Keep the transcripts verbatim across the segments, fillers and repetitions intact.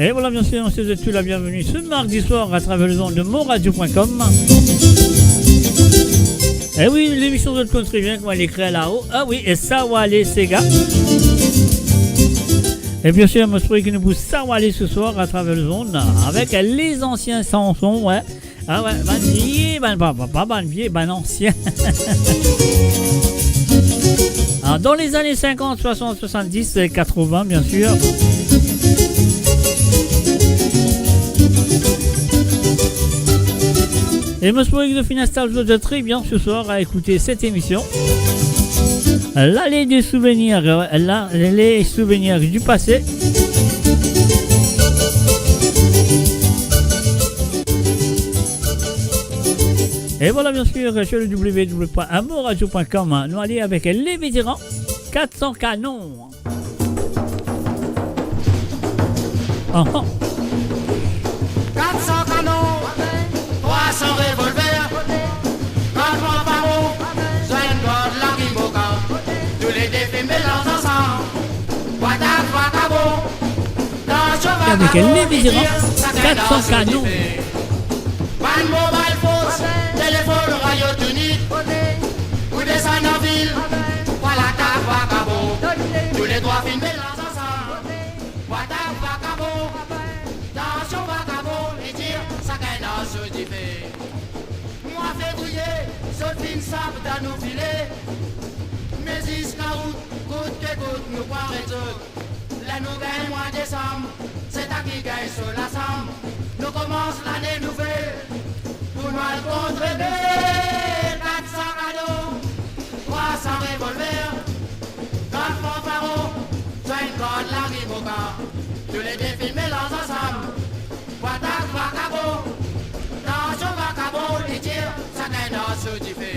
Et voilà, bien sûr, on souhaite tous la bienvenue ce mardi soir à travers les ondes de monradio point com. Eh oui, l'émission de Country Bien, kouma li ekrir lao. Ah oui, et Sawale Sega. Et bien sûr, mo espere ki nou pou sawale ce soir à travers les ondes avec les anciens chansons, ouais. Ah ouais, bann vie, bann, pa, pa, pa bann vie, bann ansien. Ah, dans les années cinquante, soixante, soixante-dix et quatre-vingts, bien sûr. Et mo espere ki zot finn instal zot tre bien ce soir à écouter cette émission. L'allée des souvenirs, euh, la, les souvenirs du passé. Et voilà, bien sûr, sur le w w w point amoradio point com, nou ale avek les vétérans, quatre cents canons. Ah, ah. Quatre cents canons, trois cents revolvers, quatre fanfaron, zwenn gard larimoka, tou le de finn melanz ansam. Bwat ak vakabon, tansion vakabon, avek les vétérans, quatre cents canons. Bann mobile force, telefonn, radio, tou nit, pou desann anvil, bwat ak vakabon, tou le trwa finn melanz ansam. Bwat ak vakabon, tansion vakabon, li tir, sakenn dan so dife. Mwa fevriye, zot finn sap dan nou file, me ziska out, kout ke kout, nou pou aret zot. Ler nou gagn mwa desam, se ta ki gagn so lasam. Nou koumans lane nouvel, pou nou al kontre bel. Kat san kanon, trwa san revolver, gard fanfaron, zwenn gard larimoka, tou le de finn melanz ansam. Bwat ak vakabon, tansion vakabon, li tir, sakenn dan so dife.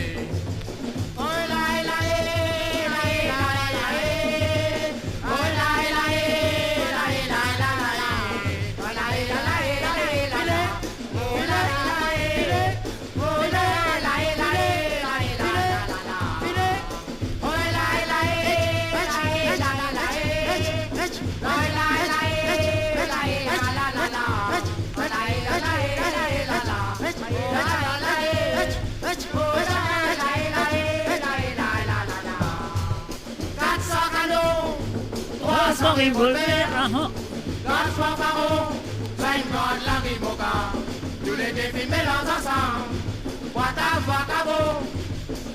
Kat san kanon, trwa san revolver, aha. Gard fanfaron, zwenn gard larimoka, tou le de finn melanz ansam. Bwat ak vakabon,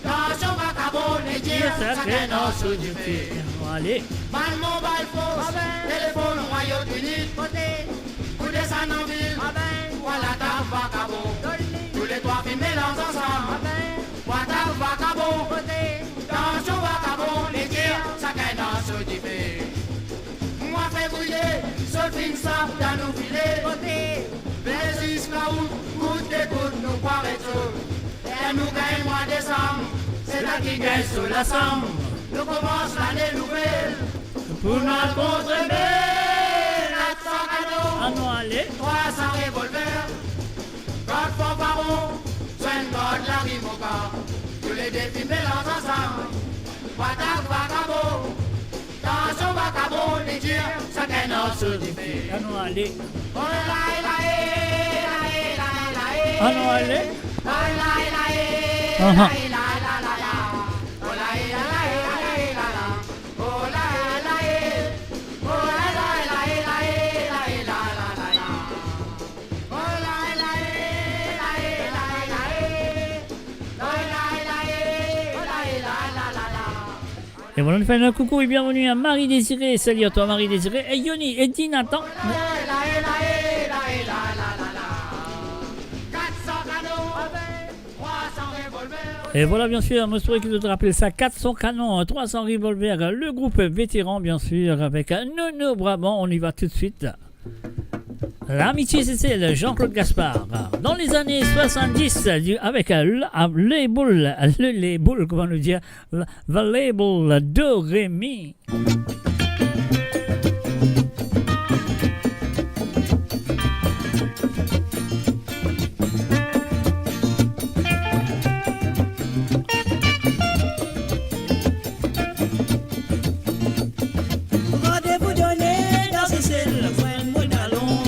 tansion vakabon, li tir, sakenn dan so dife. Ale. Bann mobile force, telefonn, radio, tou nit, pou desann anvil, bwat ak vakabon, tou le trwa finn melanz ansam. Bwat ak vakabon, tansion vakabon, li tir, sakenn dan so dife. Mwa fevriye, zot finn sap dan nou file, be ziska out, kout ke kout, nou pou aret zot. Ler nou gagn mwa desam, se la ki gagn so lasam. Nou koumans lane nouvel, pou nou al kontre bel. Kat san kanon, anou ale, trwa san revolver, gard fanfaron, zwenn gard larimoka, tou le de finn melanz ansam. Bwat ak vakabon, tansion vakabon, li tir, sakenn dan so dife. Anou ale. Anou ale. Aha. Et voilà, nou fer enn koukou et bienvenue à Marie Désirée. Salut à toi, Marie Désirée. Et Yoni, et Dinatan. Et voilà, bien sûr, mo espere ki zot rapel sa, kat san kanon, trwa san revolver, le groupe Vétéran, bien sûr, avec Nono Brabant. On y va tout de suite. L'Amitié Seychelles, Jean-Claude Gaspard. Dans les années soixante-dix, du, avec, euh, le, euh, label, le label, kouma nou dir, le, the label Do Re Mi. Randevou done dan Sesel, finn mo dalon,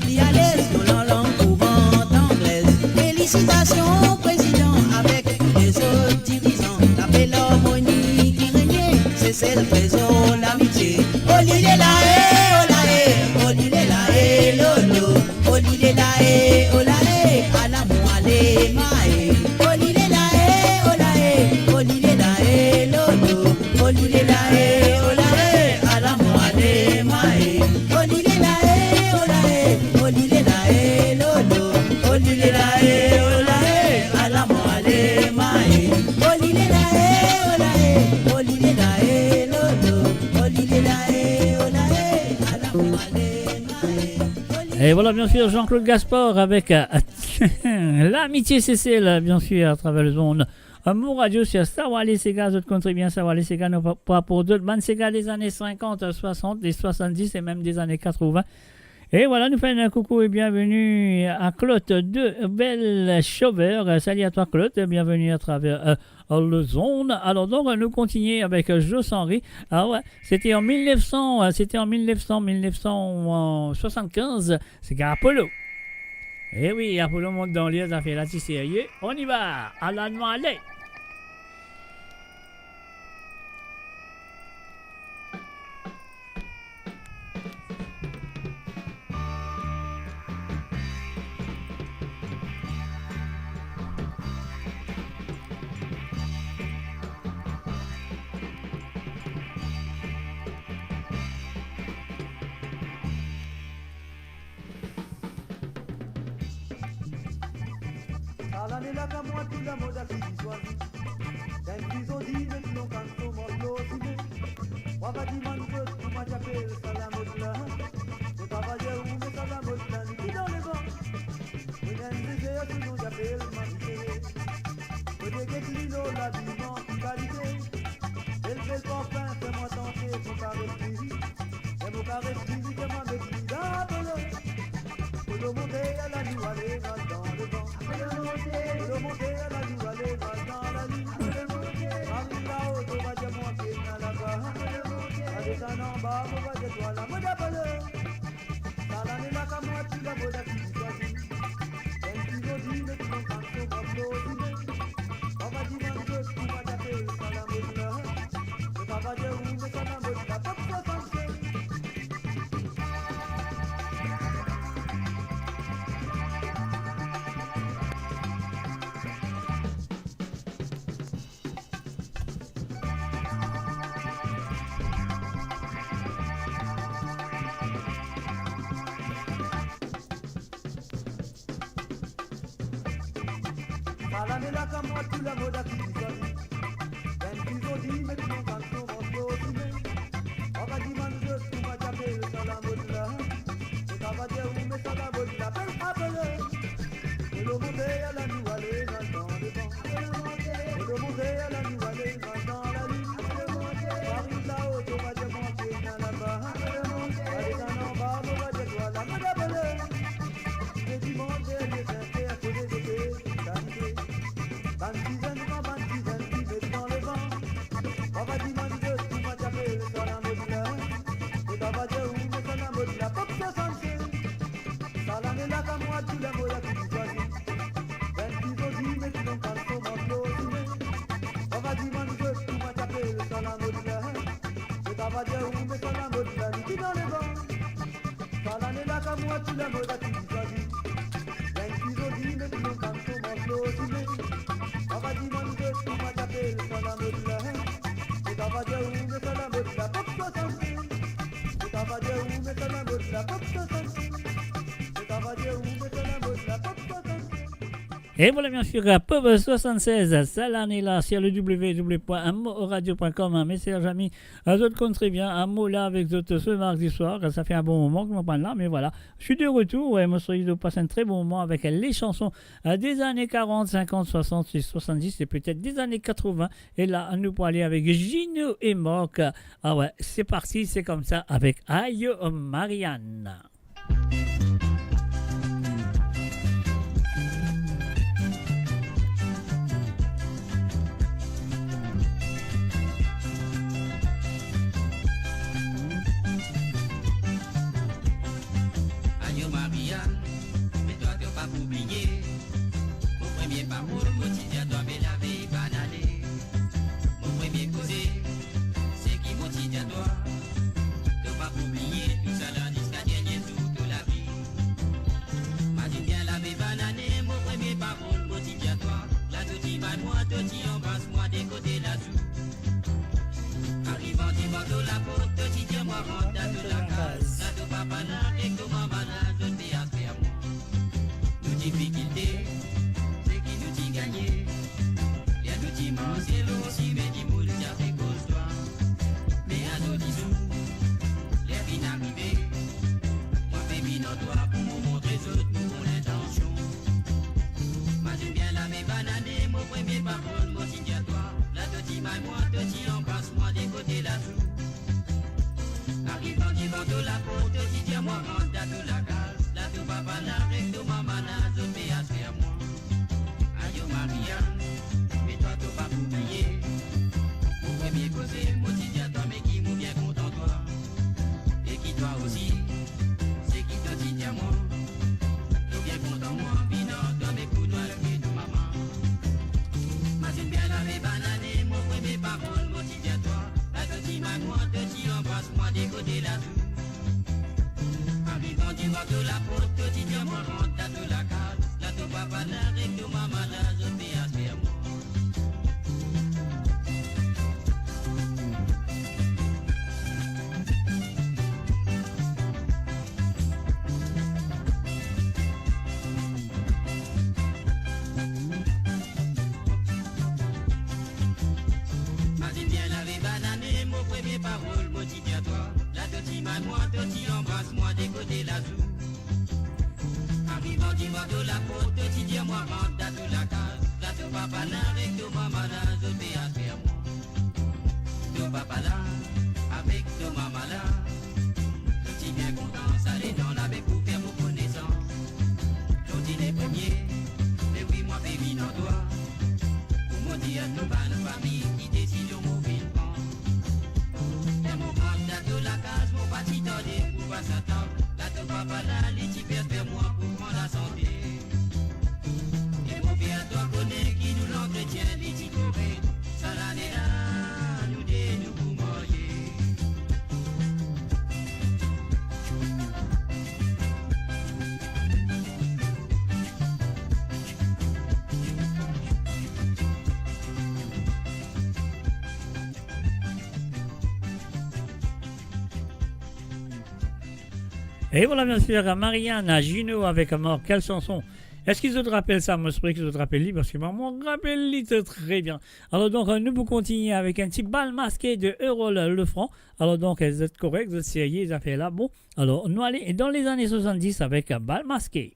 Li alez dan lanlang kourant anglez. Felisitasion prezidan avek tou lezot dirizan. Lape larmoni ki regne, Sesel prezan lamitie. Oli lela e, ola e, oli lela e, lolo. Oli lela e, ola e, ala mwa le mae. Oli lela e, ola e, oli lela e, lolo. Oli lela e, ola e, ala mwa le mae. Oli lela e, ola e, oli lela e, lolo. Oli lela e, ola e, ala mwa le mae. Oli lela e, ola e, oli lela e, lolo. Oli lela e, ola e, ala mwa le mae. Oli E voilà, bien sûr, Jean-Claude Gaspard avec, euh, L'Amitié Sesel, bien sûr, à travers le zone. Euh, Mo Radio sur Sawale Sega, zot konn tre bien Sawale Sega, nou pa, pa pou zot, bann sega des années cinquante, soixante, des soixante-dix et même des années quatre-vingts. Et voilà, nous faisons un coucou et bienvenue à Claude de Bel Chauveur. Euh, salut à toi, Claude, et bienvenue à travers, euh, le zone. Alors donc, nous continuons avec, euh, Jos Henry. Ah ouais, c'était en mille neuf cents, euh, c'était en mille neuf cents, mille neuf cent soixante-quinze. Sega Apollo. Eh oui, Apollo mont dan ler, zafer la ti serye. On y va, ala nou ale. Sa lane la ka mwa tou lamod a ki li swazi. Enn prizon dime ki lon kanson mwa flor dime. Mwa pa dimann zot kouma ti apel sa lamod la. Mo pa dir ou, me sa lamod la, li ki dan levan. Mo ena enn zezer, so nom ti apel Mari Tere. Mo ti get li lor labiman ki kalite. Bel, bel parfin, fer mwa tante, mo kares li. Fer mo kares li, li fer mwa met li dan Apollo. Apollo monte, ala nou ale, nou al dan levan. Apollo monte, ala nou ale, nou al dan lalinn. Ariv lao, to va dir mwa ki ena laba. Ariv anba, mo va dir twa lamod Apollo. Sa lane la ka mwa tou lamod a ki li swazi. Enn prizon dime ki lon kanson mwa flor dime. Mo pa dimann zot kouma ti apel sa lamod la. Mo pa dir ou, me sa lamod la, pop swasann-sez. Sa lane la ka mwa tou lamod a ki li swazi. Enn prizon dime ki lon kanson mwa flor dime. Mo pa dimann zot kouma ti apel sa lamod la. Mo pa dir ou, me sa lamod la, apel Apollo. Apollo monte, ala nou ale, nou al dan levan. Apollo monte, ala nou ale, nou al dan lalinn. Ariv lao, to va dir mwa ki ena laba. Ariv anba, mo va dir twa lamod Apollo. Ti dimann dernie sinker, koze zote kalite. Bann ti zenn, bann ti zenn ki met dan levan. Mo pa dimann zot kouma ti apel sa lamod la. Mo pa dir ou, me sa lamod la, pop swasann-sez. Sa lane la ka mwa tou lamod a ki li swazi. Enn prizon dime ki lon kanson mwa flor dime. Mo pa dimann zot kouma ti apel sa lamod la. Mo pa dir ou, me sa lamod la, li ki dan levan. Sa lane la ka mwa tou lamod a ki li swazi. Enn prizon dime ki lon kanson mwa flor dime. Mo pa dimann zot kouma ti apel sa lamod la. Mo pa dir ou, me sa lamod la, pop swasann-sez. Mo pa dir ou, me sa lamod la, pop swasann-sez. Mo pa dir ou, me sa lamod la, pop swasann-sez. Et voilà, bien sûr, euh, Pop soixante-seize, sa lane la, sur le w w w point mo radio point com, hein, mes chers amis, euh, zot konn tre bien, hein, mo la avek zot, euh, ce mardi soir, ça fait un bon moment que mo pa la, mais voilà, je suis de retour, ouais, mo swete zot pas un très bon moment avec les chansons, euh, des années quarante, cinquante, soixante, soixante-dix et peut-être des années quatre-vingts. Et là, nou pou ale avek Gino et Marc. Ah ouais, c'est parti, c'est comme ça avec Ayo Marianne. Parol mo ti dir twa, la to ti mal mwa, to ti anbras mwa de kote lazour. Arivan divan to laport, to ti dir mwa rant dan to lakaz. La to papa la avek to mama la, zot pe aster mwa. To papa la avek to mama la, zot ti bien kontan, sale dan labe pou fer mo konesans. Zordi le premie, e wi, mwa pe vinn an twa, pou mo dir to bann fami ki desizion mo finn pran. Ler mo rant dan to lakaz, mo pa ti tarde pou pas atab. La to papa la, li ti pe aster mwa pou pran lasante. E mo fer twa kone ki nou lantretien li ti korek. Sa lane la, nou de nou pou marye. E vwala, biensir, Mariana Juno avek Marc, kel sanson. Eski zot rapel sa? Mo espere ki zot rapel li, parski mwa, mo rapel li tre, tre bien. Alor, donk, nou pou kontigne avek enn ti Bal Maske de Erol Lefranc. Alor, donk, zot korek, zot serye, zafer la. Bon, alor, nou ale dan lezane swasanndis avek Bal Maske.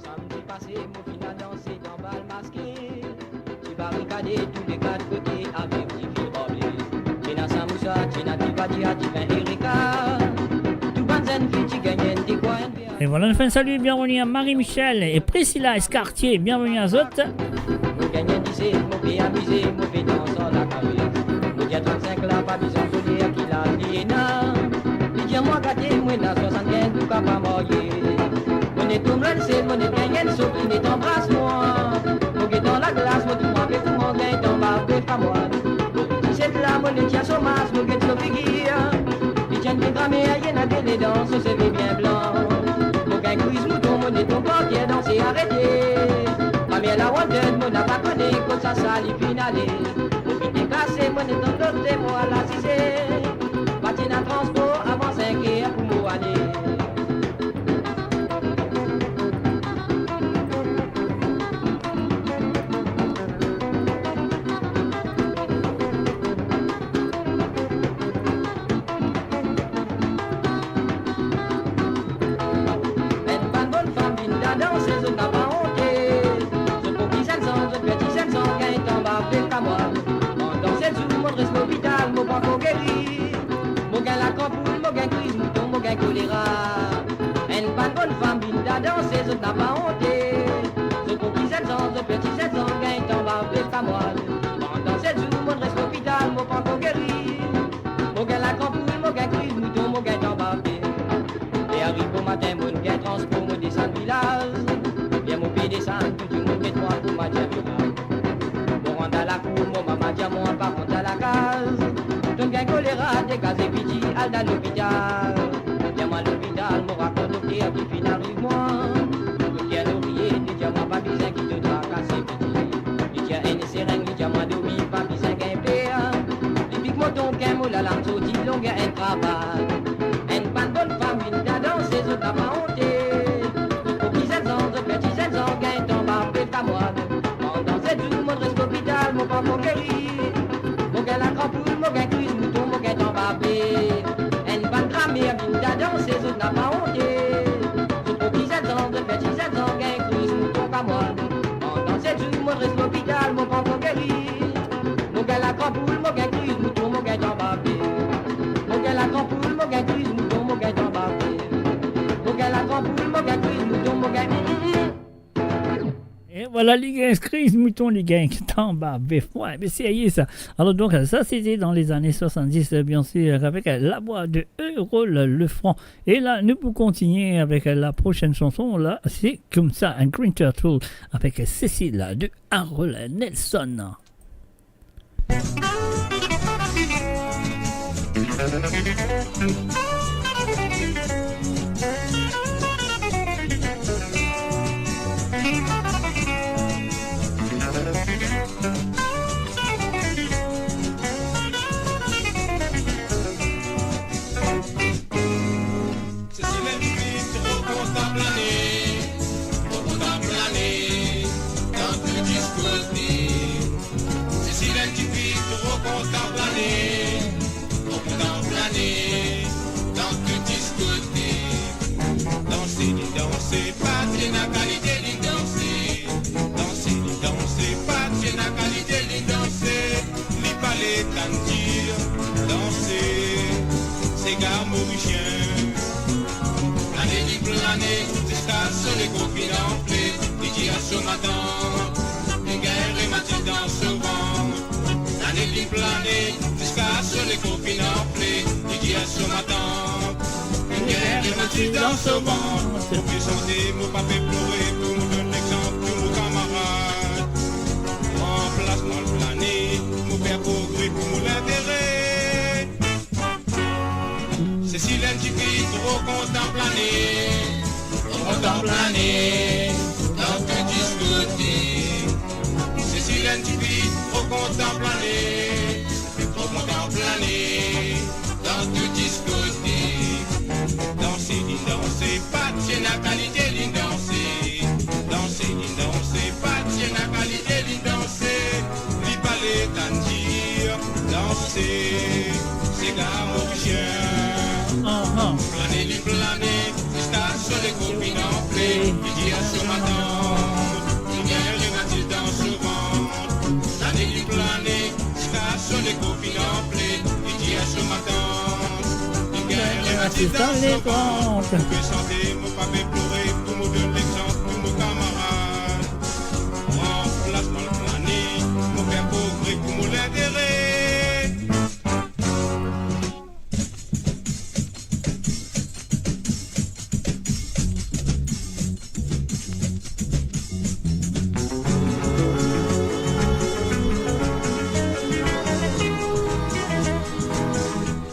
Samdi pase, mo finn al danse dan Bal Maske. Ti barikade tou le kat kote avek dife bable. Ena samousa, ti ena divadia, divin Erika. Tou bann zenn fi ti gagn enn dekwa, enn ver. E vwala, nou fer enn sali, bienveni a Marie Michel e Priscilla Escartier, bienveni a zot. Mo gagn enn dise, mo pe amize, mo pe dans ar lakaves. Mo dir trant-sink la, pa bizin koler ki laz li ena. Li dir mwa gate, mo ena swasann-kinz, nou kapav marye. Mo net tom enn sel, mo net gagn enn so ki net anbras mwa. Mo get dan laglas, mo trouv mwa pe kouma gagn anba bef kamwad. Mo pe diset la, mo net tir so mas, mo get so figir. Li ti enn vre gramer, li ena de ledans, so seve bien blan. Mo gagn kriz mouton, mo net tom par ter, danse arete. Gramer la wanted, mo napa kone kot sa sa li finn ale. Mo finn dekase, mo net dan lotel, mo al asize. Pa ti ena transpor avan sink er pou mo ale. Enn bann bonn fam vinn dan danse, zot napa onte. Zot pou ki zenn zan, zot fer ti zenn zan, gagn anba bef kamwad. Pandan set zour, mo res lopital, mo pankor geri. Mo gagn lakranpoul, mo gagn kriz mouton, mo gagn kolera. Enn bann bonn fam vinn dan danse, zot napa onte. Zot pou ki zenn zan, zot fer ti zenn zan, gagn anba bef kamwad. Pandan set zour, mo res lopital, mo pankor geri. Mo gagn lakranpoul, mo gagn kriz mouton, mo gagn anba bef. E ariv bomatin, mo gagn transpor, mo desann vilaz. Ler mo pe desann, tou dimoun get mwa kouma diab. Mo rant dan lakour, mo mama dir mwa pa rant dan lakaz. To'nn gagn kolera, degaze piti, al dan lopital. Ler mo al lopital, mo rakont dokter ki finn ariv mwa. Dokter Laurier, li dir mwa pa bizin ki to trakase piti. Li tir enn sereng, li dir mwa dormi, pa bizin gagn per. Li pik mo tonk, mo lalarm sorti, longer enn kravas. Enn bann bonn fam vinn dan danse, zot napa onte. Zot pou ki zenn zan, zot fer ti zenn zan, gagn anba bef kamwad. Pandan set zour, mo res lopital, mo pankor geri. Mo gagn lakranpoul, mo gagn kriz mouton, mo gagn anba bef. Enn bann gramer vinn dan danse, zot napa onte. Zot pou ki zenn zan, zot fer ti zenn zan, gagn kriz mouton kamwad. Pandan set zour, mo res lopital, mo pankor geri. Mo gagn lakranpoul, mo gagn kriz mouton, mo gagn anba bef. Mo gagn lakranpoul, mo gagn kriz mouton, mo gagn anba bef. Mo gagn lakranpoul, mo gagn kriz mouton, mo gagn, mm, mm, mm. E vwala, li gagn kriz mouton, li gagn anba bef. Wi, me serye sa. Alor donk, sa sete dan lezane swasanndis, biensir, avek lavwa de Erol Lefranc. E la, nou pou kontigne avek la prosenn sanson la, se koumsa, enn Green Turtle avek Cécile de Harold Nelson. Morisien. Lane li plane, ziska so lekor finn anfle, li dir so matant, li gagn rematis dan so vant. Lane li plane, ziska so lekor finn anfle, li dir so matant, li gagn rematis dan so vant. Mo pe sante, mo pa pe plore, pou mo donn lexanp pou mo kamarad. Anplas mwa plane, mo fer progre pou mo lintere. Sesi enn tifi tro kontan plane, tro kontan plane, dan tou diskotek. Sesi enn tifi tro kontan plane, tro kontan plane, dan tou diskotek. Danse li danse, pa ti ena kalite li danse. Danse li danse, pa ti ena kalite li danse. Li pa le tann dir, danse, sega morisien. Aha. Plane li plane, ziska so lekor finn anfle, li dir so matant, li gagn rematis dan so vant. Plane li plane, ziska so lekor finn anfle, li dir so matant, li gagn rematis dan so vant. Mo pe sante, mo pa pe plore, pou mo donn lexanp pou mo kamarad. Anplas mwa plane, mo fer progre pou mo lintere.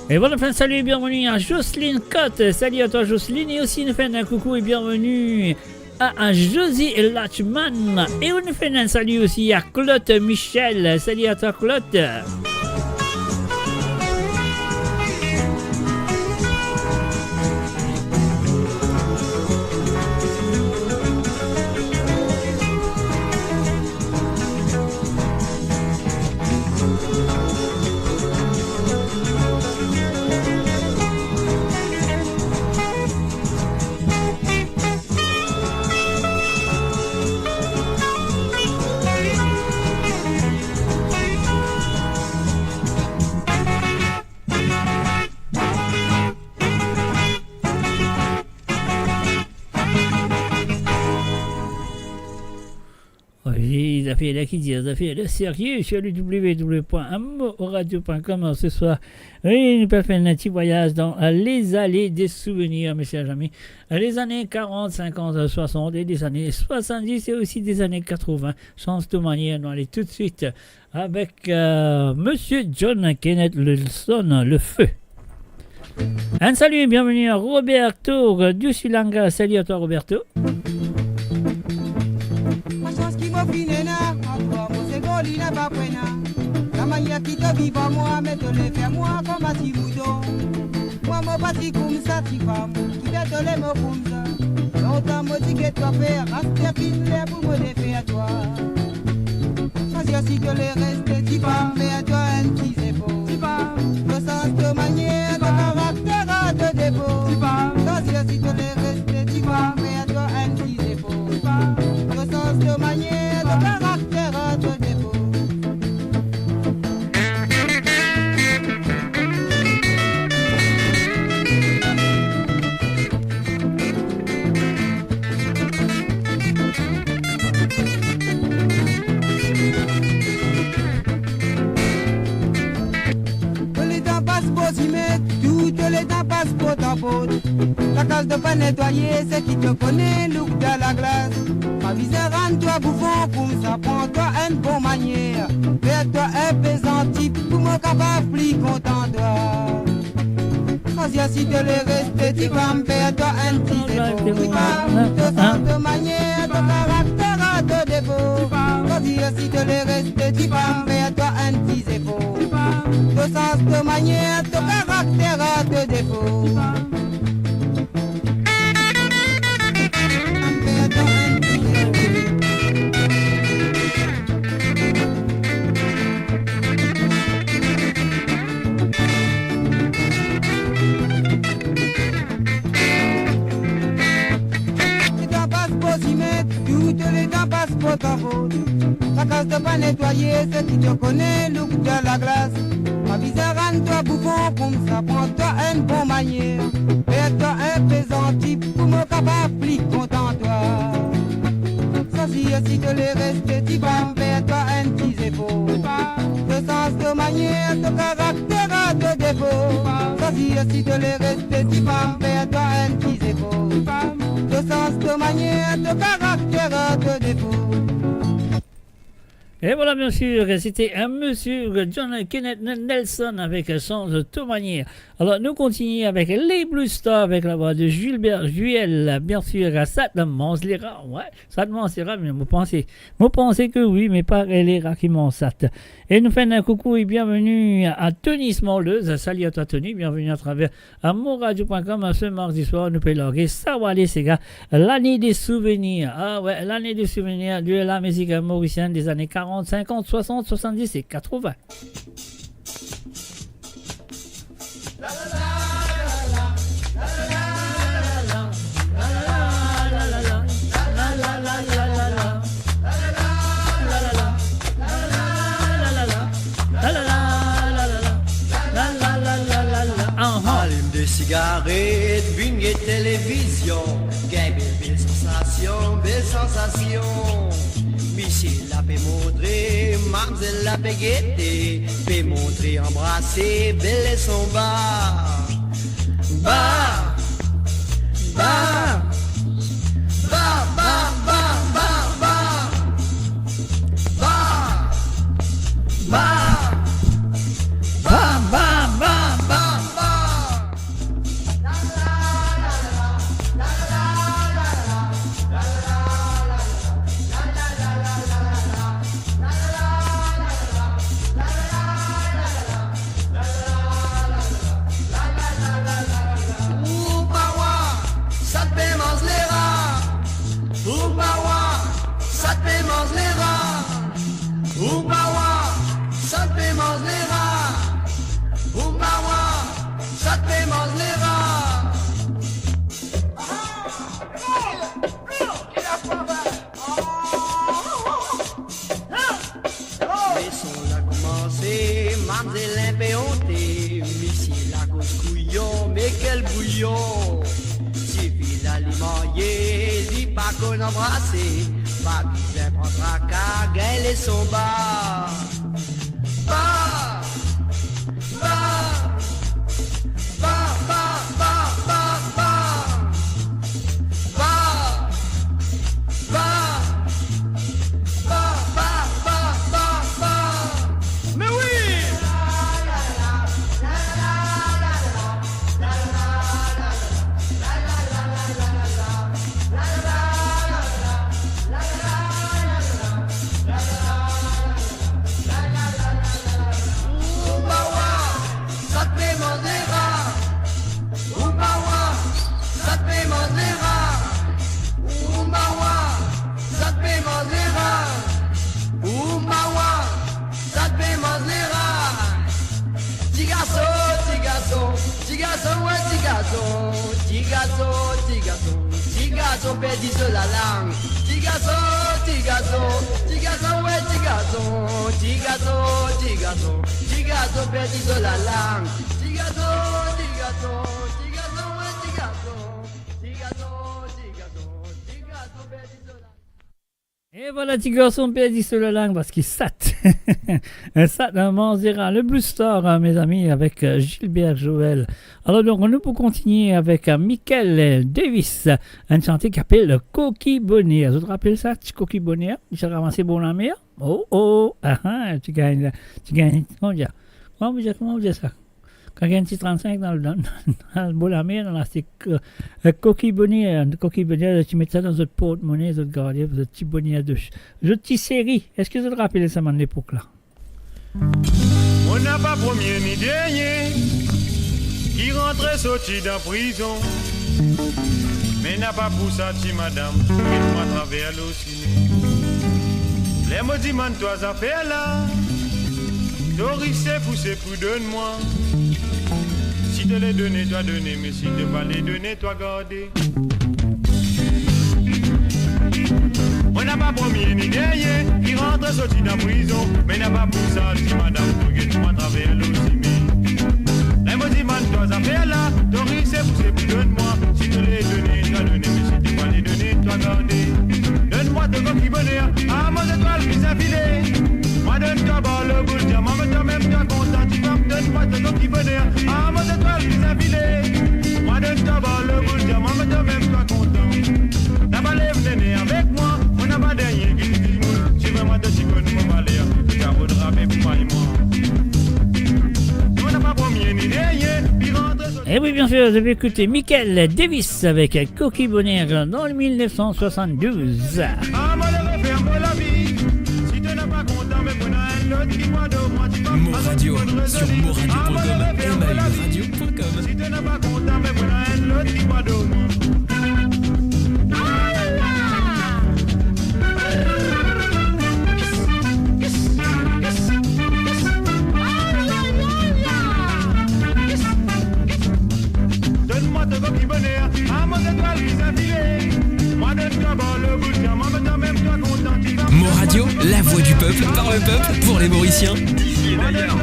E bon, nou fer enn sali e bienveni a Jocelyne Cotte. Sali a twa, Jocelyne, e osi nou fer enn koukou e bienveni a, a Josie Lachman. E nou fer enn sali osi a Claude Michel. Sali a twa, Claude. Wi, zafer la ki dir, zafer la serye, sur le w w w point m o radio point com, se swar. Wi, nou pe fer enn ti vwayaz dan, euh, les allées des souvenirs, mes chers amis. Euh, les années quarante, cinquante, soixante et les années soixante-dix et aussi des années quatre-vingts. Sans to manière, nou ale toutswit avek, euh, Monsieur John Kenneth Lilson, Le Feu. Enn sali, bienveni a Roberto, euh, Dusilanga. Sali a twa, Roberto. Mo sans ki mo finn ena, ankor mo se goli na pa pena. Lamanier ki to viv an mwa, me to le fer mwa kouma ti mouton. Mwa mo pa ti koumsa, ti fam, ki fer to le mo koumsa. Lontan mo ti get twa fer, aster finn ler pou mo defer twa. Aster si to le reste, ti fam, fer twa enn ti zefor. Ti fam, to sans to manier, to karakter a to defo. Ti fam, aster si to le reste, ti fam, fer twa enn ti zefor. Ti fam, to sans to manier, to karakter a to defo. To letan pas bor sime, tou to letan pas port an port. Lakaz to pa netwaye, seki to kone look dan laglas. Pa bizin rann twa boufon, koumsa pran twa enn bon manier. Fer twa enn pe zanti, pou mo kapav pli kontan twa. Aster si to le reste, ti fam, fer twa enn ti zefor. Ti fam, to sans to manier, to karakter a to defo. Aster si to le reste, ti fam, fer twa enn ti zefor. To sans to manier, to karakter a to defo. Letan pas bor sime, tou to Letan pas pou twa fot, lakaz to pa netwaye, seki to kone look dan laglas. Pa bizin rann twa boufon koumsa, pran twa enn bon manier. Fer twa inpe zanti pou mo kapav pli kontan twa. Swazir si to le reste difam, fer twa enn ti zefor. To sanz to manier, to karakter, to defo. Swazir si to le reste difam, fer twa enn ti zefor. To sanz to manier, to karakter, to defo. Et voilà, bien sûr, c'était un monsieur John Kenneth Nelson avec Change ton manière. Alors, nous continuons avec les Blue Stars avec la voix de Gilbert Juel, bien sûr, à Sat Manz Lera. Ouais, Sat Manz Lera, mais vous pensez, vous pensez que oui, mais pas les Rakiman Sat. Et nous faisons un coucou et bienvenue à Tony Smallers. Salut à toi, Tony, bienvenue à travers amourradio.com, ce mardi soir, nou pe large Sawale Sega, l'année des souvenirs. Ah ouais, l'année des souvenirs de la musique mauricienne des années quarante, cinquante, soixante, soixante-dix et quatre-vingts. Aha. Alim de sigaret, vinn get televizion, gagn bel, bel sansasion, bel sansasion. Misie la pe montre, mamzel la pe gete, pe montre anbrase, bel leson ba. Ba, ba, ba, ba. Ba, ba, ba, ba, ba. Ba, ba, ba, ba, ba. Ou pa wa, Sat pe manz lera. Ou pa wa, Sat pe manz lera. Ou pa wa, Sat pe manz lera. Ou pa wa, Sat pe manz lera. Leson la koumanse, mamzel inpe onte, misie la koz kouyon, me kel bouyon. Tifi la li marye, li pa konn anbrase, pa bizin pran traka, gagn leson ba. Ba, ba, ba, ba, ba, ba. Ba, ba, ba, ba, ba, ba. Me wi! Ou pa wa, Sat pe manz lera. Ou pa wa, Sat pe manz lera. Ou pa wa, Sat pe manz lera. Ou pa wa, Sat pe manz lera. Ti garson, ti garson, ti garson, we ti garson. Ti garson, ti garson, ti garson perdi so lalang. Ti garson, ti garson, ti garson, we ti garson. Ti garson, ti garson, ti garson perdi so lalang. Ti garson, ti garson, ti garson, we ti garson. Ti garson, ti garson, ti garson perdi so lalang. Et voilà, ti garson perdi so lalang parski Sat. Sat, hein, manz lera, le Blue Star, hein, mes amis, avec, euh, Gilbert Joël. Alors donc, nou pou kontinie avek, euh, Michael, euh, Davis, enn sante ki apel Koki Boner. Zot rapel sa, ti Koki Boner, li ti ramas bon lame. Oh, oh, ah, ah, ti gagn, ti gagn, kouma dir, kouma dir, kouma dir sa? Kan gagn ti trannsink dan, dan, dan bo lame, dan lastik, euh, Koki Boner, Koki Boner, zot ti met sa dan zot portmone, zot garde zot ti boner de ch-, zot ti seri. Eski zot rapel sa bann lepok la? Mo napa premie ni dernie ki rantre sorti dan prizon. Me napa pou sa ti madam ki met mwa atraver losine. Ler mo dimann twa zafer la, to ris se pou se pou donn mwa. Si to le done, twa done, me si to pa le done, twa garde. Mo napa Premie ni dernie ki rantre sorti dan prizon, me napa pou sa, ti madam, to get mwa traver lor sime. Ler mo dimann twa zafer la, to ri se pou, se pou donn mwa. Si to le done, twa done, me si to pa le done, twa garde. Donn mwa to koki boner, a mo zetwal ki zafile. Mwa donn twa bor lor boul diaman, me twa mem twa kontan, ti fam, donn mwa to koki boner, a mo zetwal ki zafile. Mwa donn twa bor lor boul diaman, me twa mem twa kontan. Napa lev nene avek mwa, mo napa dernie ki dimoun, si vremem to ti konn mo valer, to ti avo drape pou may mwa. Non, napa premie ni dernie, pi rantre so- Eh oui, bien sûr, je vais écouter Michael Davis avec Koki Boner dans le mille neuf cent soixante-douze. Ah, mo le refer mo lavi, si to napa kontan, me pou ena enn lot ki pou ador mwa, ti fam. Mo Radio, sur moradio point com, M A U radio point com. Si to napa kontan, me pou ena enn lot ki pou ador mwa. Donn mwa to koki boner, a mo zetwal ki zafile. Mwa donn twa bor lor boul diaman, me twa mem twa kontan, ti fam. Mo Radio, la voix du peuple, par le peuple, pour les Mauriciens. D'ici et d'ailleurs.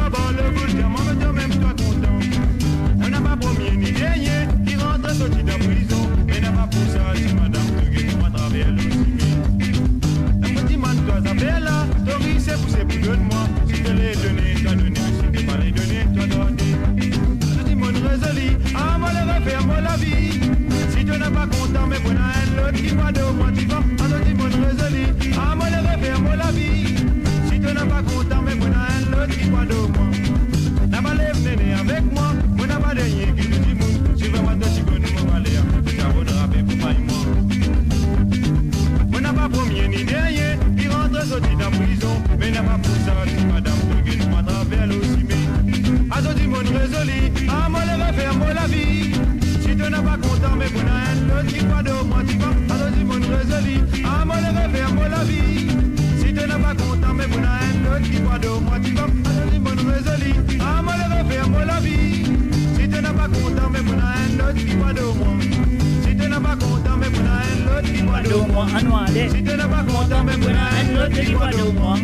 Mo napa premie ni dernie ki rantre sorti dan prizon, me napa pou sa, ti madam, to get mwa traver lor sime. Ler mo dimann twa zafer la, to ri se pou, se pou donn mwa. Si to le done, twa done, si to pa le done, twa garde. Azo dimoun rezoli, a mo le refer mo lavi. Si to napa kontan, me pou ena enn lot ki pou ador mwa, ti fam. Azo dimoun rezoli, a mo le refer mo lavi. Si to napa kontan, me pou ena enn lot ki pou ador mwa. Napa lev nene avek mwa, mo napa dernie ki dimoun, si vremem to ti konn mo valer, to ti avo drape pou may mwa. Mo napa premie ni dernie ki rantre sorti dan prizon, me napa pou sa, ti madam, to get mwa traver lor sime. Azo dimoun rezoli, a mo le refer mo lavi. Si to napa kontan, me pou ena enn lot ki pou ador mwa, ti fam. Azo dimoun rezoli, a mo le refer mo lavi. Si to napa kontan, me pou ena enn lot ki pou ador mwa, ti fam. Azo dimoun rezoli, a mo le refer mo lavi. Si to napa kontan, me pou ena enn lot ki pou ador mwa. Si to napa kontan, me pou ena enn lot ki pou ador mwa. Annou ale. Si to napa kontan, me pou ena enn lot ki pou ador mwa.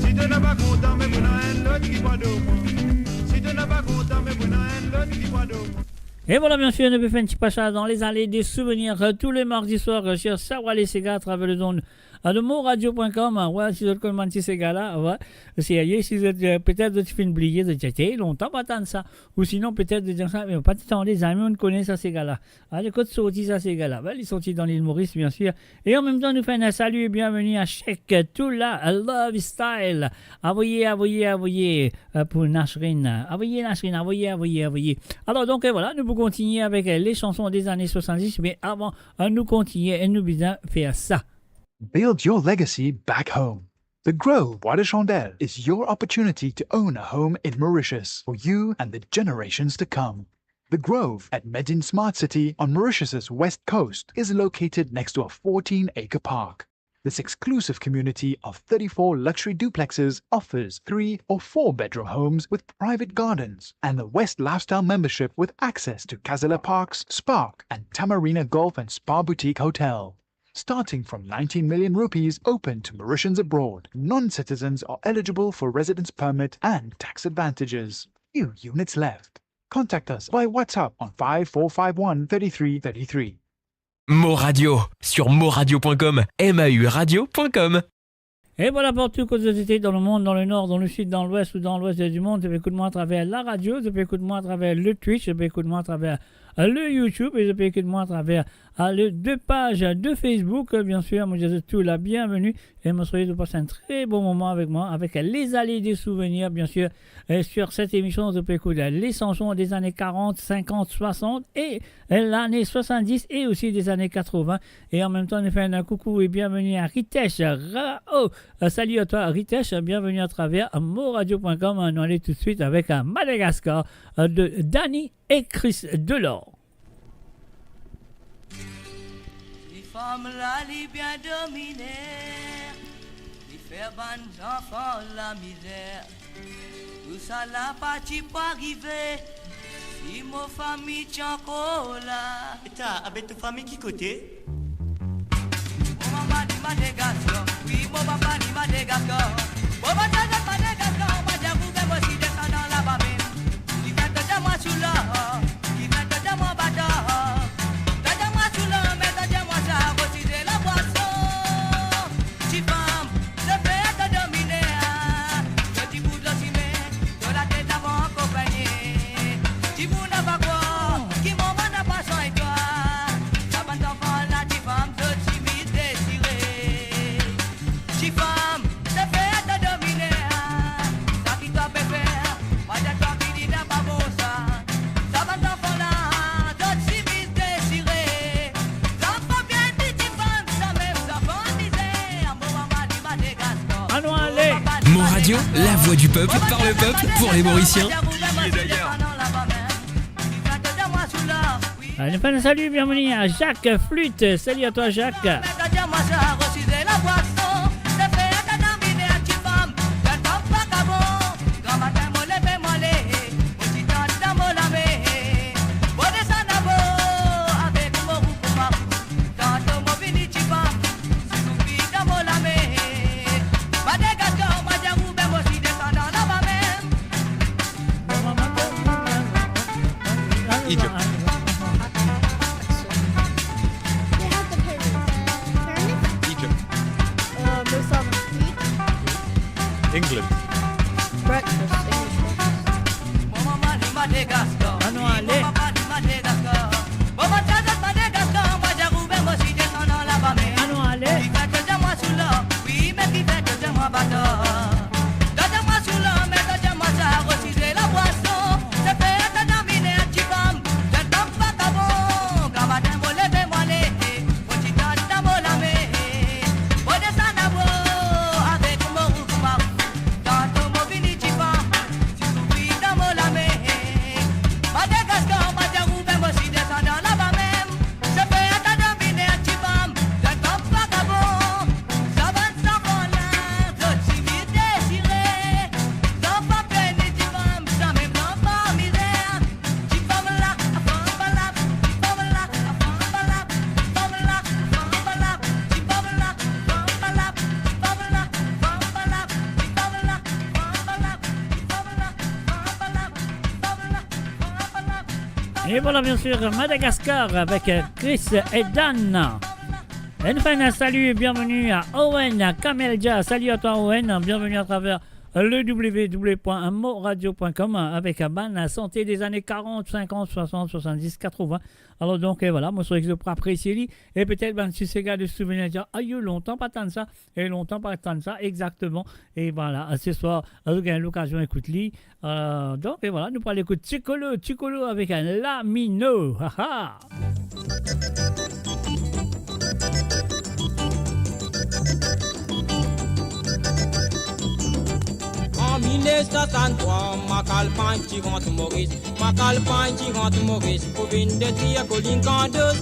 Si to napa kontan, me pou ena enn lot ki pou ador mwa. Si to napa kontan, me pou ena enn lot ki pou ador mwa. Et voilà, bien sûr, nou pe fer enn ti pasaz dans les allées des souvenirs, euh, tous les mardis soirs, euh, sur Sawale Sega, à travers les ondes, euh, de moradio point com, hein. Ouais, si zot konn bann ti sega la, ouais. Serye, si zot, euh, petet zot finn bliye, zot dir, "Eh, lontan pa tann sa." Ou sinon, petet zot dir sa, "Me pa ti tande, zame mo'nn kone sa sega la." Ale, kot sorti sa sega la? Ben, li sorti dan Lil Moris, bien sûr. E an mem tan, nou fer enn salut et bienvenue à Sheikh Toula Love Style. Avoye, avoye, avoye, euh, pou Nasrine. Avoye, Nasrine, avoye, avoye, avoye. Alors, donc, euh, voilà, nou pou kontinie avek, euh, les chansons des années soixante-dix, me avan, euh, nou kontinie, e nou bizin fer sa. Build your legacy back home. The Grove Bois de Chandelle is your opportunity to own a home in Mauritius for you and the generations to come. The Grove at Medin Smart City on Mauritius's west coast is located next to a fourteen-acre park. This exclusive community of thirty-four luxury duplexes offers three or four bedroom homes with private gardens and the West Lifestyle membership with access to Casella Parks, Spark, and Tamarina Golf and Spa Boutique Hotel. Starting from nineteen million rupees, open to Mauritians abroad. Non-citizens are eligible for residence permit and tax advantages. Few units left. Contact us by WhatsApp on five four five one thirty-three thirty-three. Mo Radio, sur moradio point com, M A U radio point com. E voilà, partou kot zot ete dan lemond, dan lenor, dan lesid, dan lwes ou dan lwes du mond, zot pe ekout mwa atraver laradio, zot pe ekout mwa atraver le Twitch, zot pe ekout mwa atraver, euh, le YouTube, e zot pe ekout mwa atraver, euh, le de paz de Facebook, euh, bien sûr. Mo dir zot tou la bienvenue, e mo swete zot pas enn tre bon moman avek mwa, avek Les Allées des Souvenirs, bien sûr, euh, sur cette émission, zot pe ekout, euh, les chansons des années quarante, cinquante, soixante, e lane soixante-dix e osi de zane katrevin. E an mem tan, nou fer enn koukou e bienvenue à Ritesh Rao. Euh, salut à toi, Ritesh. Bienvenue atraver moradio point com. Nou ale toutswit avek, euh, Madagascar, euh, de Dany et Chris Delor. Li fam la, li bien domine, li fer bann zanfan lamizer. Tousala pa ti pou arive si mo fami ti ankor la. Eta, abe to fami ki kote? Mo mama di mwa de garson. Radio, la voix du peuple, par le peuple, pour les Mauriciens. Allez, nous faisons un salut, bienvenue à Jacques Flûte. Salut à toi, Jacques. Egypt. Egypt. England. Breakfast, English breakfast. Anou ale. Anou ale. Et voilà, bien sûr, Madagascar avec, euh, Chris et Dan. Et nous faisons un salut et bienvenue à Owen, à Kamelja. Salut à toi, Owen. Bienvenue à travers le w w w point moradio point com avec, euh, bann santé des années quarante, cinquante, soixante, soixante-dix, quatre-vingts. Alors donc, euh, voilà, mo swete zot pou apresie li. E petet bann ti sega de souvenir, dir, "Ayo, lontan pa tann sa." E lontan pa tann sa, exactement. E voilà, ce soir, nou gagn lokazion ekout li. Euh, donc, et voilà, nou pou al ekout Tikolo, Tikolo avec un Lamino. Ha, ha. An mil nef san swasann-trwa, Makalpagn ti rant Moris. Makalpagn ti rant Moris pou vinn detrir Kolinkandos.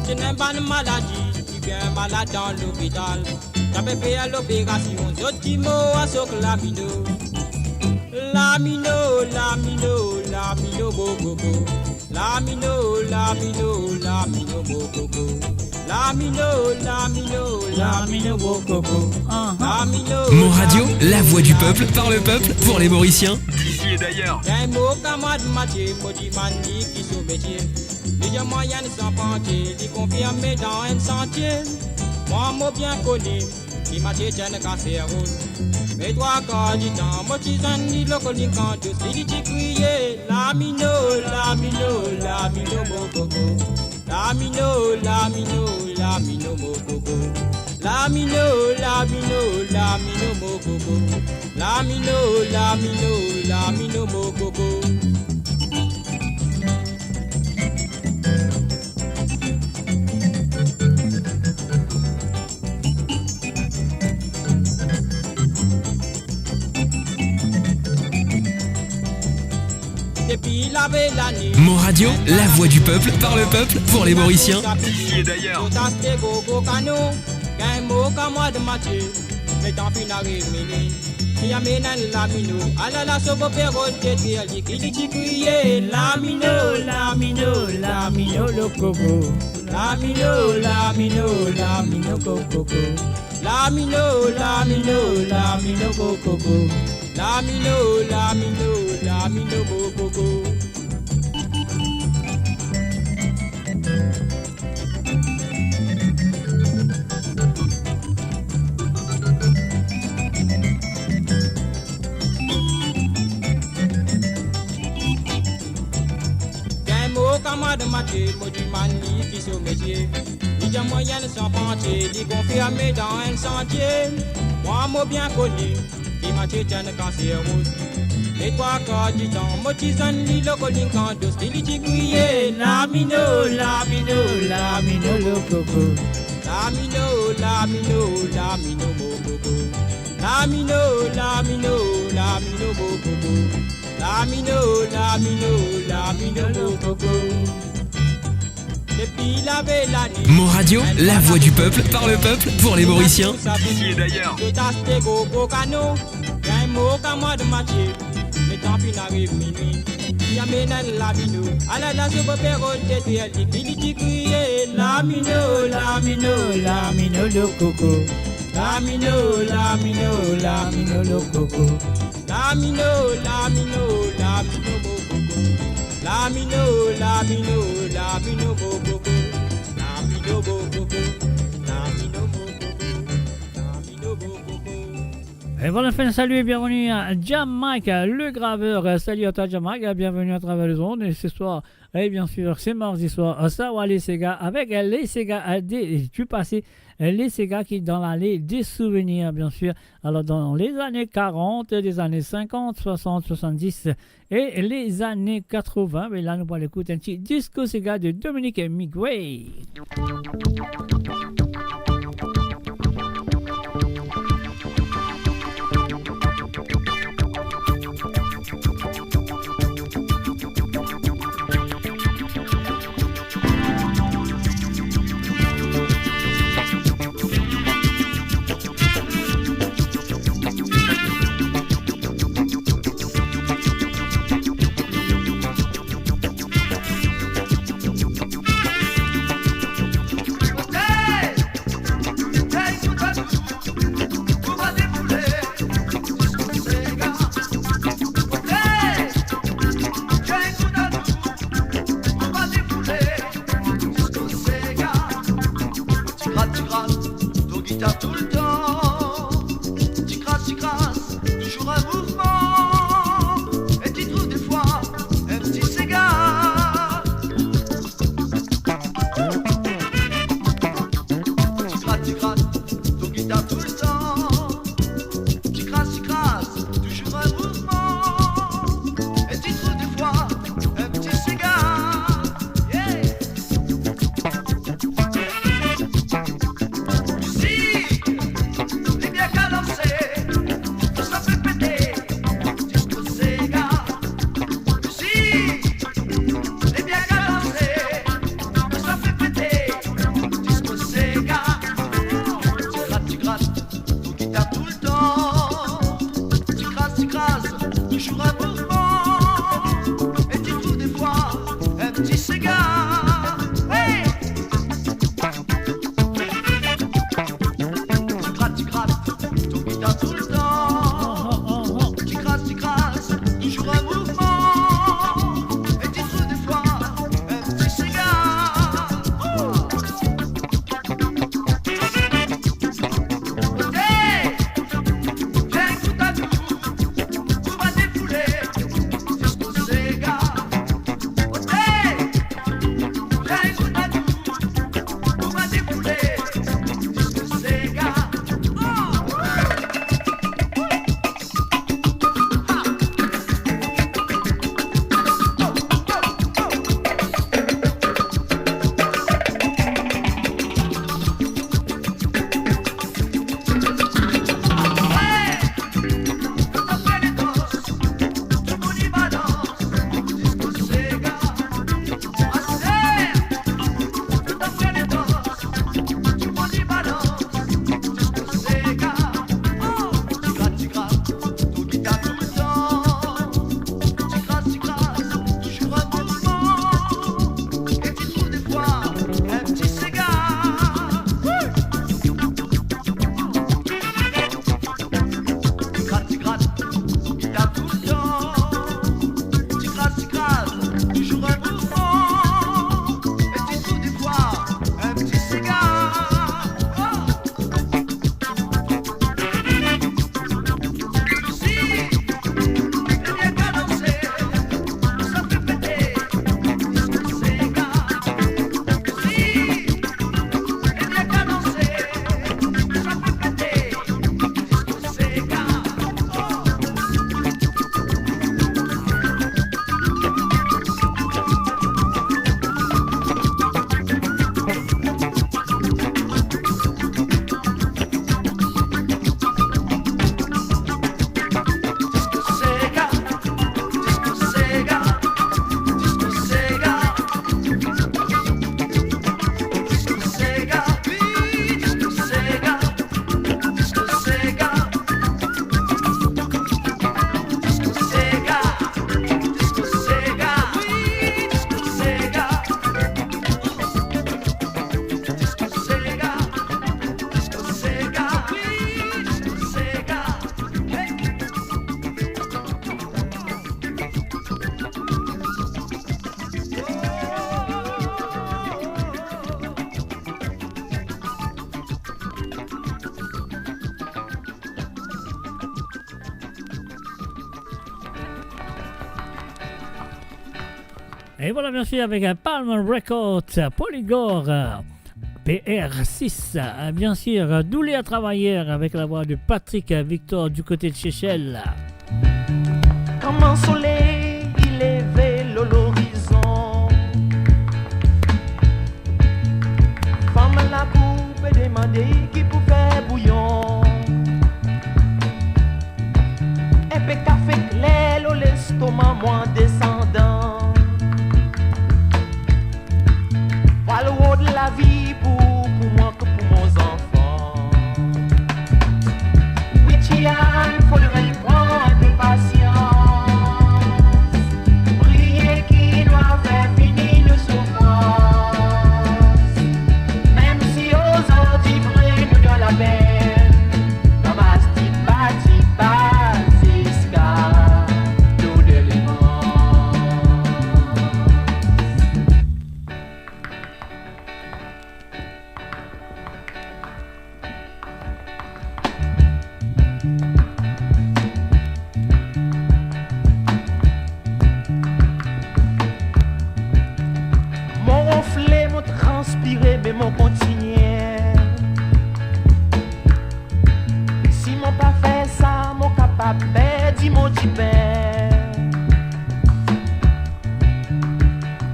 Ti ena bann maladi, ti bien malad dan lopital. Ti pe fer loperasion, zot ti mor asok lamino. Lamino, lamino, lamino bokoko. Lamino, lamino, lamino bokoko. Lamino, lamino, lamino bokoko. Aha. Lamino, Mon radio, lamino, la voix du peuple, par le peuple, pour les Mauriciens. D'ici et d'ailleurs. Gagn mo kamarad Matie, mo dimann li ki so metie. Li dir mwa enn sarpantie, li konfirme dan enn santie. Mwa mo bien kone ki Matie ti enn kaser roz. Me trwa kar ditan, mo ti zwenn li lor Kolinkandos, li ti kriye, "Lamino, lamino, lamino mo koko. Lamino, lamino, lamino mo koko. Lamino, lamino, lamino mo koko. Lamino, lamino, lamino mo koko." Depi lave lane. Mon radio, la voix du peuple, par le peuple, pour les Mauriciens. Ici et d'ailleurs. Zot aste gro gro kanon, gagn mo kamarad Matie, letan finn ariv midi. Li amenn enn lamino, alala so bopere ti detrir li, ki li ti kriye, "Lamino, lamino, lamino mo koko. Lamino, lamino, lamino mo koko. Lamino, lamino, lamino mo koko. Lamino, lamino, lamino mo koko." Gagn mo kamarad Matie, mo dimann li ki so metie. Li dir mwa enn sarpantie, li konfirme dan enn santie. Mwa mo bien kone ki Matie ti enn kaser roz. Me trwa kar ditan, mo ti zwenn li lor Kolinkandos, li ti kriye, "Lamino, lamino, lamino mo koko. Lamino, lamino, lamino mo koko. Lamino, lamino, Mo Radio, la voix du peuple, par le peuple, pour les Mauriciens. Ici et d'ailleurs. Lamino, lamino, lamino, lokoko. Lamino, lamino, lamino, lokoko. Lamino, lamino, lamino, mo koko. Lamino, lamino, lamino, mo koko. Lamino, mo koko. Lamino, mo koko. Lamino, mo koko. Et voilà, enfin, salut et bienvenue à Jam Mike, le graveur. Salut à toi, Jam Mike, bienvenue à travers les ondes. Et ce soir, et bien sûr, c'est mardi soir, ça va les ségas avec les ségas du passé. Les ségas qui dans l'allée des souvenirs, bien sûr. Alors, dans les années quarante, les années cinquante, soixante, soixante-dix et les années quatre-vingts, mais là, nous allons écouter un petit disco séga de Dominique Miguel. Ti gras, ti gras, toujour an mouvman, e ti trouv defwa enn ti sega. Ti gras, ti gras, to gitar toultan. Ti gras, ti gras, toujour an mouvman, e ti trouv defwa enn ti sega. Yeah. Mizik, li bien kalanse, sa pe pete, disco sega. Mizik, li bien kalanse, sa pe pete, disco sega. Ti gras, ti gras, to gitar toultan. Ti gras, ti gras, toujour an mouvman, e ti trouv defwa enn ti sega. Hey! Ti gras, ti gras, to gitar toultan. Ti gras, ti gras, toujour an mouvman, e ti trouv defwa enn ti sega. Hey! Et voilà, bien sûr, avec, euh, Palm Records, euh, Polygore, euh, P R six, euh, bien sûr, euh, Douleur Travailleur avec la voix de Patrick, euh, Victor du côté de Seychelles. Kouma soley leve lor lorizon, fanm lakour pe demande ki pou fer bouyon. Enpe kafe kler lor lestoma mwa desandan. Vwal rod lavi pou, pou mwa ki pou mo zanfan. Wi, Tian, fodre pran enpe pasians. Priye ki nou a fer fini nou soufrans. Mem si ozordi vre nou dan lapenn, nou mars tipa tipa ziska nou delivran. Mo ronfle, mo transpire, me mo kontigne. Si mo pa fer sa, mo kapav perdi mo dipin.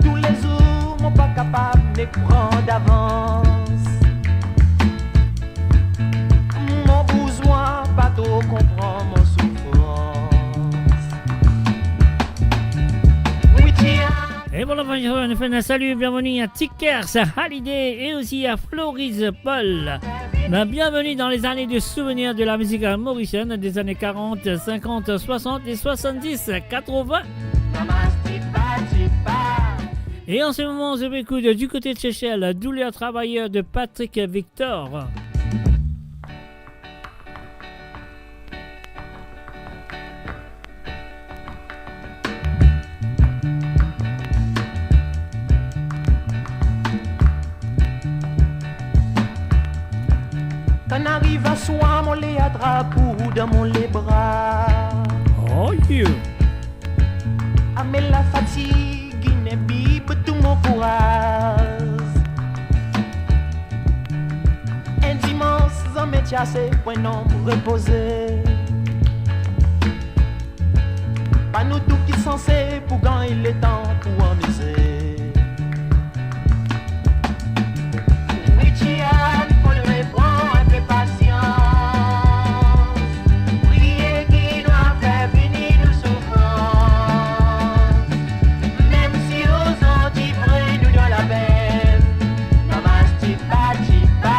Toulezour, mo pa kapav nek pran davans. Mo bouzin pa tro konpran mo soufrans. Wi, Tian. Et voilà, bonjour, nous faisons un salut, bienvenue à Tikers, à Hallyday et aussi à Floris Paul. Ben, bienvenue dans les années de souvenirs de la musique mauricienne des années quarante, cinquante, soixante et soixante-dix, quatre-vingts. Et en ce moment, je m'écoute du côté de Seychelles, Douleur Travailleur de Patrick Victor. Kan ariv aswar, mo le atrap ou dan mo lebra. Oh, yeah. Ame lafatig, inn bib tou mo kouraz. Enn dimans zame ti ase pou enn om repoze. Pa nou tou ki sanse pou gagn letan pou amize. Wi, Tian, fodre pran enpe pasians. Priye ki nou a fer fini nou soufrans. Mem si ozordi vre nou dan lapenn, nou mars tipa tipa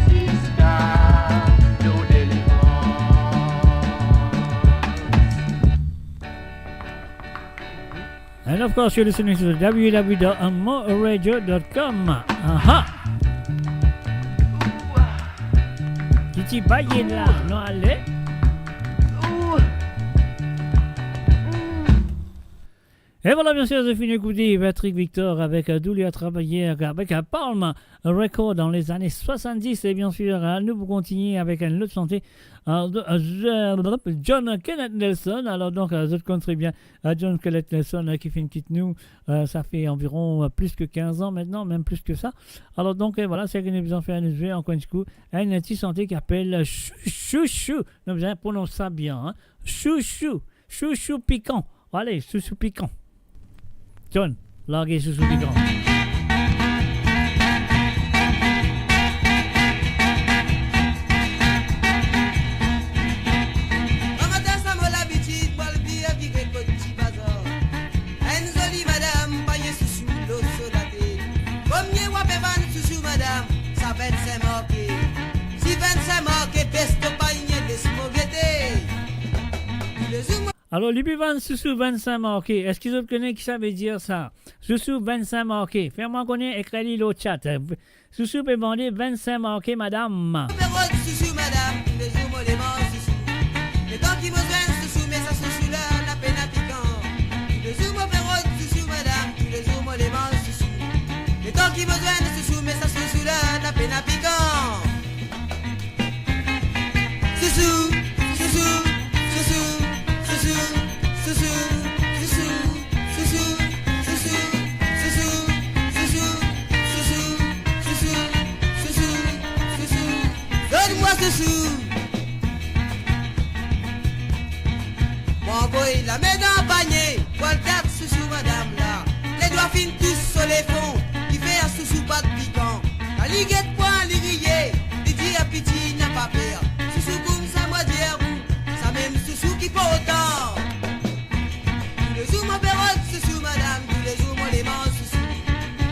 ziska nou delivrans. And of course, you're listening to the W W W dot mo radio dot com. Aha! Ki ti baye la, nou ale. Et voilà, bien sûr, zot finn ekoute Patrick Victor avek, euh, Douleur Travailleur, avek, euh, Palm Records dans les années soixante-dix. Et bien sûr, euh, nou pou kontigne avek enn lot sante, euh, de, euh, John Kenneth Nelson. Alors donc, euh, zot konn tre bien, euh, John Kenneth Nelson, euh, ki finn kit nou, euh, sa fer anviron, euh, plis ki kinz an aster, mem plis ki sa. Alors donc, euh, voilà, seki nou bizin fer, nou zwe ankor enn kou enn ti sante ki apel, euh, Chou, Chou, Chou. Nou bizin pronons sa bien, hein. Chou, Chou. Chouchou pikan. Ale, Chouchou pikan. John, large Chouchou pikan. Gramatin sa mo labitid, mo al vire, vire kot ti bazar. Enn zoli madam, panye sousou lor so latet. Komie wa pe vann sousou madam, sa vennsenk marke. Si vennsenk marke, bes to panye, les mo gete. Toulezour mo Alor, li pe vann sousou vennsenk marke. Eski zot kone ki sa ve dir sa? Sousou vennsenk marke. Fer mwa kone, ekrir li lor chat. Sousou pe vande vennsenk marke, madam. Mo pe rod sousou, madam, toulezour mo le manz sousou. Letan ki mo zwenn sousou, me sa sousou la, la pena pikan. Toulezour mo pe rod sousou, madam, toulezour mo le manz sousou. Letan ki mo zwenn sousou, me sa sousou la, la pena pikan. Sousou, sousou, sousou, sousou, sousou, sousou, sousou, sousou, sousou. Lame dan panie, pou al kat sousou madam la. Ledwa finn tous so lefon, kifer sousou pa pikan. Kan li get pwin, li riye, li dir piti napa per. Sousou koumsa mo dir ou, samem sousou ki portan. Toulezour mo pe rod sousou madam, toulezour mo le manz sousou.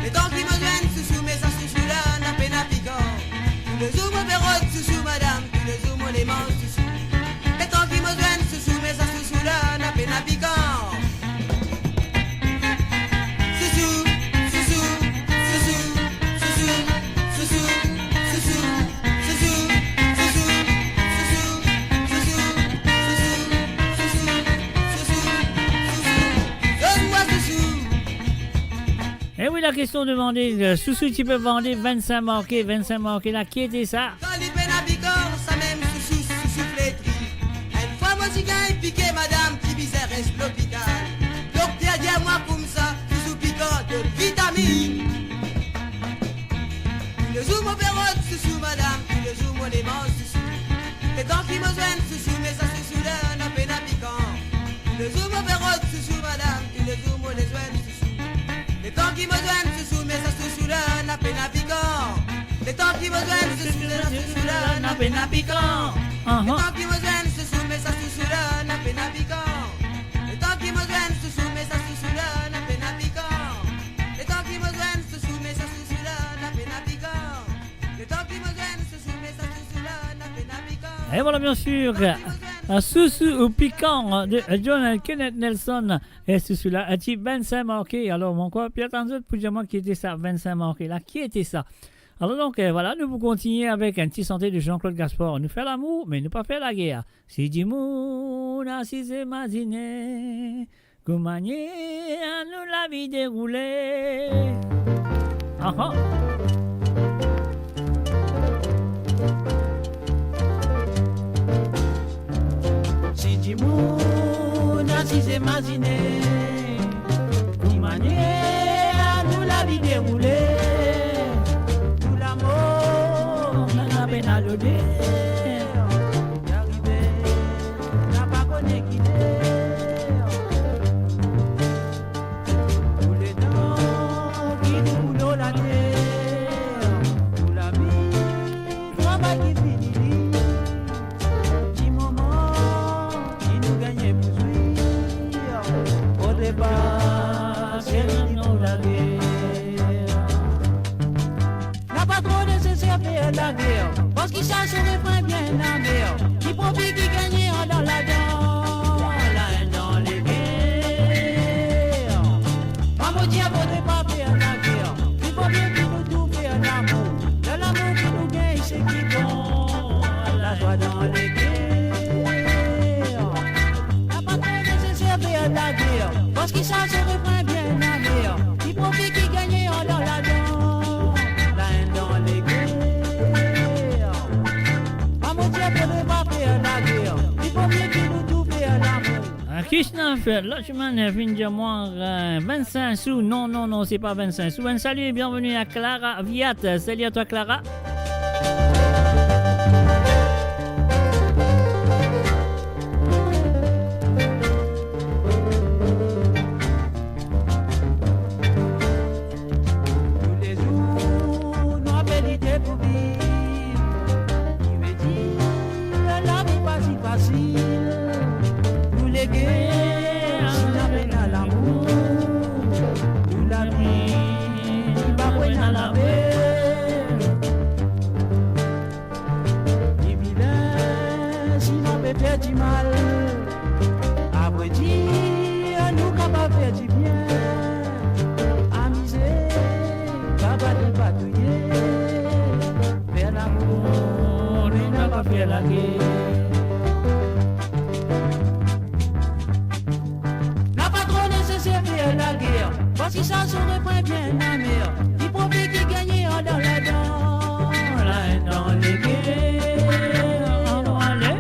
Letan ki mo zwenn sousou, me sa sousou la napa pena pikan. Toulezour mo pe rod sousou madam, toulezour mo le manz sousou. Letan ki mo zwenn sousou, me sa sousou la napa pena pikan. Sousou, sousou, sousou, sousou, sousou, sousou, sousou, sousou, sousou, sousou, sousou, sousou, sousou, sousou, donn mwa sousou. E wi, lakestion demande, euh, sousou ti pe vande, vennsenk marke, vennsenk marke la, ki ete sa? Kan li pena pikan, samem sousou, sousou fletri. Enn fwa mo ti gagn pike madam, ti bizin res lopital. Dokter dir mwa koumsa, sousou pikan, donn vitaminn. Toulezour mo pe rod sousou madam, toulezour mo le manz sousou. Letan ki mo zwenn sousou, me sa sousou la napa pena pikan. Toulezour mo pe rod sousou madam, toulezour mo le zwenn sousou. Letan ki mo zwenn sousou, me sa sousou la napa pena pikan. Letan ki mo zwenn sousou, me sa sousou la napa pena pikan. Aha. Letan ki mo zwenn sousou, me sa sousou la napa pena pikan. Letan ki mo zwenn sousou, me sa sousou la napa pena pikan. Letan ki mo zwenn sousou, me sa sousou la napa pena pikan. Letan ki mo zwenn sousou, me sa sousou la napa pena pikan. Et voilà, bien sûr, euh, Sousou ou Pikan de, euh, John Kenneth Nelson. E sousou la, euh, ti vennsenk marke. Alor, mo krwar Pierre tann zot pou dir mwa ki ete sa vennsenk marke la, ki ete sa. Alor donk, euh, voilà, nou pou kontigne avek enn ti sante de Jean-Claude Gaspard. Nou fer lamour, me nou pa fer lager. Si dimoun asize mazine, kouma manier nou lavi deroule. Aha. Si dimoun asize mazine, kouma manier nou lavi deroule, pou lamor, nana pena loder. Arive, napa kone ki ler. Pou letan ki nou lor later, pou lavi, travay ki fini li, ti moman ki nou gagne pou zwir, o depa, se nou lager. Napa tro neseser fer lager, parski sa so refren bien amer. Ki profi ki gagne andan ladan, laenn dan leker? Mwa mo dir, fode pa fer lager, li vo mie ki nou tou fer lamour. Ler lamour ki nou gagn, seki bon, lazwa dan leker. Napa tro neseser fer lager, parski sa so refren bien amer. Ki profi ki gagne andan ladan, laenn dan leker? Mwa mo dir, fode pa fer lager, li vo mie ki nou tou fer lamour. Ah, Krishna, Lachman, euh, vinn dir mwa, euh, vennsenk sou. Non, non, non, se pa vennsenk sou. Enn sali e bienveni a Clara Viat. Salut à toi, Clara. Toulezour nou apel lite pou viv, ki vedir lavi pa ti fasil. Nou leker, si napa pena lamour, nou lavi, li pa pou ena laper. Li vilen, sinon pe fer dimal. Avredir, nou kapav fer dibien. Amize, pa bat, pa touye. Fer lamour, nou napa fer lager. Napa tro neseser fer lager, parski sa so refren bien amer. Ki profi ki gagne andan ladan, laenn dan leker? Anon ale, anon ale.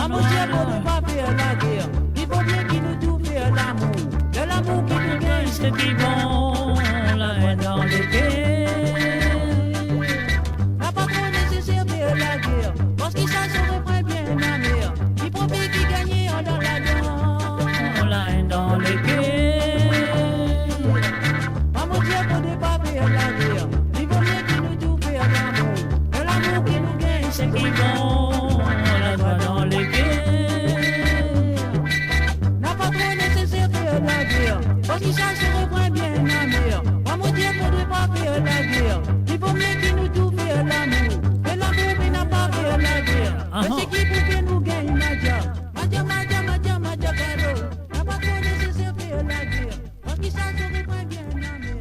Amour, Dieu, fode pa fer lager. Li vo mie ki nou tou fer lamour. Ler lamour ki nou gagn, seki bon, laenn dan leker? Napa tro neseser fer lager, parski sa so refren bien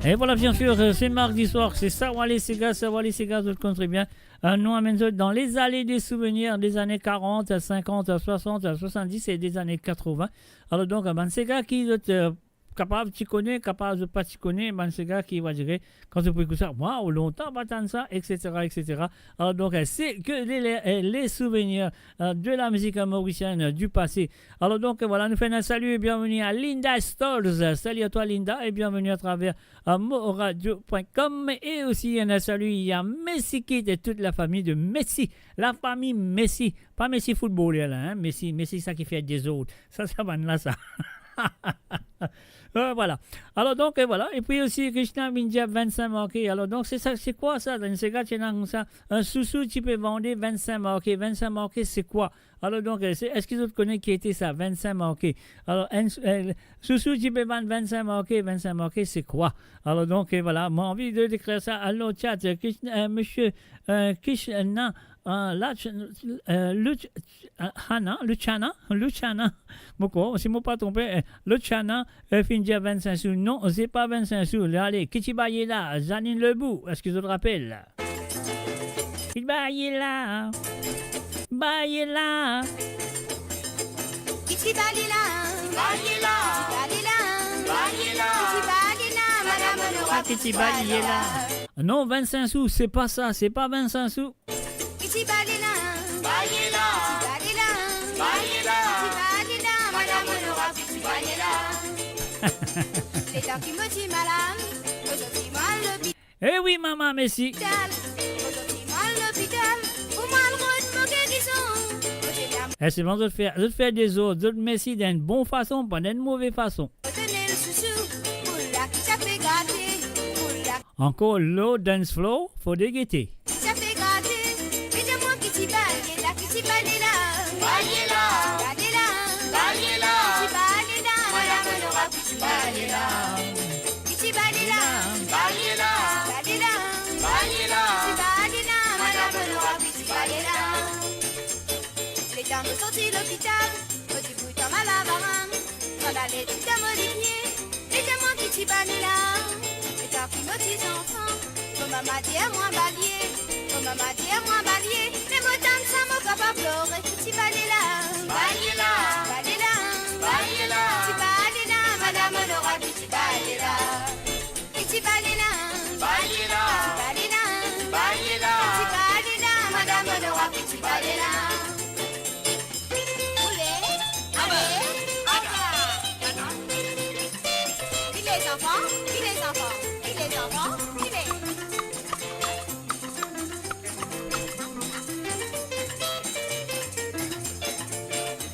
E vwala, bien sir, euh, se mardi swar, se Sawale Sega, Sawale Sega, zot konn tre bien. Euh, nou amenn zot dan lezane de souvenir, dezane karant, sinkant, swasant, swasanndis e dezane katrovin. Alor donk, bann sega ki zot, euh, kapav ti kone, kapav zot pa ti kone, bann sega ki va dir, kan zot pou ekout sa, "Waw, lontan pa tann sa," et cetera, et cetera. Alor donk, euh, c'est que les, les, euh, les souvenirs, euh, de la musique, euh, mauricienne, euh, du passé. Alor donk, euh, vwala, nou fer enn salut et bienvenue à Linda Stolz. Salut à toi, Linda, et bienvenue à travers euh, moradio point com. Et aussi, un salut à Messi Kid et toute la famille de Messi. La famille Messi. Pas Messi footballeur, là, hein. Messi, Messi, sa ki fer dezord. Sa, sa bann la, sa. Euh, vwala. Alor donk, euh, vwala. E pi osi, Krishna vinn dir vinn-sink marke. Alor donk, se sa, se kwa sa? Dan se kat, ti ena koumsa, enn sousou ti pe vande vinn-sink marke. Vinn-sink marke, se kwa? Alor donk, euh, se, eski zot kone ki ete sa, vinn-sink marke? Alor, enn, euh, sousou ti pe vann vinn-sink marke, vinn-sink marke, se kwa? Alor donk, euh, vwala, mo anvi de dekrir sa. Alor, chat, euh, Kish-, euh, misie, euh, Kishna, euh, Lach-, euh, Luch-, euh, Hana, Luchana, Luchana. Mo krwar, si mo pa tronpe, euh, Luchana, euh, finn dir vinn-sink sou. Non, se pa vinn-sink sou. Ale, ki ti baye la? Zanine Lebou, eski zot rapel? Ki ti baye la? Baye la. Ki ti baye la? Baye la. Ki ti baye la? Baye la. Ki ti baye la? Madame Nora, ki ti baye la? Non, vinn-sink sou, se pa sa, se pa vinn-sink sou. Ki ti baye la? Baye la. Ki ti baye la? Baye la. Ki ti baye la? Madame Nora, ki ti baye la? Letan ki mo ti malad, mo sorti mwa lopital. Eh wi, mama, mesi. Mo sorti mwa lopital, pou mwa rod mo gerizon. Mo ti la Eh, se bon, zot fer, zot fer dezord, zot mesi dan enn bon fason, pa dan enn move fason. Mo donn enn sousou, pou la ki ti pe gate, pou la Ankor lor dance floor, fode gete. Ki ti pe gate, me dir mwa ki ti baye la, ki ti baye la. Baye la. Baye la. Baye la. Ki ti baye la. Madame Nora, ki ti baye la. Ki ti baye la. Baye la. Baye la. Baye la. Ki ti baye la. Madame Nora, ki ti baye la. Letan mo sorti lopital, mo ti bout anba lavarand. Mo ale toutan mo lipie, letan mwa ki ti baye la. Letan ki mo ti zanfan, mo mama dir mwa baye, mo mama dir mwa baye, me mo tann sa mo kapav plore, ki ti baye la. Baye la. Baye la. Baye la. Ki ti baye la, Madame Nora, ki ti baye la. Ki ti baye la. Baye la. Ki ti baye la. Baye la. Ki ti baye la, Madame Nora, ki ti baye la. Oule, ale, anba. Ki lezanfan, ki lezanfan, ki lezanfan, ki le-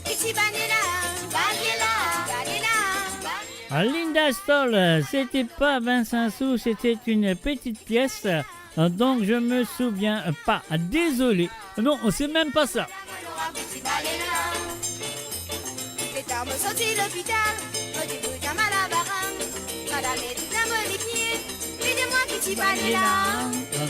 Ki ti baye la, baye la, baye la, baye la. Linda Stoll, c'était pas vingt-cinq sous, c'était une petite pièce, euh, donc je me souviens pas. Désolé. Non, c'est même pas ça. Letan mo sorti lopital, mo ti bout anba lavarand. Mo ale toutan mo lipie, me dir mwa ki ti baye la.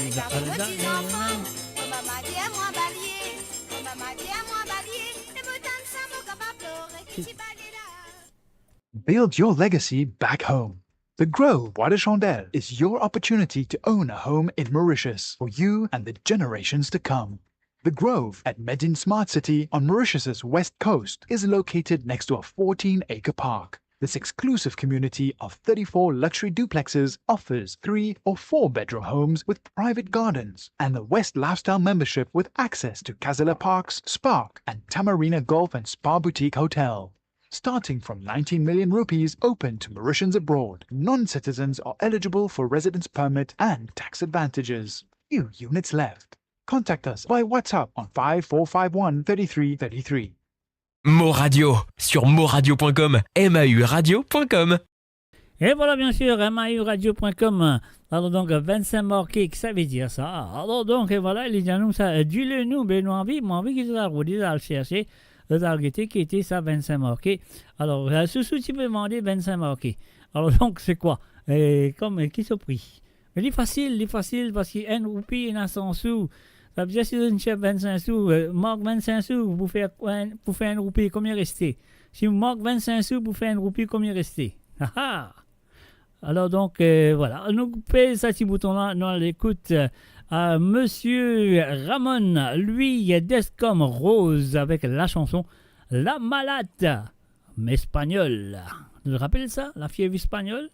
Letan mo ti zanfan, mo mama dir mwa baye, mo mama dir mwa baye, e mo tann sa mo kapav plore, ki ti baye la. Build your legacy back home. The Grove Bois de Chandelle is your opportunity to own a home in Mauritius for you and the generations to come. The Grove at Medin Smart City on Mauritius's west coast is located next to a fourteen-acre park. This exclusive community of thirty-four luxury duplexes offers three or four bedroom homes with private gardens and the West Lifestyle membership with access to Casella Parks, Spark, and Tamarina Golf and Spa Boutique Hotel. Starting from nineteen million rupees, open to Mauritians abroad. Non-citizens are eligible for residence permit and tax advantages. Few units left. Contact us by WhatsApp on five four five one thirty-three thirty-three. Mo Radio, sur mo radio point com, M A U radio point com. E vwala, bien sir, M A U radio point com. Alor donk, vinn-sink marke, ki sa ve dir sa? Alor donk, e vwala, li dir nou sa, euh, dil nou, be nou anvi, mo anvi ki zot al rode, al serse, zot al gete ki ete sa vinn-sink marke. Alor, euh, sousou ti pe vande vinn-sink marke. Alor donk, se kwa? E kom, e ki so pri? Me li fasil, li fasil, parski enn roupi ena san sou. Sa ve dir si zot inn tir vinn-sink sou, euh, mark vinn-sink sou pou fer, pou fer enn roupi, konbien reste? Si mark vinn-sink sou pou fer enn roupi, konbien reste? Ha, ha! Alor donk, euh, vwala, nou koup sa ti bouton la, nou al ekout, euh, Misie Ramon, Louis Descom, Rose avek lasanson La Malad, me espanyol. Nou rapel sa, lafiev espanyol?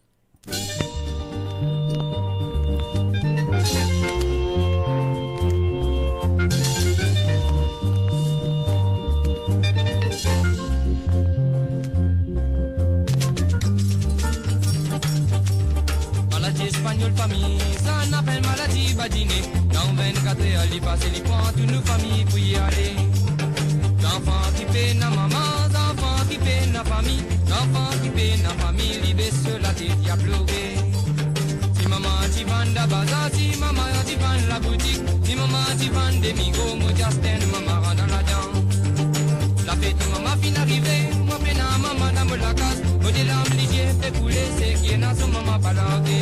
Maladi espanyol fami, sa nou apel maladi badine. Dan vennkat er li pase, li pran tou nou fami pou li ale. Zanfan ki pena mama, zanfan ki pena fami, zanfan ki pena fami, li bes so latet, li a plore. Si mama ti vann labazar, si mama ti vann laboutik, si mama ti vann demi gro, mo ti aste enn mama rant dan ladan. Lafet mama finn arive, mwa pena mama dan mo lakaz, mo de larm lizie pe koule, seki ena so mama pa large.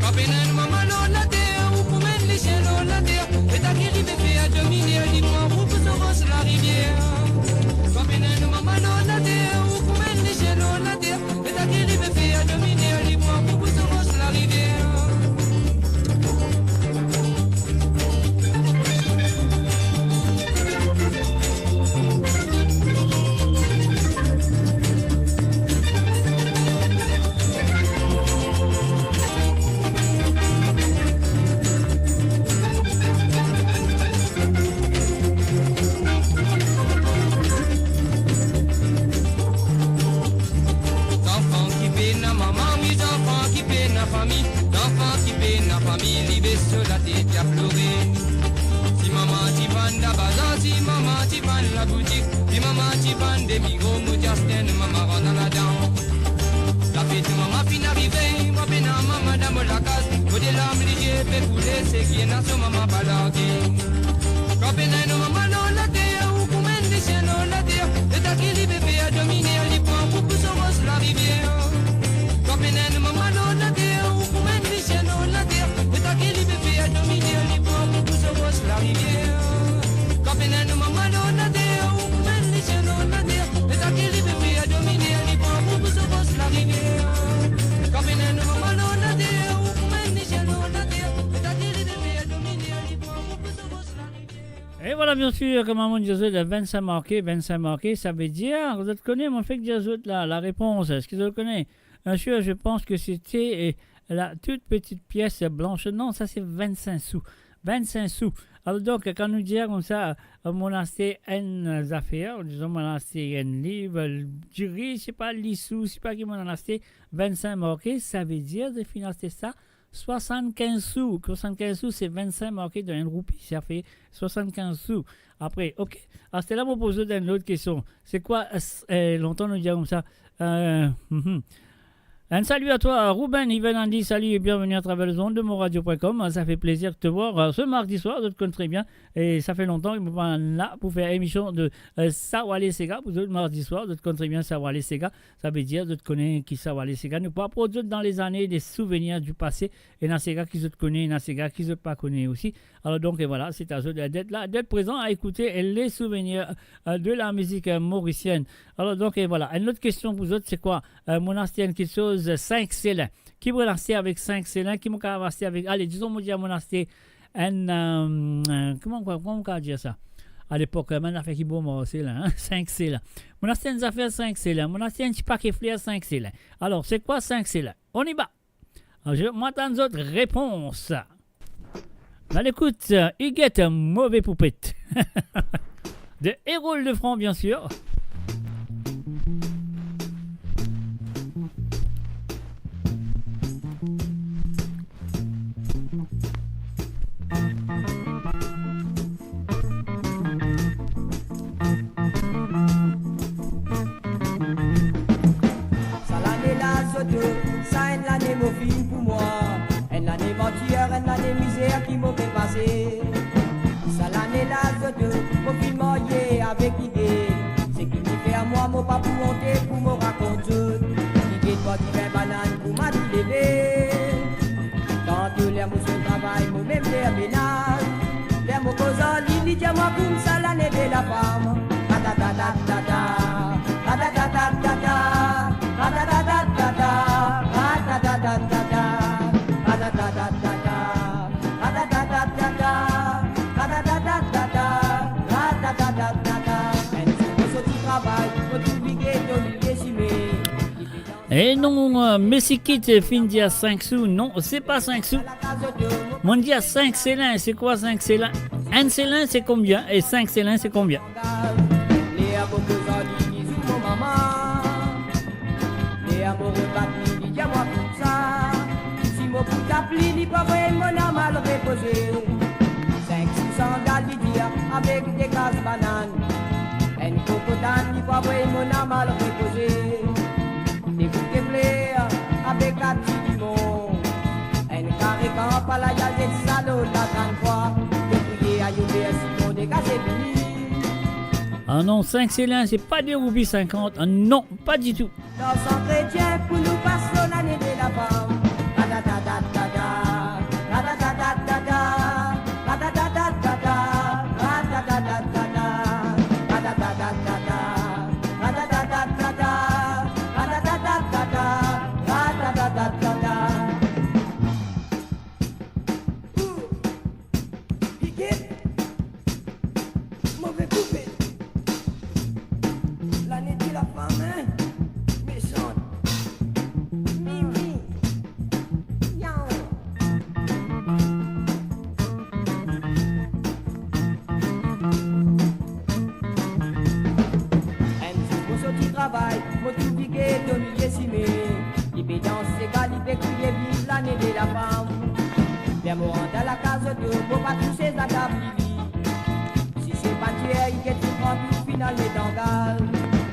Kan pena enn mama lor later, ou pou menn lisien lor later, e ta ki li pe fer dominer, li pran ou pou so ros larivier. Kan pena enn mama lor later, ou pou menn lisien lor later, e ta ki li pe fer dominer, li pran ou pou so ros larivier. Zanfan ki pena mama, wi, zanfan ki pena fami, zanfan ki pena fami, li bes so latet, li a plore. Si mama ti vann labazar, si mama ti vann laboutik, si mama ti vann demi gro, mo ti aste enn mama rant dan ladan. Lafet mama finn arive, mwa pena mama dan mo lakaz, mo de larm lizie pe koule, seki ena so mama pa large. Kan pena enn mama lor later, ou pou menn lisien lor later, e ta ki li pe fer dominer, li pran ou pou so ros larivier. Kan pena enn mama lor later, ou pou menn lisien lor later, e ta ki li pe fer dominer, li pran ou pou so ros larivier. Kan pena enn mama lor later, ou pou menn lisien lor later, e ta ki li pe fer dominer, li pran ou pou so ros larivier. Kan pena enn mama lor later, ou pou menn lisien lor later, e ta ki li pe fer dominer, li pran ou pou so ros larivier. E vwala, bien sir, kouma mo dir zot, vennsenk marke, vennsenk marke, savedir, zot kone, mo fek dir zot la, larepons, eski zot kone? Bien sir, je pense que c'était, euh, la toute petite pièce blanche. Non, sa se vennsenk sou. Vennsenk sou. Alor donk, kan nou dir koumsa, euh, mo aste enn zafer, dizon mo aste enn liv, euh, diri, se pa, lisou, se pa ki mo aste, vennsenk marke, savedir, zot finn aste sa, swasannkinz sou. Swasannkinz sou, se vennsenk marke dan enn roupi, sa fer swasannkinz sou. Apre, ok. Aster la, mo poz zot enn lot kestion. Se kwa, euh, s-, euh, lontan nou dir koumsa, euh, mhm. Un salut à toi, Ruben, Yvonne, Andy, salut et bienvenue à travers les ondes de moradio point com. Ça fait plaisir de te voir, euh, ce mardi soir, zot konn tre bien. E sa fer lontan ke mo pa la pou fer emision de, euh, Sa Wale Sega pou zot mardi soir. Zot konn tre bien Sa Wale Sega. Savedir, zot kone ki Sa Wale Sega. Nou pa prodwi zot dan lezane, des souvenirs du passé. Ena sega ki zot kone, ena sega ki zot pa kone osi. Alor donk, e vwala, se a zot d'être la, d'être présent à écouter les souvenirs, euh, de la musique, euh, mauricienne. Alor donk, e vwala, enn lot kestion pou zot, se kwa? Euh, mo aste enn kiksoz, euh, sink selin. Ki mo aste avek sink selin? Ki mo kapav aste avek, ale, dizon, mo dir, mo aste enn, euh, euh, kouma, kouma, kouma mo kapav dir sa? Alepok, euh, bann zafer ki bon marse la, hein, sink selin. Mo aste enn zafer sink selin. Mo aste enn ti pake fler sink selin. Alor, se kwa sink selin? On y va! Alor, mo atann zot repons. Nou al ekout, euh, Huguette, Move Poupet. De Erol Lefranc, bien sir. Sa lane la zot, sa enn lane mo finn pou mwa. Enn lane martir, enn lane mizer ki mo pe pase. Sa lane la zot, mo finn marye avek lide. Seki finn fer mwa, mo pa pou onte pou mo rakont zot. Li get bwar divin banann kouma tou leve. Kan tou ler mo sot travay, mo mem fer menaz. Ler mo koz ar li, li dir mwa koumsa lane de lafam. Ratatatatata, ratatatatata, ratatatatata, ratata. E non, euh, Messi Kit finn dir sink sou. Non, se pa sink sou. Monn dir sink selin, se kwa sink selin? Enn selin, se konbien? E sink selin, se konbien? Ler mo koz ar li, li zour mo mama. Ler mo rebat li, li dir mwa koumsa. Si mo pou tap li, li pou avoy mo nam al repoze. Sink sou sandal, li dir, avek de kas banann. Enn kokotann, li pou avoy mo nam al repoze. De bouke fler avek kat ti limon. Enn kare kanpalay al zet sa lor lagrann krwa. Mo priye, ayo Pè, si mo de kase fini. Ah non, sink selin, se pa de roupi sinkant. Ah non, pa ditou. Larsan kretien pou nou pas so lane de lafam. Ratatatatata, ratatatatata, ratatatatata, ratatatatata, ratatatatata, ratatatatata, ratatatatata, ratatatatata. Ouh! Pike! Move koupe. Lane de lafam, hein? Mesant. Mimi. Yaw. Enn zour mo sorti travay, mo trouv li ete o milie sime. Li pe dans sega, li pe kriye viv lane de lafam. Ler mo rant dan lakaz, zot dir mo pa tous se zagab li. Si se pa dir, li get finn pran tou final met an gal.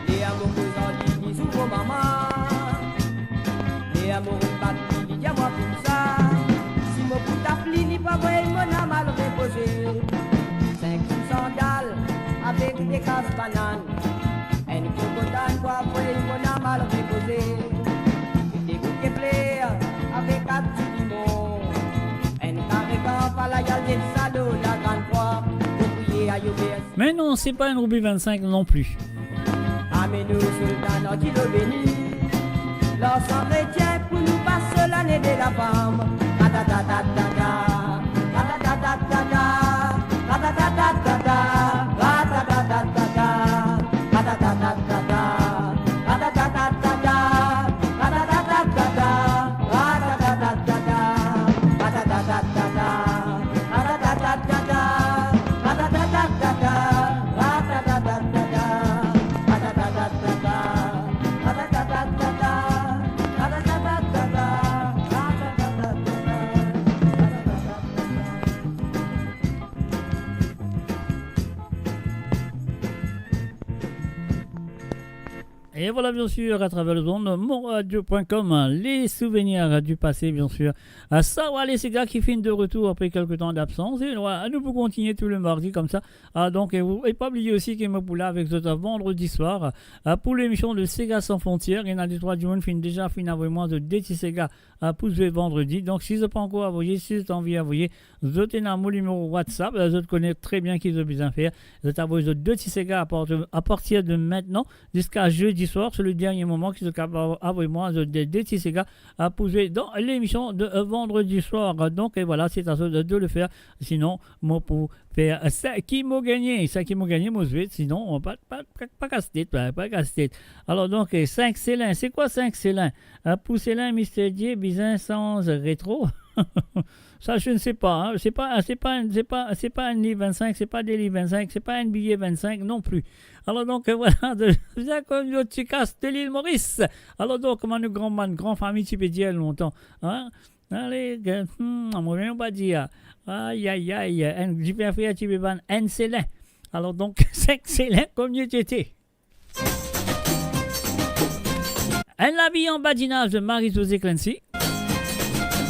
Ler mo koz ar li, li zour mo mama. Ler mo rebat li, li dir mwa koumsa. Si mo pou tap li, li pou avoy mo nam al repoze. Sink sou sandal avek de kas banann. Enn kokotann pou avoy mo nam al repoze. De bouke fler avek kat ti limon. Enn kare kanpalay al zet sa lor lagrann krwa. Mo priye, ayo Pè. Me non, se pa enn roupi vennsink non pli. Amenn nou Sultan an dilo beni. Larsan kretien pou nou pas so lane de lafam. Ratatatatata, ratatatatata, ratatatatata, ratatatatata, ratatatatata, ratatatatata, ratatatatata, ratatatatata, ratatatatata. Et voilà, bien sûr, à travers les ondes, mon radio point com, les souvenirs du passé, bien sûr. Euh, sa, voilà, les gars qui finissent de retour après quelques temps d'absence. Et voilà, nous pouvons continuer tous les mardis comme ça. Ah, donc, et, vous, et pas oublier aussi que moi, pour là, avec zot, euh, vendredi soir, euh, pour l'émission de Sega Sans Frontières, il y en a deux, trois du monde, fin, déjà, fin, envoyez-moi de, de petits Sega, euh, pour jouer vendredi. Donc, si zot pa ankor avoye, si zot anvi avoye, zot ena mo nimero WhatsApp, euh, zot kone tre bien ki zot bizin fer. Zot avoy zot de ti sega a partir, a partir de maintenant jusqu'à jeudi soir, c'est le dernier moment ki zot kapav avoy mwa zot de, de ti sega, euh, pour jouer dans l'émission de, euh, vendredi soir. Donc, et voilà, c'est à zot de, de le faire. Sinon, mo pou fer, euh, sa ki mo gagne, sa ki mo gagne, mo zwe. Sinon, pa, pa, pa, pa kas tet, pa, pa kas tet. Alors donc, euh, sink selin, c'est quoi sink selin? Euh, pour selin, Mister Dieu, bizin sanz retro. Ça, je ne sais pas, hein. C'est pas, c'est pas, c'est pas, c'est pas un livre vingt-cinq, c'est pas des livres vingt-cinq, c'est pas un billet vingt-cinq non plus. Alors donc, euh, voilà, de, bizin konn zot ti kas de l'île Maurice. Alors donc, kouma nou gran, bann gran fami ti pe dir lontan, hein? Allez, gars, hmm, mo mem pa dir. Aïe, aïe, aïe, enn difin frer ti pe bann enn selin. Alors donc, sink selin, kouma ti ete. Enn lavi an badinaz de Marie-Josée Clancy.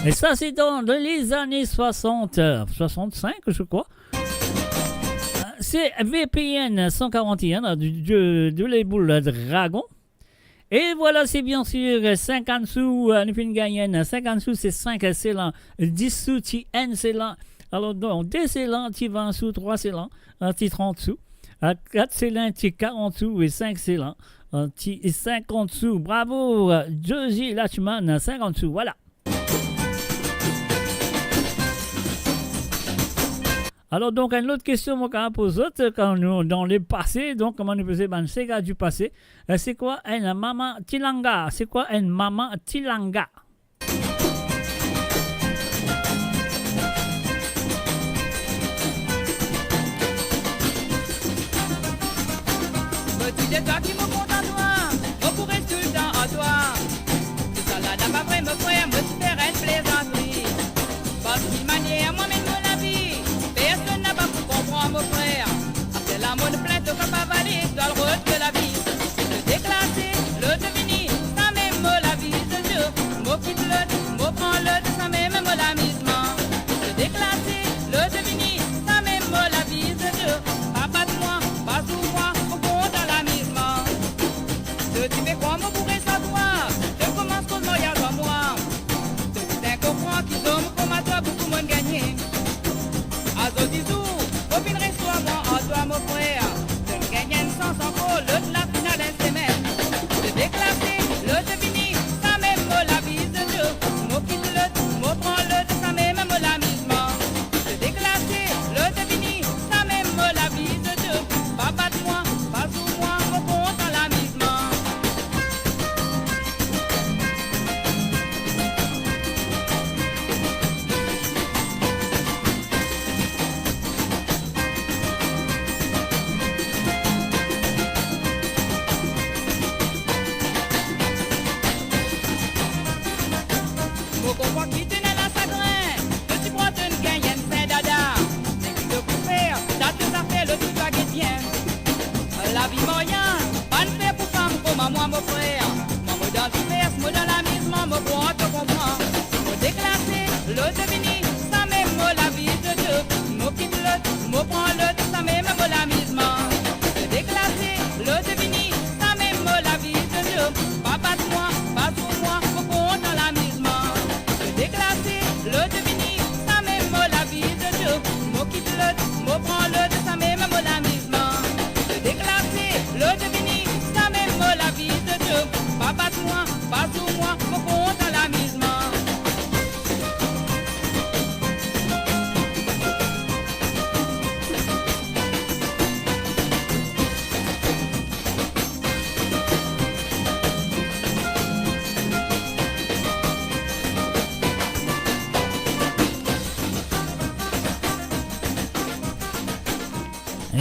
Et ça, c'est dans les années soixante, euh, soixante-cinq, je crois. C'est V P N cent quarante et un, là, du, du, du label Dragon. Et voilà, c'est bien sûr, euh, cinquante sous, euh, nou finn gagn enn, cinquante sous, c'est cinq selin, dix sous, ti enn selin. Alors, donc, deux selin, ti vingt sous, trois selin, euh, ti trente sous. Euh, quatre selin, ti quarante sous, et cinq selin, euh, ti cinquante sous. Bravo, euh, Josie Lachman, cinquante sous. Voilà. Alor, donk, enn lot kestion mo kapav poz zot, kan nou dan lepase, donk, kouma nou pe dir bann sega dipase, eh, se kwa enn mama tilanga? Se kwa enn mama tilanga? Mo ti de twa ki mo kontan twa, mo pou res toultan ar twa. Tousala napa vre mo frer, mo ti fer enn plezantri. Parski manier mwa menn mo lavi, personn napa pou konpran mo frer. Aster la mo plin, to kapav ale, to al rod to lavi. To deklase, lot to vini, samem mo lavi, to dir, mo kit lot, mo pran lot, samem mo lamizman. To deklase, lot to vini, samem mo lavi, to dir, pa bat mwa, pa zour mwa, mo kontan lamizman. To ti pe krwar mo pou res ar twa, to koumans koz maryaz ar mwa. To bizin konpran ki zom kouma twa boukou monn gagne. Azordi zour, mo finn res twa mwa ar twa mo frer. To'nn gagn enn sans ankor, lot la finn al enn semenn. To deklase, lot to vini, samem mo lavi, to dir, mo kit lot, mo pran lot, samem mo lamizman. To deklase, lot to vini, samem mo lavi, to dir, pa bat mwa, pa zour mwa, mo kontan lamizman. Mo konpran ki to'nn ena sagrin, to ti krwar to'nn gagn enn sen dada. Seki to pou fer, dat to zafer, lot to dwa get bien. Lavi maryaz pa'nn fer pou fam kouma mwa mo frer. Mwa mo dan difes, mo dan lamizman, mo krwar to konpran. Mo deklase, lot to vini, samem mo lavi, to dir, mo kit lot, mo pran lot, samem mo lamizman. To deklase, lot to vini, samem mo lavi, to dir, pa bat mwa, pa zour mwa, mo kontan lamizman. To deklase, lot to vini, samem mo lavi, to dir, mo kit lot, mo pran lot, samem mo lamizman. To deklase, lot to vini, samem mo lavi, to dir, pa bat mwa, pa zour mwa, mo kontan lamizman.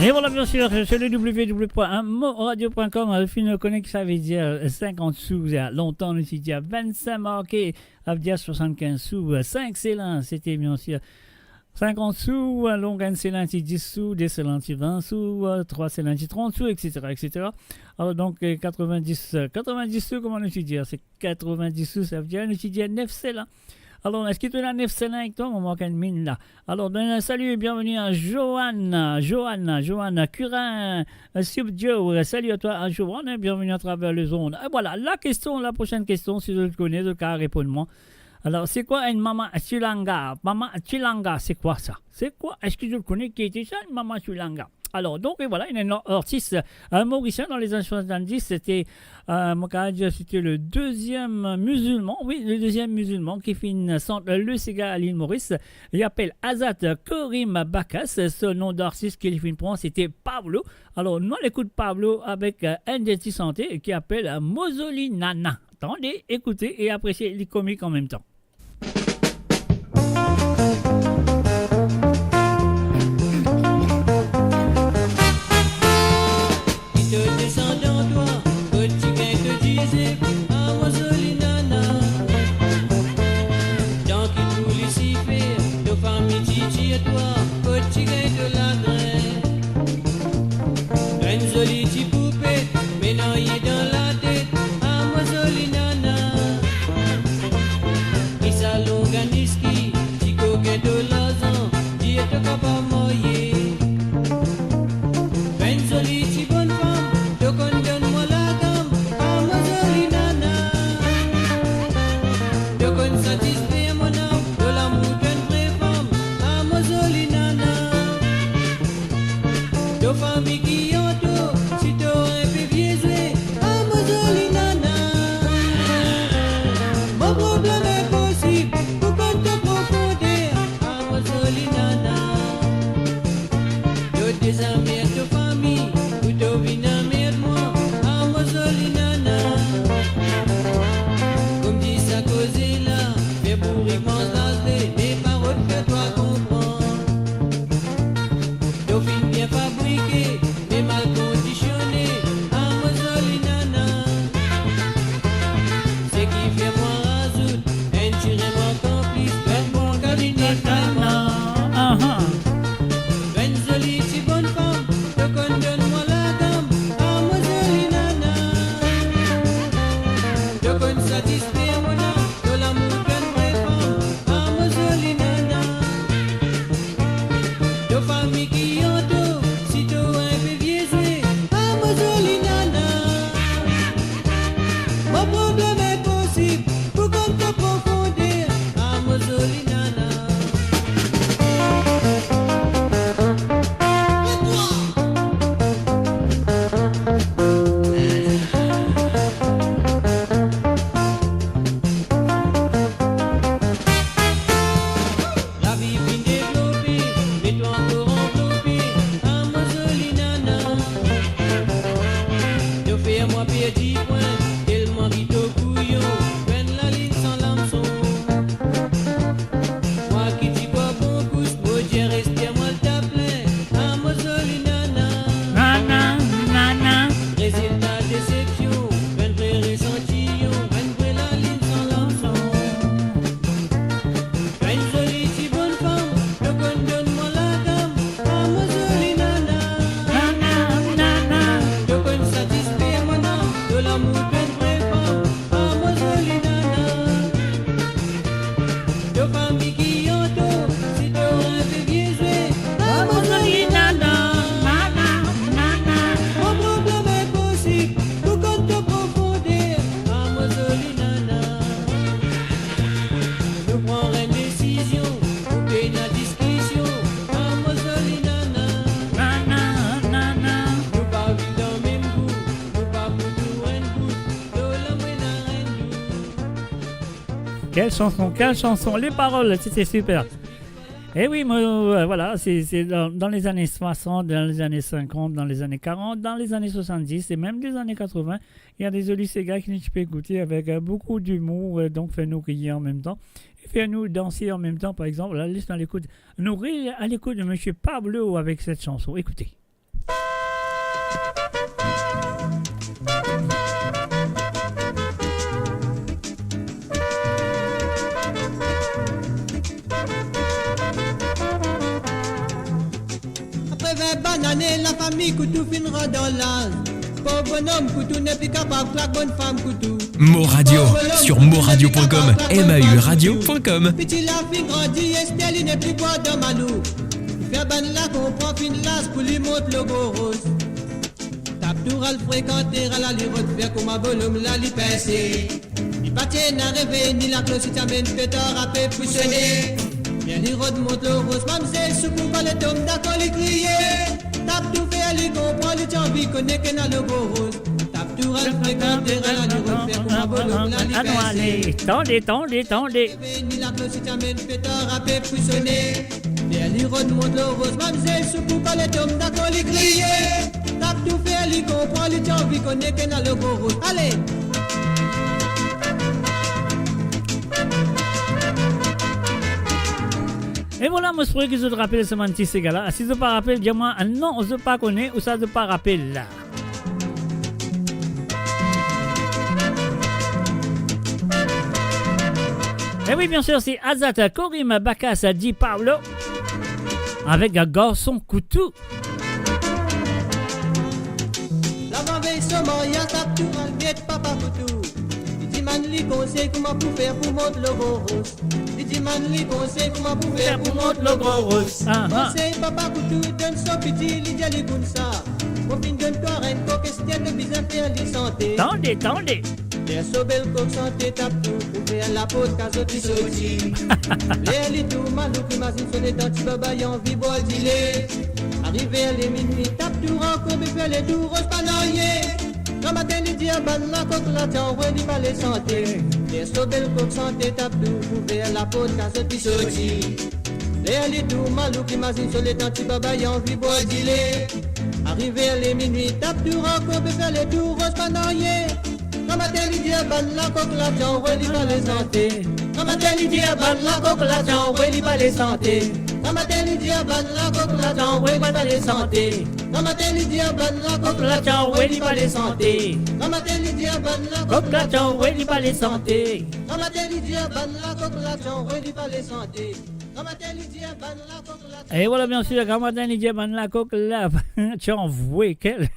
Et voilà, bien sûr, sur le w w w point mo radio point com, euh, finn konn ki savedir, euh, sinkant sou, euh, lontan nou ti dir, euh, vinn-sink marke, savedir swasannkinz sou, euh, sink selen, sete bien sûr sinkant sou, euh, long enn selen ti dis sou, de selen ti vin sou, euh, trwa selen ti trant sou, et cetera, et cetera. Alor donk, euh, katrevin-dis, euh, katrevin-dis sou, kouma nou ti dir, se katrevin-dis sou, savedir nou ti dir nef selen. Alor, eski to ena nef selen avek twa? Mo mank enn minn la. Alor, donn enn sali e bienveni a Joanne, Joanne, Joanne Curin, euh, sur Joe. Euh, sali a twa, a Joanne, e bienveni atraver lezond. E voilà, la kestion, la prosenn kestion, si zot kone, zot kapav reponn mwa. Alor, se kwa enn mama tilanga? Mama tilanga, se kwa sa? Se kwa? Eski zot kone ki ete sa, enn mama tilanga? Alor, donk, e voilà, ena enn artis, euh, morisien dan lezane swasanndiz, sete, euh, mo kapav dir, sete le deuxième musulman, wi, le deuxième musulman ki finn sant le sega a lil Moris. Li apel Azat Karim Bakas, so nom d'artis ki li finn pran, sete Pablo. Alor, nou al ekout Pablo avek, euh, enn de ti sante ki apel, euh, Mo Zoli Nana. Tande, ekoute e apresie, li komik anmemtan. Ki to desandan twa, kot ti gagn to dize, a mo zoli nana. Dan ki trou Lisifer, to fami ti tir twa, kot ti gagn to lagrin. Enn zoli ti poupe, me nanye dan latet, a mo zoli nana. Ki sa longan iski, ti kokin to larzan, dir to kapav marye. Enn zoli ti bonn fam, to konn donn mwa lagam, a mo zoli nana. Dipwin, telman ki to bouyon, enn lalinn san lamson. Mwa ki ti krwar bon kous, mo dir Ester mwa ta plin, a mo zoli nana. Nana, nana. Rezilta desepsion, enn vre resantiyon, enn vre lalinn san lamson. Enn zoli ti bonn fam, to konn donn mwa lagam, a mo zoli nana. Nana, nana. To konn satisfer mo nam, to lamour enn vre fam, a mo zoli nana. To fami ki antour, si to enn pe bien zwe, a mo zoli nana. Nana, nana. Mo problem inposib, pou konn to profonder, a mo zoli nana. Nou pran enn desizion, pou pena diskision, a mo zoli nana. Nana, nana. Nou pa vinn dan mem gou, nou pa pou tou enn bout, to lamour ena enn dou. Quelle chanson, quelle chanson, les paroles, c'était super. Eh oui, moi, euh, voilà, c'est, c'est dans, dans les années soixante, dans les années cinquante, dans les années quarante, dans les années soixante-dix et même les années quatre-vingts, il y a des jolis séga ki nou ti pe ekoute avec, euh, beaucoup d'humour, euh, donc fer nou riye an mem tan e fer nou danse an mem tan. Par exemple, la, les nou al ekout, nou riye a lekout de Monsieur Pablo avec cette chanson. Écoutez. Apre vin bann ane, lafami Koutou finn rant dan laz. Pov bonom Koutou nepli kapav klak bann fam Koutou. Mo Radio, sur moradio point com, M A U radio point com. Piti la finn grandi, Ester li nepli bwar dan malou. Li fer bann la konpran finn laz pou li mont lor gro ros. Taptour al frekante, ala li rod fer kouma bolom la li pinse. Li pa ti ena reveni, laklos ti amenn petar ape pou sone. Ler li rod mont lor ros, mamzel soukou pa letom, dakor li kriye. Taptour fer li konpran li ti anvi kone ki ena lor gro ros. Taptour al frekante, ala li rod fer kouma bolom la li pinse. Tande, tande, tande. Vini laklos ti amenn petar ape pou sone. Ler li rod mont lor ros, mamzel soukou pa letom, dakor li kriye. Taptour fer li konpran li ti anvi kone ki ena lor gro ros. Ale! E vwala, mo espere ki zot rapel sa bann ti sega la. Si zot pa rapel, dir mwa non, zot pa kone, ouswa zot pa rapel la. E wi, bien sir, se Azat, Korim, Bakas, Di Pablo, avek Garson Koutou. Lavan vey so maryaz, Taptour al get papa Koutou. Li dimann li konsey kouma pou fer pou mont lor gro ros. Li dimann li konsey kouma pou fer pou mont lor gro ros. Aha. Konsey papa Koutou donn so piti, li dir li koumsa: Mo finn donn twa enn kok, Ester to bizin fer li sante. Tande, tande. Fer so bel kok sante, Taptour, pou fer laport kan zot li sorti. Ler li tou malouk, imazinn so letan ti baba, li anvi bwar dile. Arive ler minwi, Taptour ankor pe fer letour, ros pa nanye. Gramatin li dir bann la kok la ti anvoy li pa le sante. Fer so bel kok sante, Taptour, pou fer laport kan zot li sorti. Ler li tou malouk, imazinn so letan ti baba, li anvi bwar dile. Arive ler minwi, Taptour ankor pe fer letour, ros pa nanye. Gramatin li dir bann la kok la ti anvoy li pa le sante. Gramatin li dir bann la kok la ti anvoy li pa le sante. Gramatin li dir bann la kok la ti anvoy li pa le sante. Gramatin li dir bann la kok la ti anvoy li pa le sante. Gramatin li dir bann la kok la ti anvoy li pa le sante. Gramatin li dir bann la kok la ti anvoy li pa le sante. Gramatin li dir bann la kok la ti... E vwala, bien sir, gramatin li dir bann la kok la ti anvoy kel...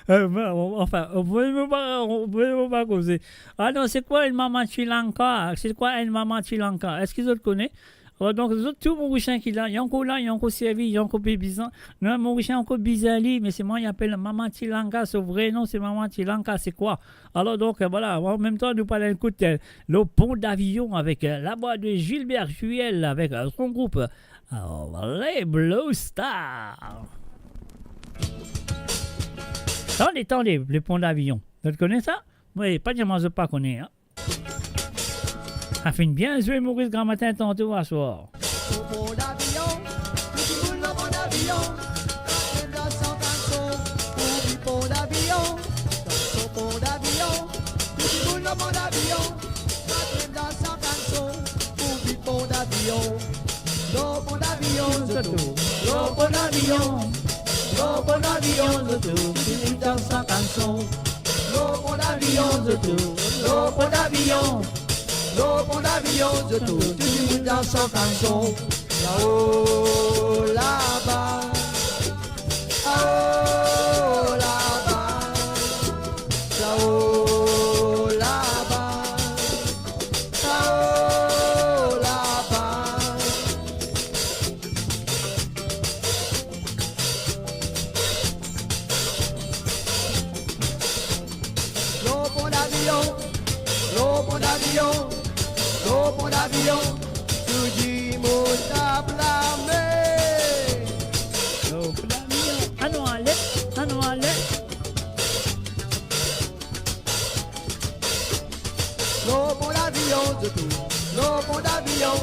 Eh, bon, anfin, ou pe pa, ou pe pa koze. Ah non, c'est quoi une maman Sri Lanka? C'est quoi une maman Sri Lanka? Eski zot kone? Alor, donk, zot tou Morisien ki la, li ankor la, li ankor servi, li ankor pe bizin. Non, Morisien ankor bizin li, me se mwa li apel maman Sri Lanka, so vre non se maman Sri Lanka, c'est quoi? Alor, donk, euh, vwala, an mem tan, nou pou al ekout, euh, Le Pont d'Avignon avek, euh, lavwa de Gilbert Juel avek, euh, son group, euh, les Blue Stars. Tande, tande, Le Pont d'Avignon. Zot kone sa? Wi, pa dir mwa zot pa kone, hein. Sa finn bien zwe Moris gramatin tanto aswar. Au pont d'Avignon, tout le monde au pont d'Avignon. Même dans son canton, au pont d'Avignon. Lor pon davion, sa tremble dan san kanson, pou vinn pon davion. Lor pon davion, zot tou. Lor pon davion, lor pon davion, zot tou. Tou dimoun dan san kanson. Lor pon davion, zot tou. Lor pon davion, lor pon davion, zot tou. Tou dimoun dan san kanson. Lao, laba. Lao laba, lao laba, lao laba. Lor pon davion, lor pon davion, lor pon davion, tou dimoun tap lame. Lor pon davion, anou ale, anou ale. Lor pon davion, zot tou. Lor pon davion,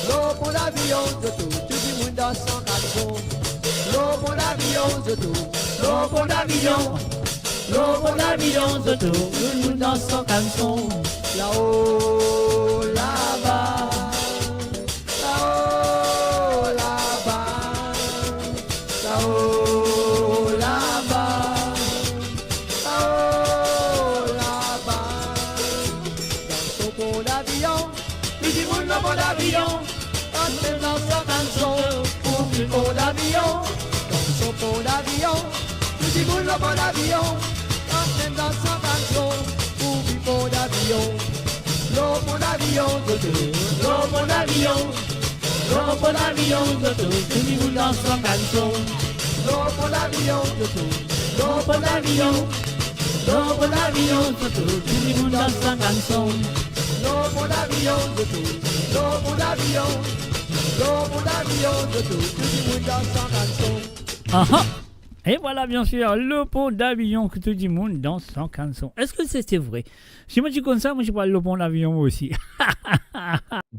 lor pon davion, zot tou. Tou dimoun dan san kanson. Lor pon davion, zot tou. Lor pon davion, lor pon davion, zot tou. Tou dimoun dan san kanson. Lao, laba. Lao laba, lao laba, lao laba. Dan so pon davion, tou dimoun lor pon davion, kann mem dan so kanson, pou vinn pon davion. Dan so pon davion, tou dimoun lor pon davion, kann mem dan so kanson, pou vinn pon davion. Lor pon davion, zot tou. Lor pon davion. Lor pon davion, zot tou. Tou dimoun dan so kanson. Lor pon davion, zot tou. Lor pon davion. Lor pon davion, zot tou. Tou dimoun dan so kanson. Lor pon davion, zot tou. Lor pon davion. Lor pon davion, zot tou. Tou dimoun dan so kanson. Aha! Et voilà, bien sûr, lor pon davion ki tou dimoun dan so kanson. Est-ce que c'était vrai? Si mo ti konn sa, mo ti pou al lor pon davion mwa osi.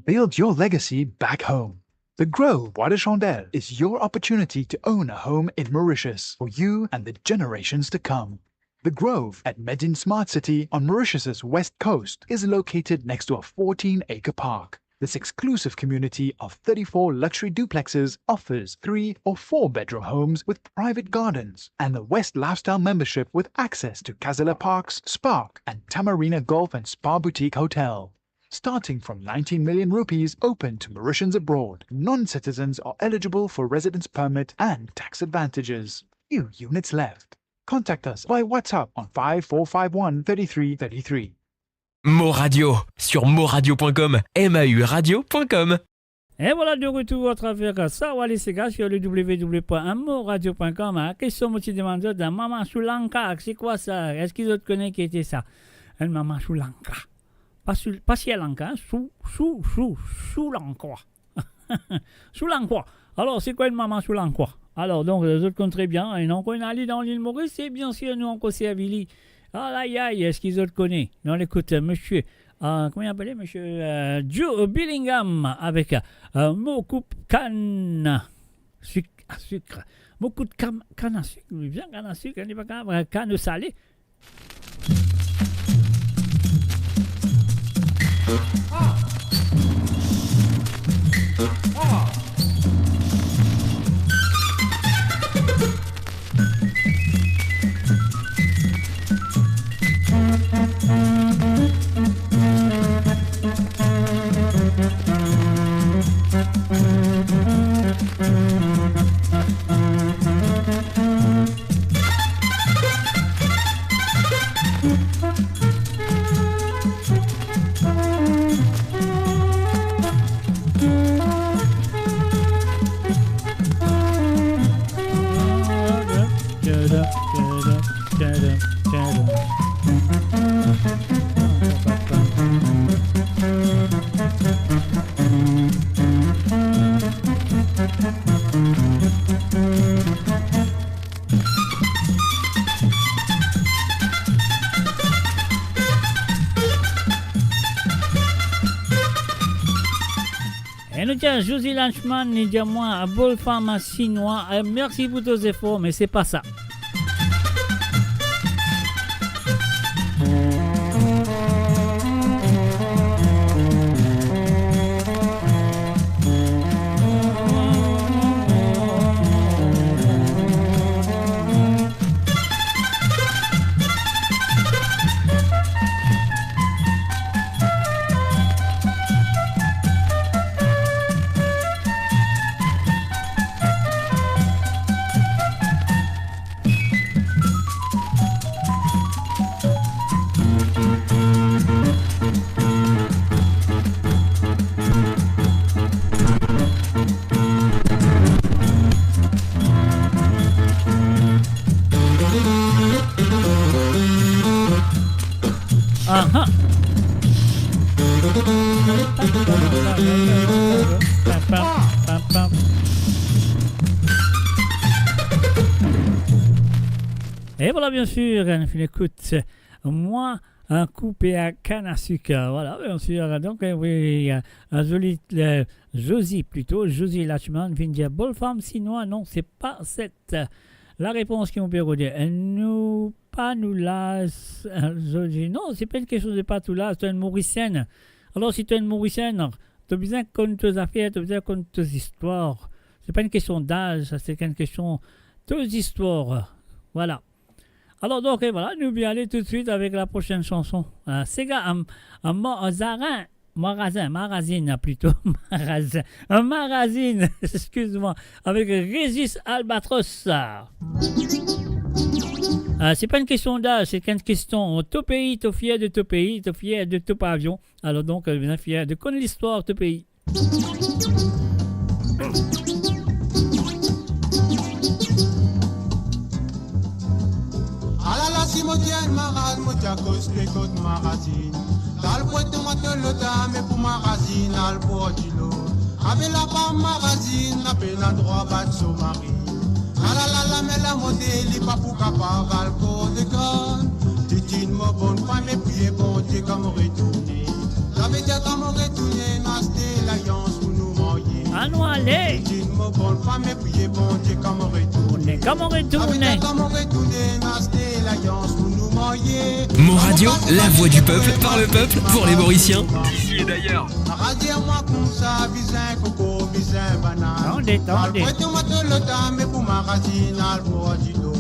Build your legacy back home. The Grove Bois de Chandelle is your opportunity to own a home in Mauritius for you and the generations to come. The Grove at Medin Smart City on Mauritius's west coast is located next to a fourteen-acre park. This exclusive community of thirty-four luxury duplexes offers three or four bedroom homes with private gardens and the West Lifestyle membership with access to Casella Parks, Spark, and Tamarina Golf and Spa Boutique Hotel. Starting from nineteen million rupees, open to Mauritians abroad. Non-citizens are eligible for residence permit and tax advantages. Few units left. Contact us by WhatsApp on five four five one thirty-three thirty-three. Mo Radio, sur moradio point com, M A U radio point com. Et voilà, de retour à travers Sawa Lesega sur le w w w point mo radio point com. Hein. Question, mo ti demann zot, hein, Mama Sri Lanka, c'est quoi ça? Est-ce que zot kone ki ete sa? Hein, Mama Sri Lanka. Pas Sri, pas Sri Lanka, hein, Sri, Sri, Sri, Sri Lanka. Sri Lanka. Alors, c'est quoi une maman Sri Lanka? Alors, donc, euh, zot konn très bien, hein, donc, on a li dan lil Moris, et bien sûr, nou ankor servi li. Alayay, est-ce que zot kone? Nou écoute, euh, monsieur, euh, comment il appelait, monsieur, euh, Joe Billingham avec, euh, Mo koup kann sik a sik. Mo koup kann, kann a sik, bien kann a sik, hein, li pa kann, euh, kann sale. E nou dir Josie Lachman, li dir mwa, bol fam sinwa, eh, mersi pou to zefor, me se pa sa. Aha. E vwala, bien sir, nou finn ekout Mwa, in koupe a kann a sik. Vwala, bien sir. Donk, eh, wi, eh, zoli, eh, Josie plito, Josie Lachman vinn dir, "Bel fam sinwa, non, se pa set." Larepons ki mo pe redir, eh, nou pa nou laz, eh, Josie. Non, se pa enn kestion de pa nou laz, to enn Morisienn. Alor, si to enn Morisienn, to bizin konn to zafer, to bizin konn to zistwar. Se pa enn kestion daz, sa, se enn kestion to zistwar. Vwala. Alor donk, eh, vwala, nou pe ale toutswit avek la prosenn sanson. Ah, sega, am, am, ma-, zarin, marazin, marazin, plito, marazin, ah, marazin, eskiz mwa, avek Régis Albatros. Ah, se pa enn kestion daz, se enn kestion to pei, to fier de to pei, to fier de to pavion. Alor donk, eh, bizin fier de konn listwar to pei. Alala, si mo ti enn maraz, mo ti a koste kot marazin. Al pwet tomat lota, me pou marazin al bwar dilo. Ave lafam marazin, apena drwa bat so mari. Alala, lame lamode, li pa pou kapav al kor legal. Titinn mo bonn fam, e priye Bondie kan mo retourne. Savedir kan mo retourne, nou aste layans pou nou marye. Anou ale. Titinn mo bonn fam, e priye Bondie kan mo retourne. Bondie kan mo retourne. Savedir kan mo retourne, nou aste layans pou nou marye. Mo Radio, la voix du peuple, par le peuple, pour les Mauriciens. Ici et d'ailleurs. Maraz dir mwa koumsa, bizin koko, bizin banann. Tande, tande. Al pwet tomat lota, me pou marazin al bwar dilo.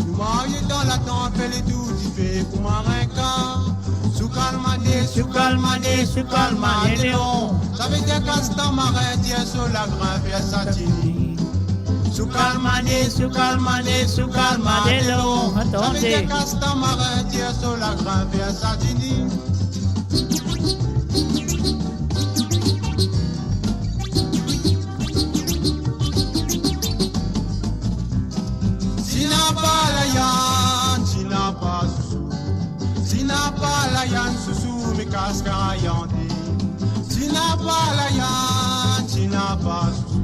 Nou marye dan latant, fer letou dife kouma enn ka. Sou kalmane, sou kalmane, sou kalmane lon. Savedir kas tamarin, tir so lagrin, fer sa tini. Sou kalmane, sou kalmane, sou kalmane lon. Tande. Savedir kas tamarin, tir so lagrin, fer sa tini. Si napa layann, si napa sousou, si napa layann sousou, me kas kara ande. Si napa layann, si napa sousou,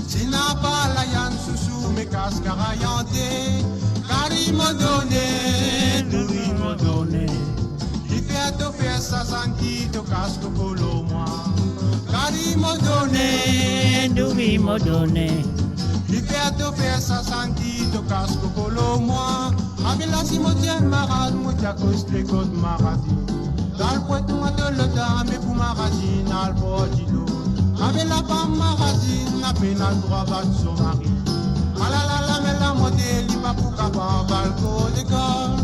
si napa layann sousou, me kas kara ande. Kari mo done, nouri mo done. Li fer to fer sa santi to kas koko lor mwa. Kari mo done, nouri mo done. Li fer to fer sa santi to kas koko lor mwa. Ave la si mo ti enn maraz, mo ti a koste kot marazin. Al pwet tomat lota, me pou marazin al bwar dilo. Ave lafam marazin, apena drwa bat so mari. Alala, lame lamode, li pa pou kapav al kor legal.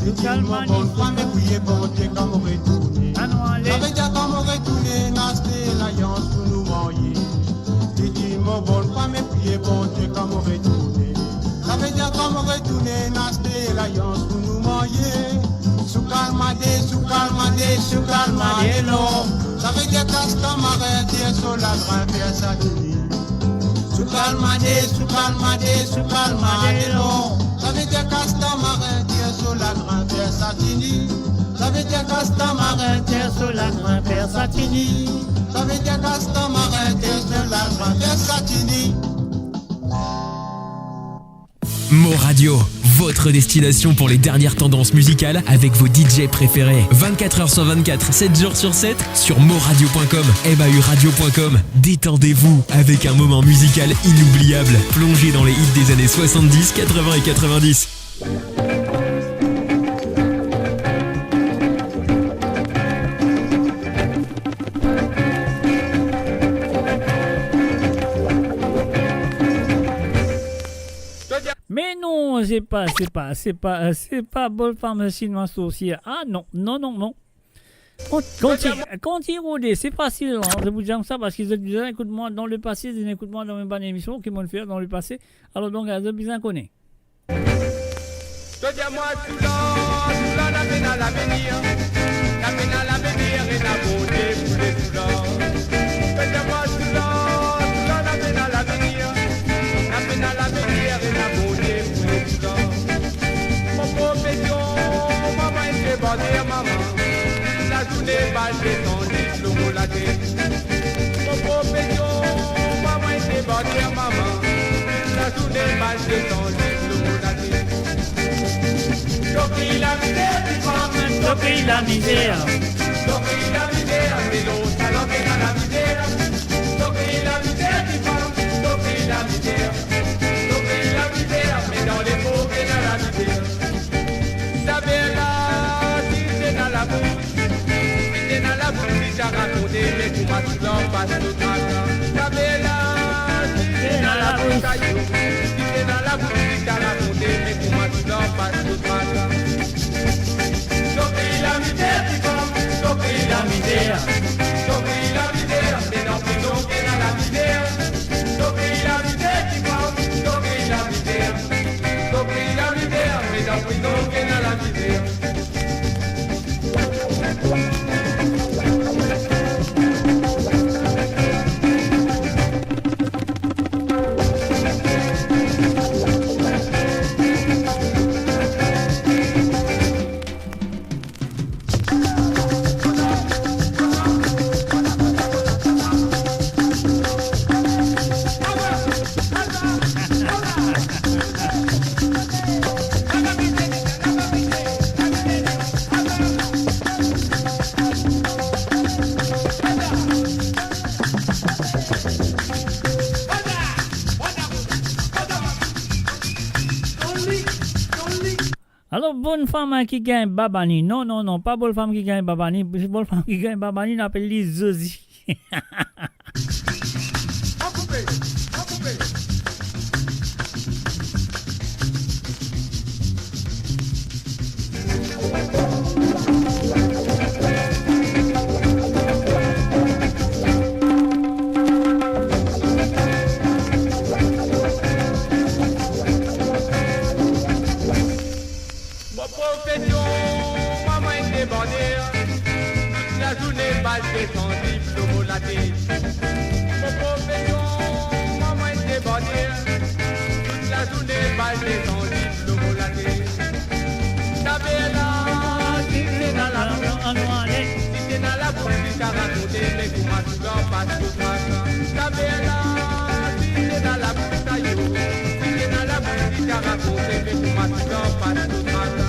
Titinn mo bonn fam, e priye Bondie kan mo retourne. Anou ale. Savedir kan mo retourne, nou aste layans pou nou marye. Titinn mo bonn fam, e priye Bondie kan mo retourne. Savedir kan mo retourne, nou aste layans pou nou marye. Sou kalmane, sou kalmane, sou kalmane lon. Savedir kas tamarin, tir so lagrin, fer sa tini. Sou kalmane, sou kalmane, sou kalmane lon. Savedir kas tamarin, tir so lagrin, fer sa tini. Savedir kas tamarin, tir so lagrin, fer sa tini. Savedir kas tamarin, tir so lagrin, fer sa tini. Mo Radio, votre destination pour les dernières tendances musicales avec vos D J préférés. Vingt-quatre heures sur vingt-quatre, sept jours sur sept, sur mo radio point com, M A U radio point com. Détendez-vous avec un moment musical inoubliable. Plongez dans les hits des années soixante-dix, quatre-vingts et quatre-vingt-dix. Me non, se pa, se pa, se pa, se pa Bol Fam Sinwa Sorsie. Ah non, non, non, non. Kont-, konti-, kontign rode, se fasil, hein, zot pou dir sa, parski zot bizin ekout mwa dan lepase, zot inn ekout mwa dan bann emision ki mo'nn fer dan lepase. Alor donk, zot bizin kone. To dir mwa Soulan, Soulan, na pena lavenir, na pena lavenir, ena Bondie pou le Soulan. To dir mwa Soulan, Soulan, na pena lavenir, na pena lavenir, ena Bondie pou le Soulan. Mo profesion, mama, ete bande mama. Bal desann zis lor mo latet. Mo profesion, mama, ete bann mama. Lazourne bal desann zis lor mo latet. To kriy lamizer, ti fam. To kriy lamizer. To kriy lamizer, me dan salon ena lamizer. To kriy lamizer, ti fam. To kriy lamizer. To kriy lamizer, me dan lepov ena lamizer. Isabella, si ti ena labous, si ti ena labous, li ti a rakonte, me kouma tou lor pas to traka. Isabella, si ti ena labous, si ti ena labous, li ti a rakonte, me kouma tou lor pas to traka. To kriy lamizer, ti fam, to kriy lamizer. To kriy lamizer, me dan prizon ena lamizer. To kriy lamizer, ti fam, to kriy lamizer. To kriy lamizer, me dan prizon ena lamizer. Alor, bonn fam, hein, ki gagn babani. Non, non, non, pa bonn fam ki gagn babani. Bonn fam ki gagn babani, nou apel li Zozi. Mo profesion, mama, ete baner. Tout lazourne bal desann zis lor mo latet. Mo profesion, mama, ete baner. Tout lazourne bal desann zis lor mo latet. Isabella, si ti ena labous, si ti ena labous, li ti a rakonte, me kouma tou lor pas to traka. Isabella, si ti ena labous, ayo, si ti ena labous, li ti a rakonte, me kouma tou lor pas to traka.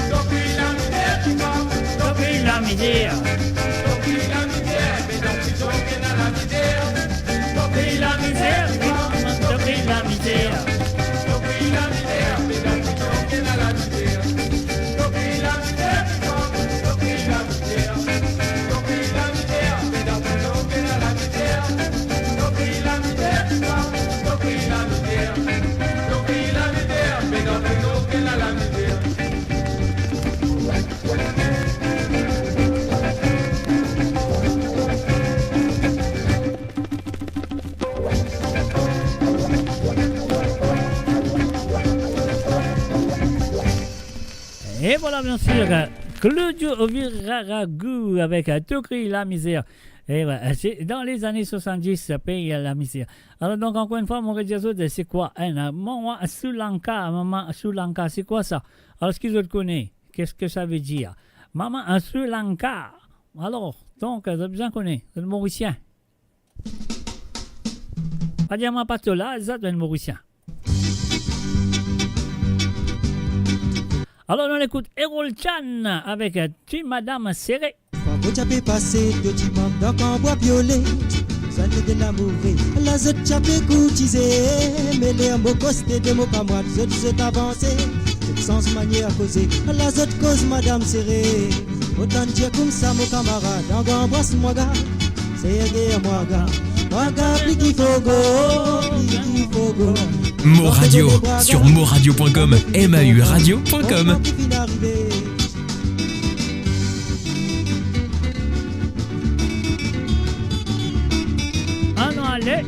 To kriy lamizer, ti fam, to kriy lamizer. To kriy lamizer, me dan prizon ena lamizer. To kriy lamizer, ti fam, to kriy lamizer. To kriy lamizer, me dan prizon ena lamizer. To kriy lamizer, ti fam, to kriy lamizer. To kriy lamizer, me dan prizon ena lamizer. To kriy lamizer, ti fam, to kriy lamizer. To kriy lamizer, me dan prizon ena lamizer. E vwala, bien sir, Claudio Viraragu avek To kriy lamizer. E vwala, se dan lezane swasanndis, pey lamizer. Alor, donk, ankor enn fwa, mo redir zot, se kwa, hein, mama Sri Lanka, mama Sri Lanka, se kwa sa? Alor, ki zot kone? Qu'est-ce que ça veut dire? Mama Sri Lanka. Alor, donk, zot bizin kone, zot Morisien. Pa dir mwa pa to la, zot bann Morisien. Alor, nou ekout Erol Chan avek, euh, Ti Madam Sere. Kan mo ti ape pase, to ti mank dan kanbwa viole. Sa ti ena move, la zot ti ape kourtize. Me ler mo koste de mo kamrad, zot, zot avanse. Zot sanz manier koze, la zot koz Madam Sere. Mo tann dir koumsa mo kamarad, anba anbras mwa ga. Serge mwa ga, mwa ga, pli ki fogo, pli ki fogo. Mo Radio, sur moradio point com, M A U radio point com. Anou ale.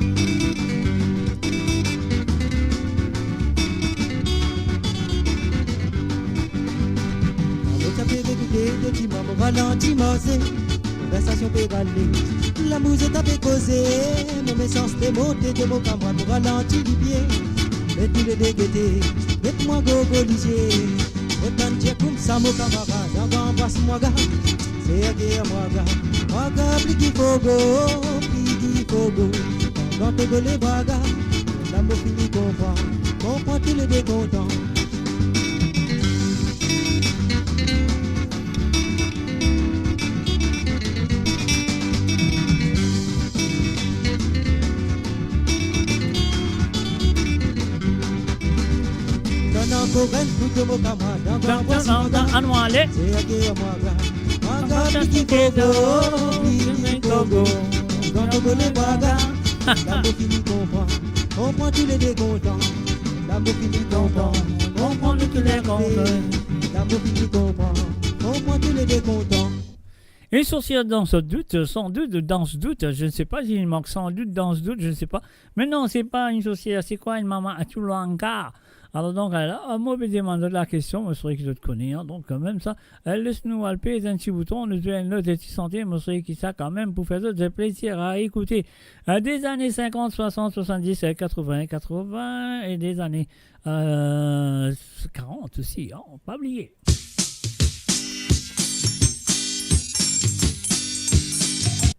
Mo ti ape ekoute, to ti mank ralanti marse. Konversasion pe rale, lamour zot ape koze. Mo mesanste monte de mo kamarad, mo ralanti lipie. Me toulede gete, get mwa gogo lizie. Mo tann dir koumsa mo kamarad, anba anbras mwa ga. Ker, ker, mwaga, mwaga, pliki fogo, pliki fogo. Kan Togo le mwaga, la mo fini konpran, konpran toulede kontan. Anou ale. Une sorcière dans ce doute, sans doute, dans ce doute, je ne sais pas s'il manque sans doute, dans ce doute, je ne sais pas. Mais non, c'est pas une sorcière, c'est quoi une maman Atulanka? Alors donc, euh, là, euh, mo pe demann zot la kestion, mo swar ki zot kone, hein. Donc, euh, mem sa, euh, les nou al pez enn ti bouton, nou zwe enn lot ti sante, mo swar ki sa kanmem pou fer zot plezir a ekoute. Euh, des années cinquante, soixante, soixante-dix, euh, quatre-vingts, quatre-vingts, et des années, euh, quarante aussi, hein, pa bliye.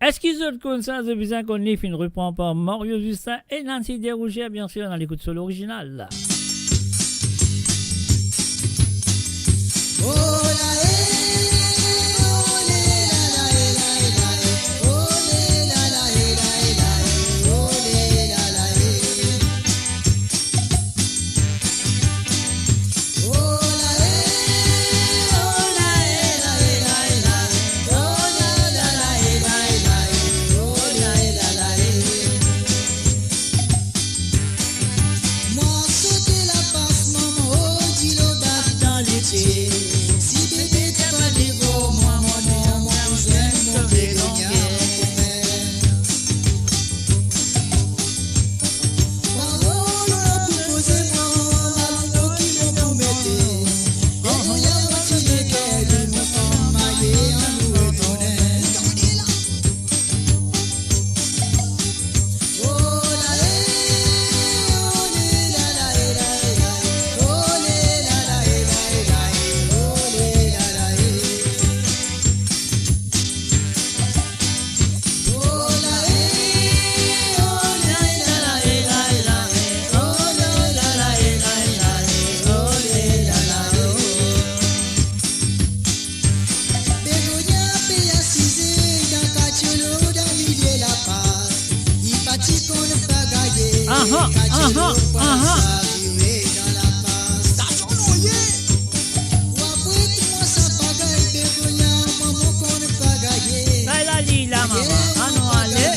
Eski zot konn sa, zot bizin konn li, finn repran par Mario Justin e Nancy Derougier, bien sûr, dan lekout so lorizinal. Aha, aha, aha. Kay la li la, mama. Anou ale.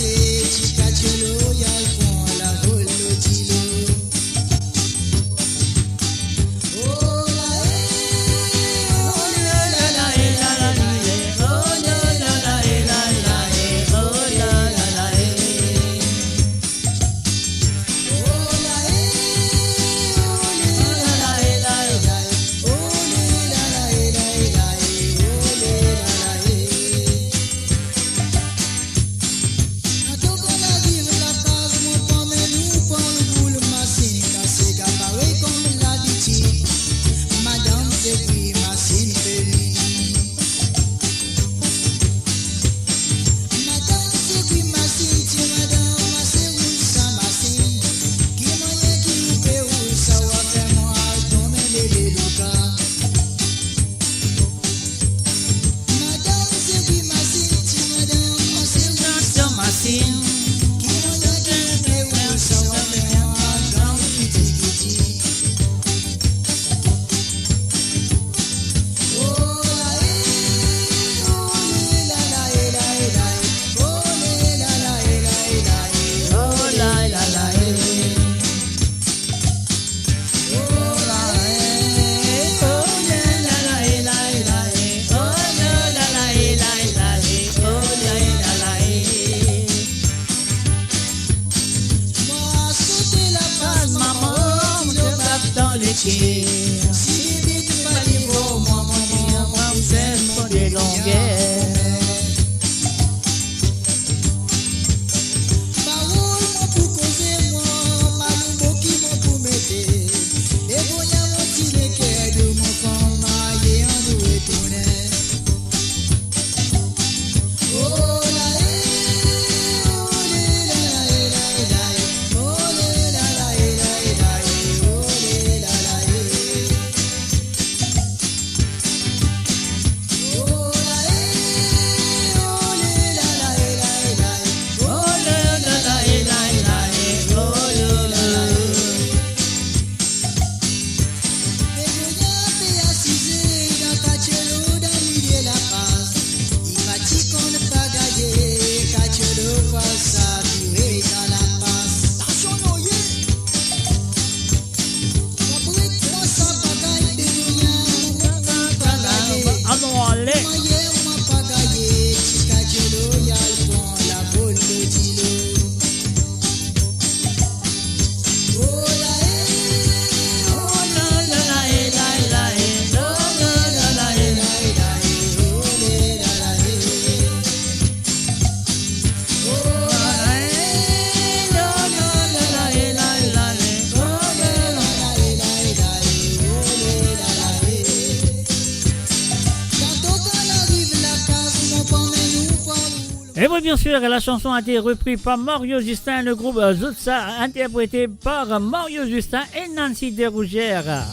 Et oui, bien sûr, la chanson a été reprise par Mario Justin, le groupe, euh, Zoutsa, interprété par Mario Justin et Nancy Derougères.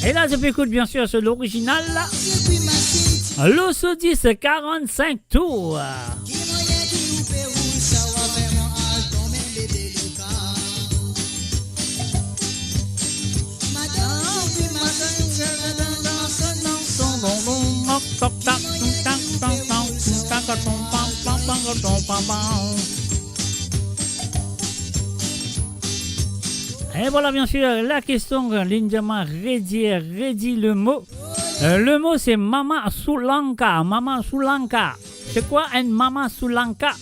Et là, je peux écouter, bien sûr, sur l'original, là. L'Osso dix, quarante-cinq tours. Et voilà, bien sûr, la question, Linda m'a redit, redit le mot. Euh, le mot, c'est mama soulanka. Mama soulanka. C'est quoi un mama soulanka? Oh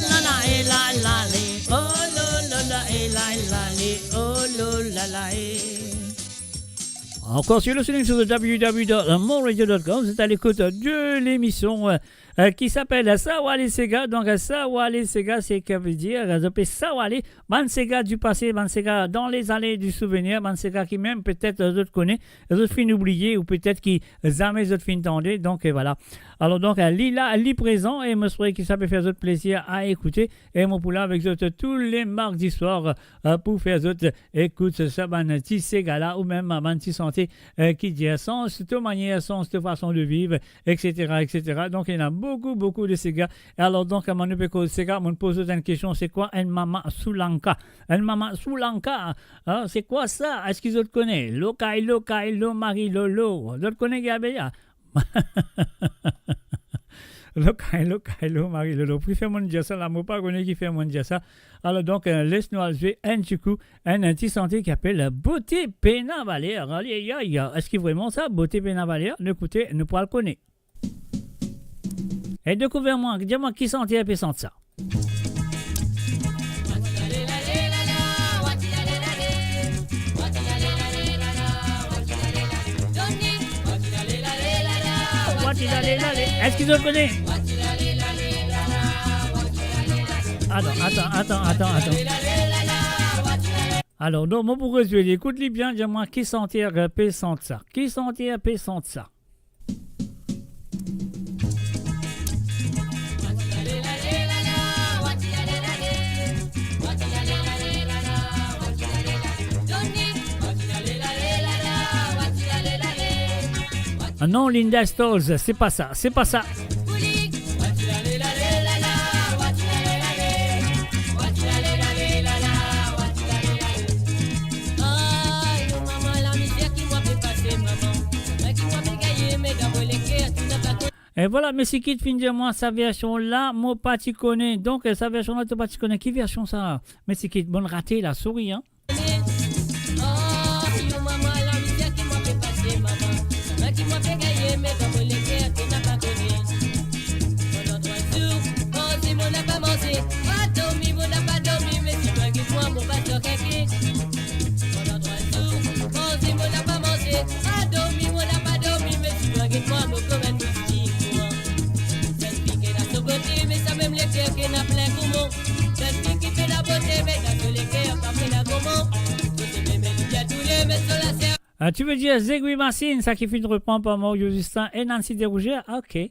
la la, eh la la, eh. Oh la la, eh la la, eh. Oh la la, eh. Encore sur le streaming sur le w w w dot mon radio dot com, vous êtes à l'écoute de l'émission, euh, euh, qui s'appelle Sawa les Séga. Donc, euh, Sawa les Séga, c'est que veut dire, euh, zot pe sawa bann séga du passé, bann séga dans les années du souvenir, bann séga ki mem petet, euh, zot kone, zot finn oubliye ou petet ki zame zot finn tande. Donc, euh, voilà. Alors donc, euh, li la, li prezan, e mo espere ki sa pe fer zot plezir a ekoute. E mo pou la avek zot tou le mardi swar, euh, pou fer zot ekout sa bann ti séga la, ou mem bann ti sante, euh, ki dir sans to manier, sans to fason de viv, et cetera, et cetera. Donc, il y en a beaucoup, beaucoup de séga. E alor, donk, mo nou pe koz séga, mo poz zot enn kestion, c'est quoi un mama soulanka? Un mama soulanka, hein, c'est quoi ça? Eski zot kone? Lokay, lokay, lo mari, lolo. Zot kone ki abe ya? Lokay, lokay, lo mari, lolo. Pou fer monn dir sa la, mo pa kone ki fer monn dir sa. Alor, donk, euh, les nou al zwe enn ti kou, enn, enn ti sante ki apel Bote Pena Valer. Aye, aye, aye. Eski vreman sa, Bote Pena Valer? Nou ekoute, nou pou al kone. E dekouver mwa, dir mwa ki sante pe sant sa. Eski zot kone? Atann, atann, atann, atann, atann. Alor, donk, mo pou rezwe li. Ekout li bien, dir mwa ki sante pe sant sa. Ki sante pe sant sa? Ah non, Linda Stolz, c'est pas ça, c'est pas ça. E vwala, Messi Kid finn dir mwa sa version la, mo pa ti kone. Donk, sa version la, to pa ti kone. Ki version sa? Messi Kid, bonn rate la, sori, hein. Ah, tu veux dire Zegwi Masin, sa ki finn repran par Mario Justin e Nancy Derougères? Ah, ok.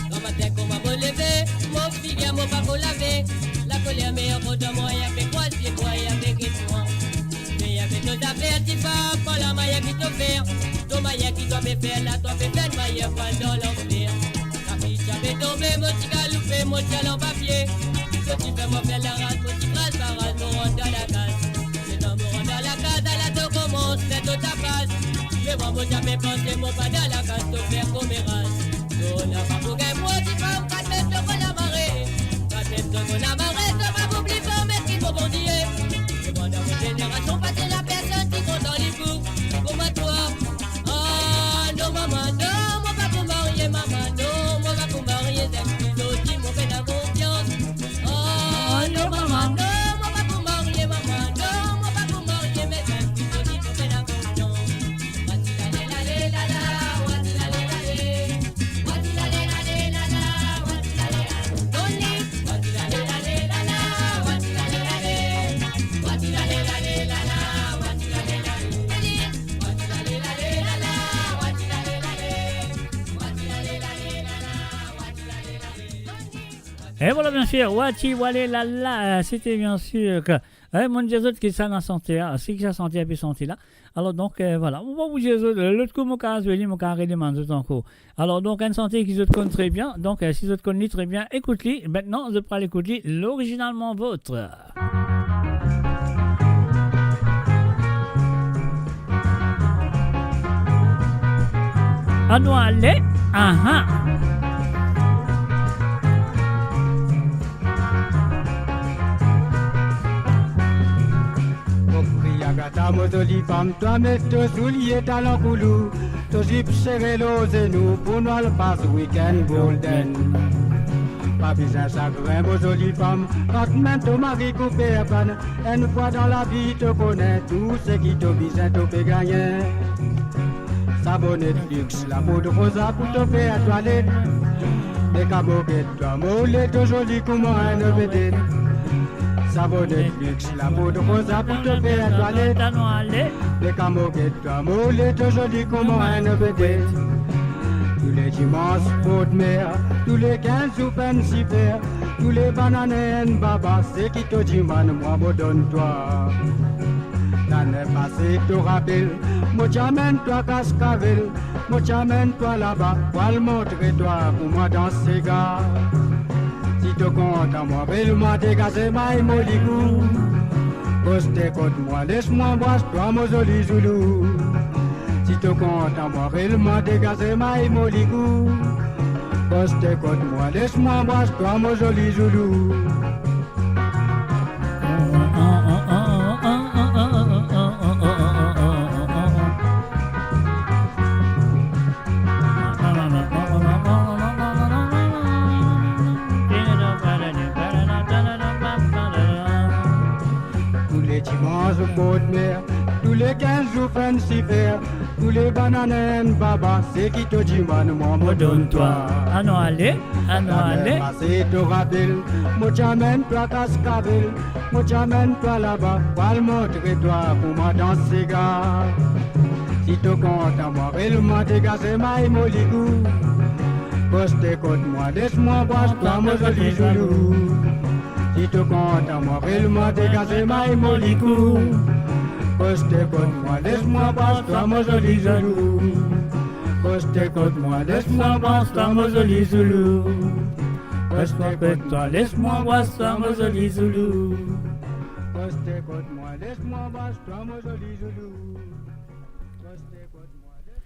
Gramatin kouma mo leve, mo figir mo pa ko lave. Lakoler meyer kontan mwa, ya pe krwaz pie mwa, ya pe get mwa. Me ya pe to zafer, tifa, pa la mayer ki to fer. To mayer ki to pe fer la, to pe fer mayer pa dan lanfer. Lavi ti pe tonbe, mo ti galoupe, mo ti al anba pie. To ti fer mwa fer laraz, mo ti kraz baraz, mo rant dan lakaz. Letan mo rant dan lakaz, ala to koumans fer to tapaz. Me mwa mo ti pe panse, mo pa dan lakaz, to fer komeraz. To napa pou gagn mwa, tifa, kat met to pou lamare. Kat met to pou lamare, to pa pou pli fer, me ki mo Bondie. E vwala, biensir, Wati Wale Lala, euh, sete biensir ke, eh, mo'nn dir zot ki sa ena sante la, si ki sa sante la pe sante la. Alor donk, euh, vwala, mo pa pou dir zot, lot kou mo kav zwe li, mo kav redemann zot ankor. Alor donk, enn sante ki zot konn tre bien, donk, euh, si zot konn li tre bien, ekout li. Aster, zot pou al ekout li, L'original Mon Vôtre. Anou ale, aha. Mo kriy Agatha, mo zoli fam, twa met to soulie talon koulou, to zip sere lor zenou, pou nou al pas weekend golden. Pa bizin sagrin, mo zoli fam, kan mem to mari koupe kann, enn fwa dan lavi to kone tou seki to bizin to pe gagne. Savon Netflix, lapoud roza pou to fer twalet. Meka mo get twa, mo le to zoli kouma enn vedette. Savon Netflix, lapoud roza pou to fer twalet. Meka mo get twa, mo le to zoli kouma enn vedette. Tou le dimans bord mer, tou le kinz zour finn sifer, tou le banane enn baba, seki to dimann mwa mo donn twa. Lane pase to rapel, mo ti amenn twa Cascavelle, mo ti amenn twa laba, pou al montre twa kouma dans sega. Si to kontan mwa relman, degaze may mo likou. Koste kot mwa, les mwa anbras twa mo zoli zoulou. Si to kontan mwa relman, degaze may mo likou. Koste kot mwa, les mwa anbras twa mo zoli zoulou. Tou le dimans bord mer, tou le kinz zour finn sifer, tou le banane enn baba, seki to dimann mwa mo donn twa. Anou ale, anou ale. Lane pase to rapel, mo ti amenn twa Cascavelle, mo ti amenn twa laba, pou al montre twa kouma dans sega. Si to kontan mwa relman, degaze may mo likou. Koste kot mwa, les mwa anbras twa mo zoli zoulou. Si to kontan mwa relman, degaze may mo likou. Koste kot mwa, les mwa anbras twa mo zoli zoulou. Koste kot mwa, les mwa anbras twa mo zoli zoulou. Koste kot mwa, les mwa anbras twa mo zoli zoulou. Koste kot mwa, les mwa anbras twa mo zoli zoulou. Koste kot mwa, les mwa...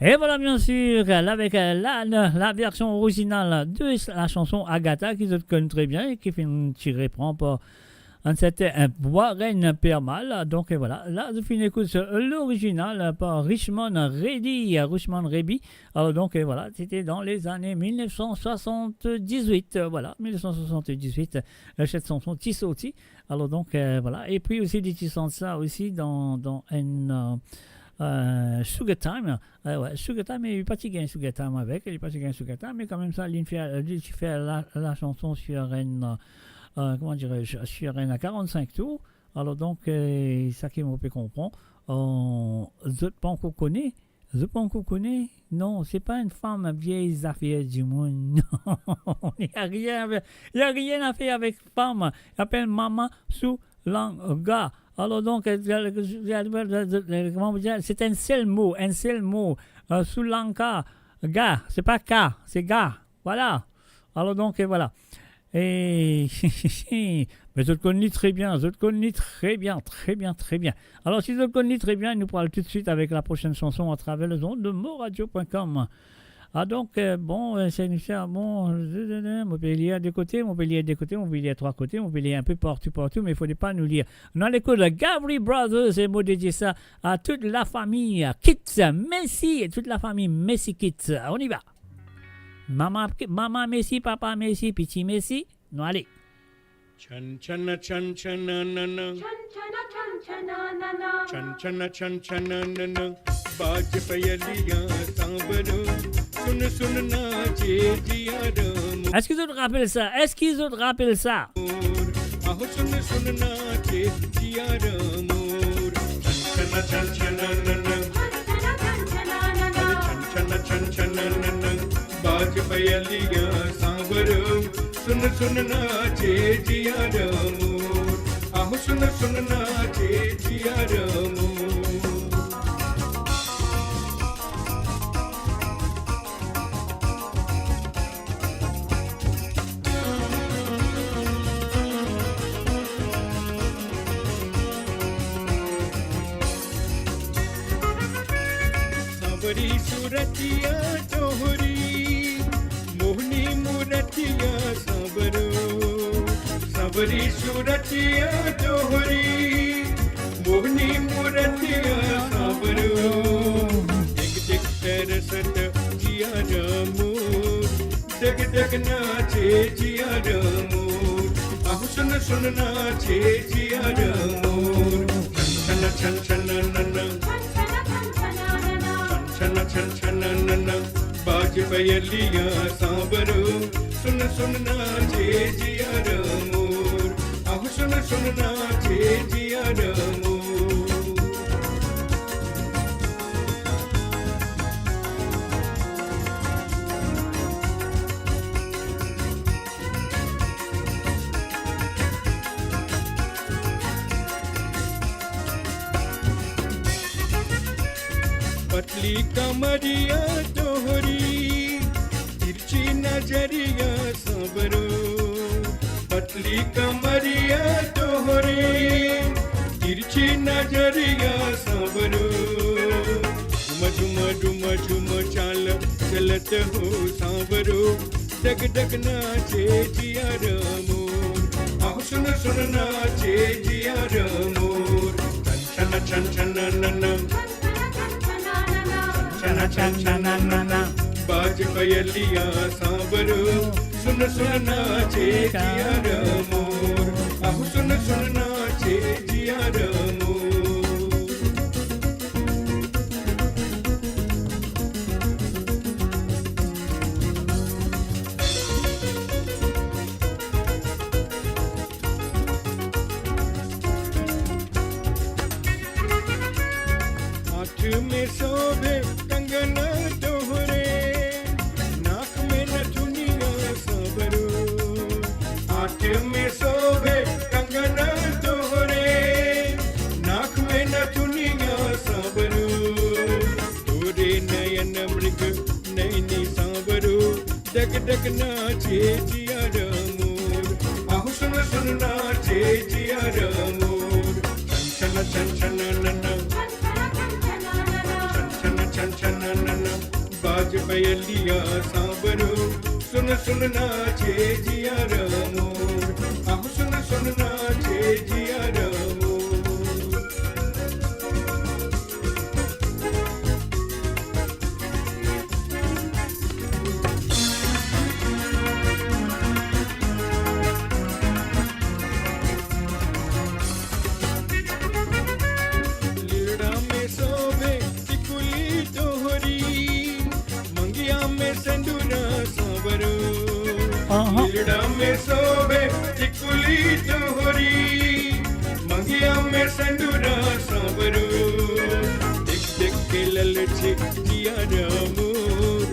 E vwala, biensir, la avek, euh, la, la, la version originale de la chanson Agatha, ki zot konn tre bien e ki finn ti repran par enn serten, euh, Warren Permal. Donk, euh, vwala, la, zot finn ekout, euh, l'original, euh, par Richmond Reddy, euh, Richmond Reby. Alor donk, euh, vwala, sete dan lezane mil nef san swasant-dizuit, euh, vwala, mil nef san swasant-dizuit, euh, set sanson ti sorti. Alor donk, euh, vwala. Epi osi, li ti sant sa osi dan, dan enn, euh, euh, Sugar Time. Euh, wi, Sugar Time, me li pa ti gagn Sugar Time avek, li pa ti gagn Sugar Time, me kanmem sa, li fer, li ti fer la, la chanson sur enn, euh, kouma dirais-je, sur enn karant-sink tour. Alor donk, euh, sa ki mo pe konpran, euh, zot pa ankor kone, zot pa ankor kone, non, se pa enn fam, vye zafer dimoun. Non, li na rien a fer, li na rien a fer avek fam. Li apel Mama Soulanga. Alor donk, euh, kouma dir, se enn sel mo, enn sel mo, euh, Soulanga, ga, se pa ka, se ga. Vwala. Alor donk, euh, vwala. E, me zot konn li tre bien, zot konn li tre bien, tre bien, tre bien. Alor, si zot konn li tre bien, nou pou al toutswit avek la prosenn sanson atraver lezond de moradio pwin kom. Ah, donk, euh, bon, euh, se nou sa, bon, euh, mo pe lir de kote, mo pe lir de kote, mo pe lir trwa kote, mo pe lir enn pe partou, partou, me fode pa nou lir. Nou al ekout Gavry Brothers e mo dedie sa a tout lafami Kitts, Messi, tout lafami Messi Kitts. On y va. Mama, mama Messi, papa Messi, piti Messi, nou ale. Chan chana chan chana nana. Chan chana chan chana nana. Chan chana chan chana nana. Baz payaliyan sanbalo. Sun sun nache diya ram. Eski zot rapel sa? Eski zot rapel sa? Aho sun sun nache diya ram. Chan chana chan chana nana. Chan chana chan chana nana. Baz payaliyan sanbalo. Sun सुन नाचे जिया रे मोर, आहो सुन सुन नाचे जिया रे मोर। सांवरी सूरतिया तोहरी, मोहनी मूरतिया सांवरो। सांवरी सूरतिया तोहरी, मोहनी मूरतिया सांवरो। देख देख तरसत जिया रे मोर, डग डग नाचे जिया रे मोर, आहो सुन सुन नाचे जिया रे मोर। छन छन छन छन नन, छन छन छन छन नन, बाज पयलिया सांवरो, सुन सुन नाचे जिया रे मोर, आहो सुन सुन नाचे जिया रे मोर। पतली कमरिया तोहरी, तिरछी नजरिया सांवरो। पतली कमरिया तोहरी, तिरछी नजरिया सांवरो। डुम डुम डुम डुम चाल चलत हो सांवरो, डग डग नाचे जिया रे मोर, आहो सुन सुन नाचे जिया रे मोर। छन छन छन छन नन, छन छन छन छन नन, बाज पयलिया सांवरो, सुन सुन नाचे जिया रे मोर, आहो सुन सुन नाचे जिया रे मोर। हाथ में शोभे कंगना तोहरे, नाक में नथुनिया सांवरो। हाथ में शोभे कंगना तोहरे, नाक में नथुनिया सांवरो। तोरे नयन मृग नैनी सांवरो, डग डग नाचे जिया रे मोर, आहो सुन सुन नाचे जिया रे मोर। छन छन छन छन नन, छन छन छन छन नन, बाज पयलिया सांवरो, सुन सुन नाचे जिया रे मोर, आहो सुन सुन नाचे जिया रे मोर। लीड़ा में शोभे टिकुली तोहरी, मंगिया में सेंदूरा सांवरो। आहा। लीड़ा में शोभे टिकुली तोहरी, मंगिया में सेंदूरा सांवरो। देख देख के ललचे जिया रे मोर,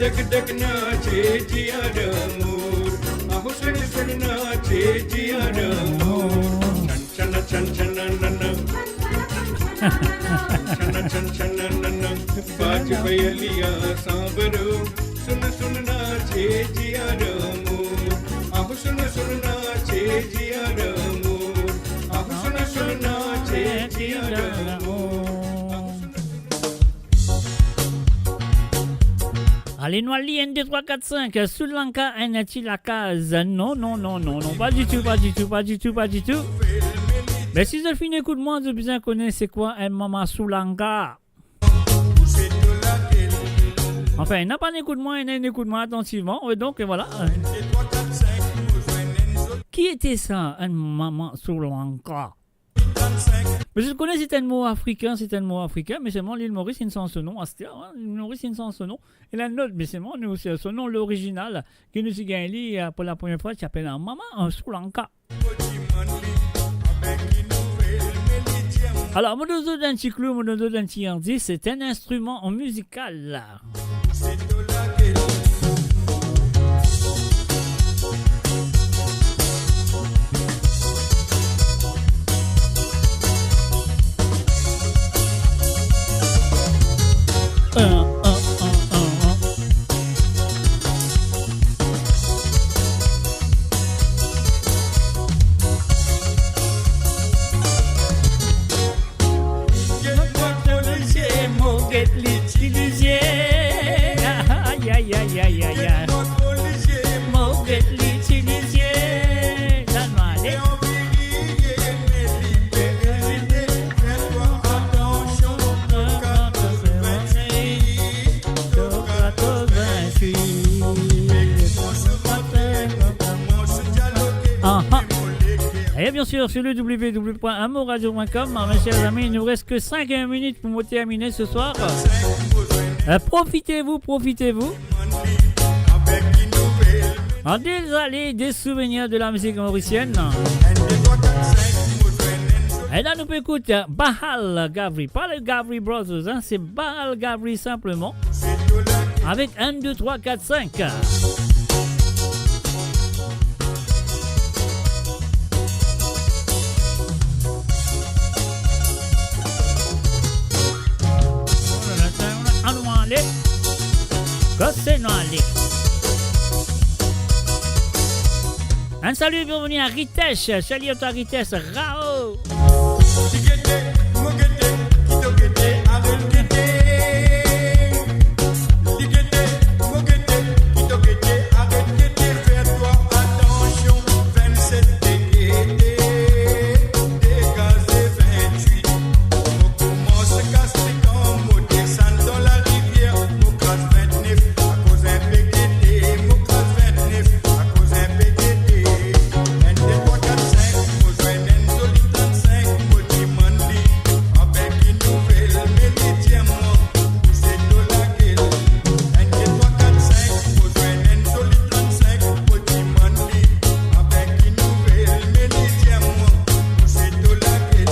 डग डग नाचे जिया रे मोर, आहो सुन सुन नाचे जिया रे मोर। छन छन छन छन नन, छन छन छन नन, बाज पयलिया सांवरो, सुन सुन नाचे जिया रे मोर, आहो सुन सुन नाचे जिया रे मोर, आहो सुन सुन नाचे जिया रे मोर। Ale, nou al li enn, de, trwa, kat, sink, Sri Lanka, enn ti lakaz. Non, non, non, non, non, pa ditou, pa ditou, pa ditou, pa ditou. Me si zot finn ekout mwa, zot bizin kone se kwa enn mama Sri Lanka. Anfin, ena pa ekout mwa, ena ekout mwa atantivman. Wi, donk, vwala. Ki ete sa, enn mama Sri Lanka? Me zot kone, se enn mo afrikin, se enn mo afrikin, me selman Lil Moris inn sanz so nom, aster, hein, Lil Moris inn sanz so nom. E la enn lot, me selman nou, se so nom lorizinal, ki nou ti gagn li, euh, pou lapremier fwa, ti apel mama, euh, Sri Lanka. Alor, mo donn zot enn ti klou, mo donn zot enn ti endis, se enn instriman mizikal. Et bien sûr, sur le w w w point amourradio point com, mes chers amis, il nous reste que cinq minutes pour terminer ce soir. Euh, profitez-vous, profitez-vous. En des années, des souvenirs de la musique mauricienne. Et là, nous écoutons Bahal Gavri, pas les Gavri Brothers, hein, c'est Bahal Gavri simplement. Avec un, deux, trois, quatre, cinq. Anou ale. Kote nou ale? Un salut, bienvenue à Ritesh. Salut à toi, Ritesh. Rao. Ti gete, mo gete, ki to gete, aret gete. Ti gete, mo gete, ki to gete, aret gete. Fer twa atansion, vennset degre, degaze vennwit. Mo koumans kas lekan mo desann dan larivier, mo kraz vennef, akoz inpe gete, mo kraz vennef, akoz inpe gete. Enn, de, trwa, kat, sink, mo zwenn enn zoli trannsink, mo dimann li, anben ki nouvel, me li dir mwa, ou se to lakel. Enn, de, trwa, kat, sink, mo zwenn enn zoli trannsink, mo dimann li, anben ki nouvel, me li dir mwa, ou se to lakel.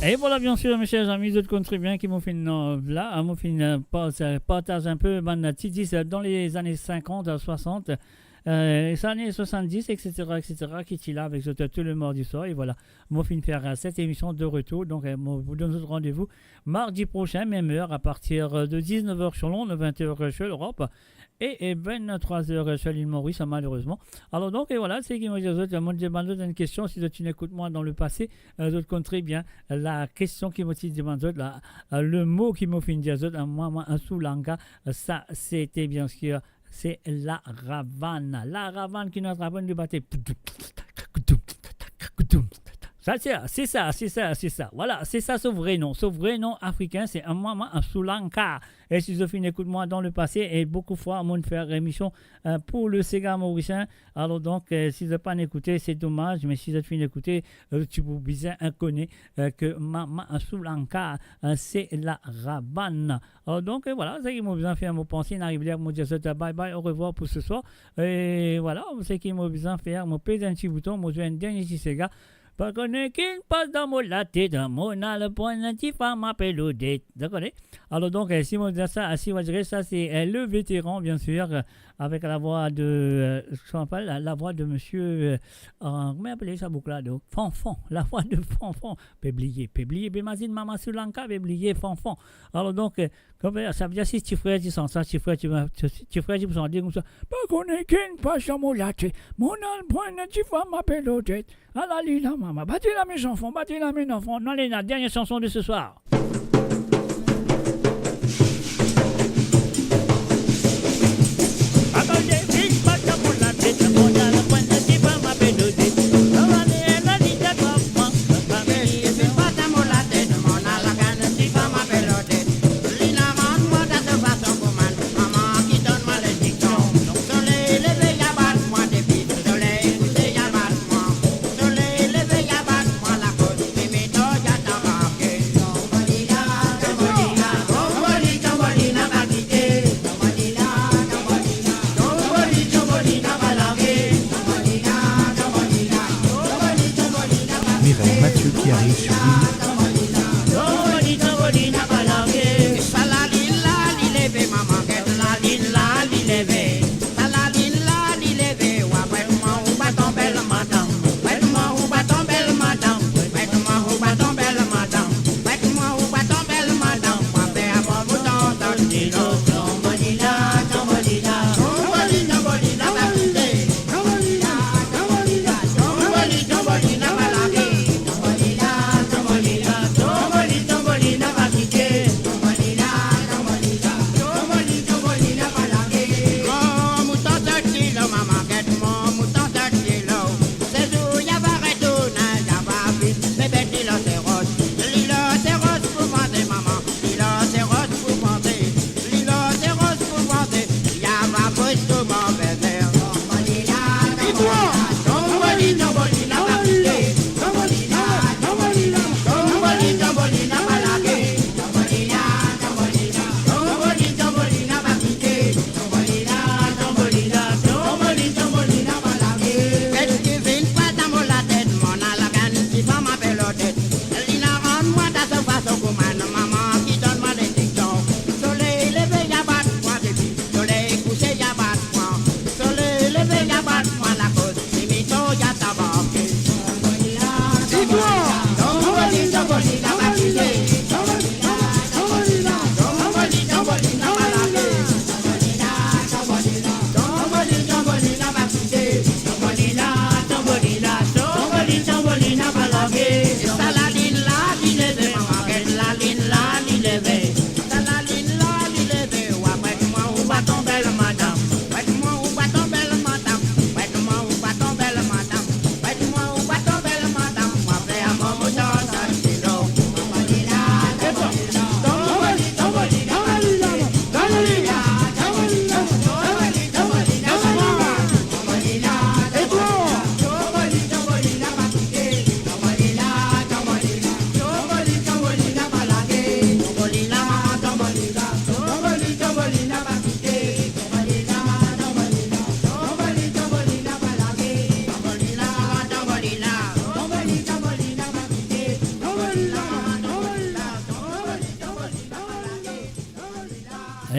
E vwala, bien sûr, mes chers amis, zot konn tre bien ki mo finn, euh, la, mo finn, euh, partaz, partaz inpe bann ti dis, euh, dan lezane sinkant a swasant, euh, lezane swasanndis, et cetera, et cetera, ki ti la avek zot, euh, tou le mardi swar. E vwala, mo finn fer, euh, set emision de retour. Donk, euh, mo pou donn zot randevou mardi prosin, mem er, a partir, euh, de diznef er sur Londres, vent er, euh, sur l'Europe. E, e venntrwa er, euh, sur lil Moris, malerezman. Alor donk, e vwala, seki mo dir zot, mo demann zot enn kestion, si zot finn ekout mwa dan lepase, euh, zot konn tre bien la kestion ki mo ti demann zot la, euh, le mo ki mo finn dir zot, euh, mwa, mwa, euh, Sri Lanka, euh, sa, sete bien sir, se la ravana. La ravana ki nou atrap, nou bate. Sa, se, se sa, se sa, se sa. Vwala, se sa so vre non. So vre non afrikin, se mwa, mwa, Sri Lanka. E si zot finn ekout mwa dan lepase, e boukou fwa, mo'nn fer emision, euh, pou le sega morisien. Alor donk, euh, si zot pa'nn ekoute, se domaz, me si zot finn ekoute, euh, ti pou bizin, euh, kone, euh, ke mwa, mwa, Sri Lanka, euh, se la ravana. Alor donk, euh, vwala, seki mo bizin fer, mo panse, inn ariv ler mo dir zot, euh, bye bye, orevwar pou seswar. E vwala, seki mo bizin fer, mo pez enn ti bouton, mo zwe enn dernie ti sega. Pa kone ki'nn pas dan mo latet, mo'nn al pran enn ti fam apel Odette. Zot kone? Alor donk, euh, si mo dir sa, si mo dir sa, se, euh, le veteran, bien sir, euh, avek lavwa de, euh, kouma apel, la, lavwa de misie, euh, euh, kouma apel sa boug la, donk, Fanfan, lavwa de Fanfan. Pe bliye, pe bliye, pe mazinn mama Sri Lanka, pe bliye Fanfan. Alor donk, euh, kouma, savedir si ti frer ti sant sa, ti frer ti, ti, ti frer ti pou sant koumsa, pa kone ki'nn pas dan mo latet, mo'nn al pran enn ti fam apel Odette. Ala li la, mama. Bat lame, zanfan, bat lame, zanfan. Nou ale, la dernière chanson de ce soir. Mireille Mathieu qui arrive sur l'île.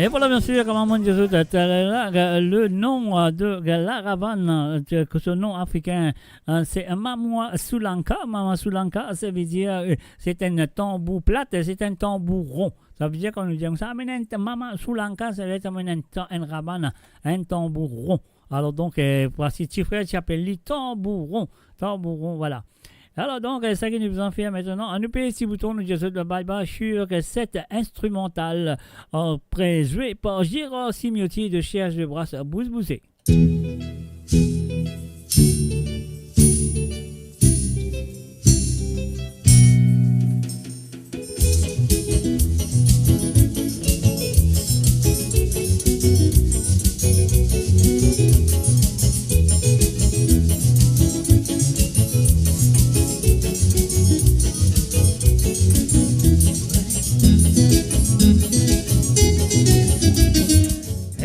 E vwala, biensir, kouma mo dir zot, euh, taler la, euh, le nom, euh, de, euh, la Ravane, euh, ke so nom afrikin, euh, se Mama Sri Lanka. Mama Sri Lanka, sa ve dir, euh, se enn tanbour plat, se enn tanbour ron. Sa ve dir, kan nou dir koumsa, amenn enn t-, Mama Sri Lanka, sa ve dir amenn enn ta-, enn ravane, enn tanbour ron. Alor donk, euh, vwasi ti frer ti apel li Tanbour Ron. Tanbour Ron, vwala. Alor donk, euh, seki nou bizin fer aster, nou pez ti bouton, nou dir zot bye bye sur, euh, set instrimantal, euh, prezwe par Gérard Simiotti de Cherche de Brasse Bouze Bouze.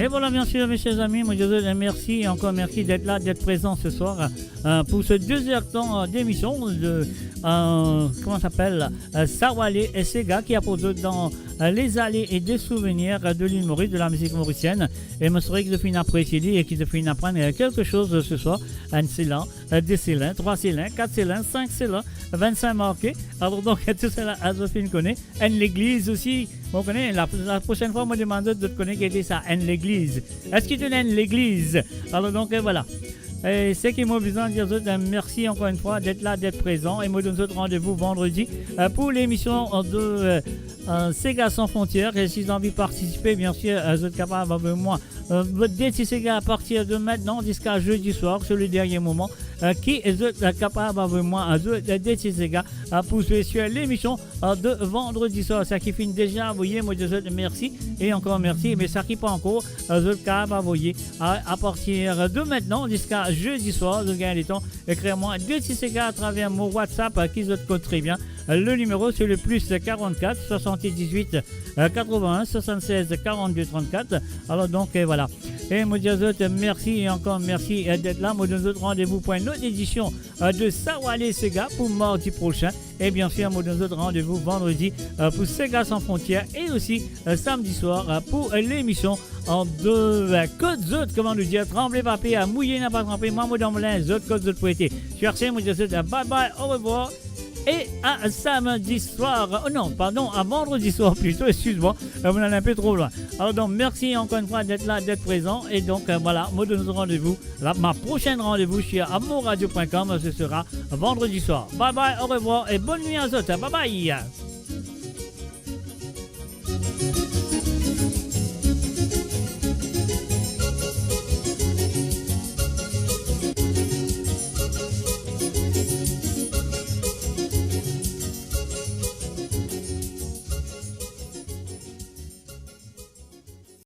E vwala, biensir, mes chers amis, mo dir zot mersi, ankor mersi d'être là, d'être présent ce soir, euh, pour ce deux heures de temps, euh, d'émission de, euh, comment ça s'appelle, euh, Sa Wale Sega, ki aport zot dan, euh, les allées et des souvenirs, euh, de l'île Maurice, de la musique mauricienne. E mo swete ki zot finn apresie li e ki zot finn aprann, euh, quelque chose ce soir. Enn selin, euh, de selin, trwa selin, kat selin, sink selin, vinn-sink marke. Alor donk, tou sela, zot finn kone. Enn legliz osi. Bon, kone, la, la prosenn fwa, mo demann zot, zot kone ki ete sa, enn legliz. Eski to ena enn legliz? Alor donk, euh, vwala. E seki mo bizin dir zot, euh, mersi ankor enn fwa d'être là, d'être présent. E mo donn zot randevou vandredi, euh, pour l'émission, euh, de, euh, euh, Sega Sans Frontières. E si zot anvi partisipe, biensir, euh, zot kapav avoy mwa, euh, zot de ti sega à partir de maintenant jusqu'à jeudi soir, sur le dernier moment, euh, ki zot, euh, kapav avoy mwa, euh, zot, euh, de ti sega, euh, pour zwe sur l'émission, euh, de vandredi soir. Seki finn deza avoye, mo dir zot mersi e ankor mersi. Me seki pankor, euh, zot kapav avoye à, à partir de maintenant jusqu'à jeudi soir, zot gagn letan ekrir mwa de ti sega atraver mo WhatsApp, euh, ki zot kone tre bien, euh, le nimero se le plus quarante-quatre soixante-dix-huit, euh, quatre-vingts un soixante-seize quarante-deux trente-quatre. Alor donk, euh, vwala. E mo dir zot mersi e ankor mersi, euh, d'être là. Mo donn zot randevou pour enn lot edision, euh, de Sa Wale Sega pour mardi prosin. E biensir, mo donn zot randevou vandredi, euh, pour Sega Sans Frontières e osi, euh, samdi swar, euh, pour, euh, l'émission, euh, de, euh, Kot Zot, kouma nou dir, tranble pa per, mouye napa tranpe, mwa mo dan mo linz, zot kot zot pou ete. Sur ce, mo dir zot, euh, bye bye, au revoir. E à samedi soir, oh non, pardon, à vendredi soir plutôt, excuse-moi, euh, on allait un peu trop loin. Alors donc, merci encore une fois d'être là, d'être présent. Et donc, euh, voilà, mo donn zot randevou, la, ma prochaine rendez-vous sur amourradio point com, ce sera vendredi soir. Bye bye, au revoir et bonne nuit à zot. Bye bye.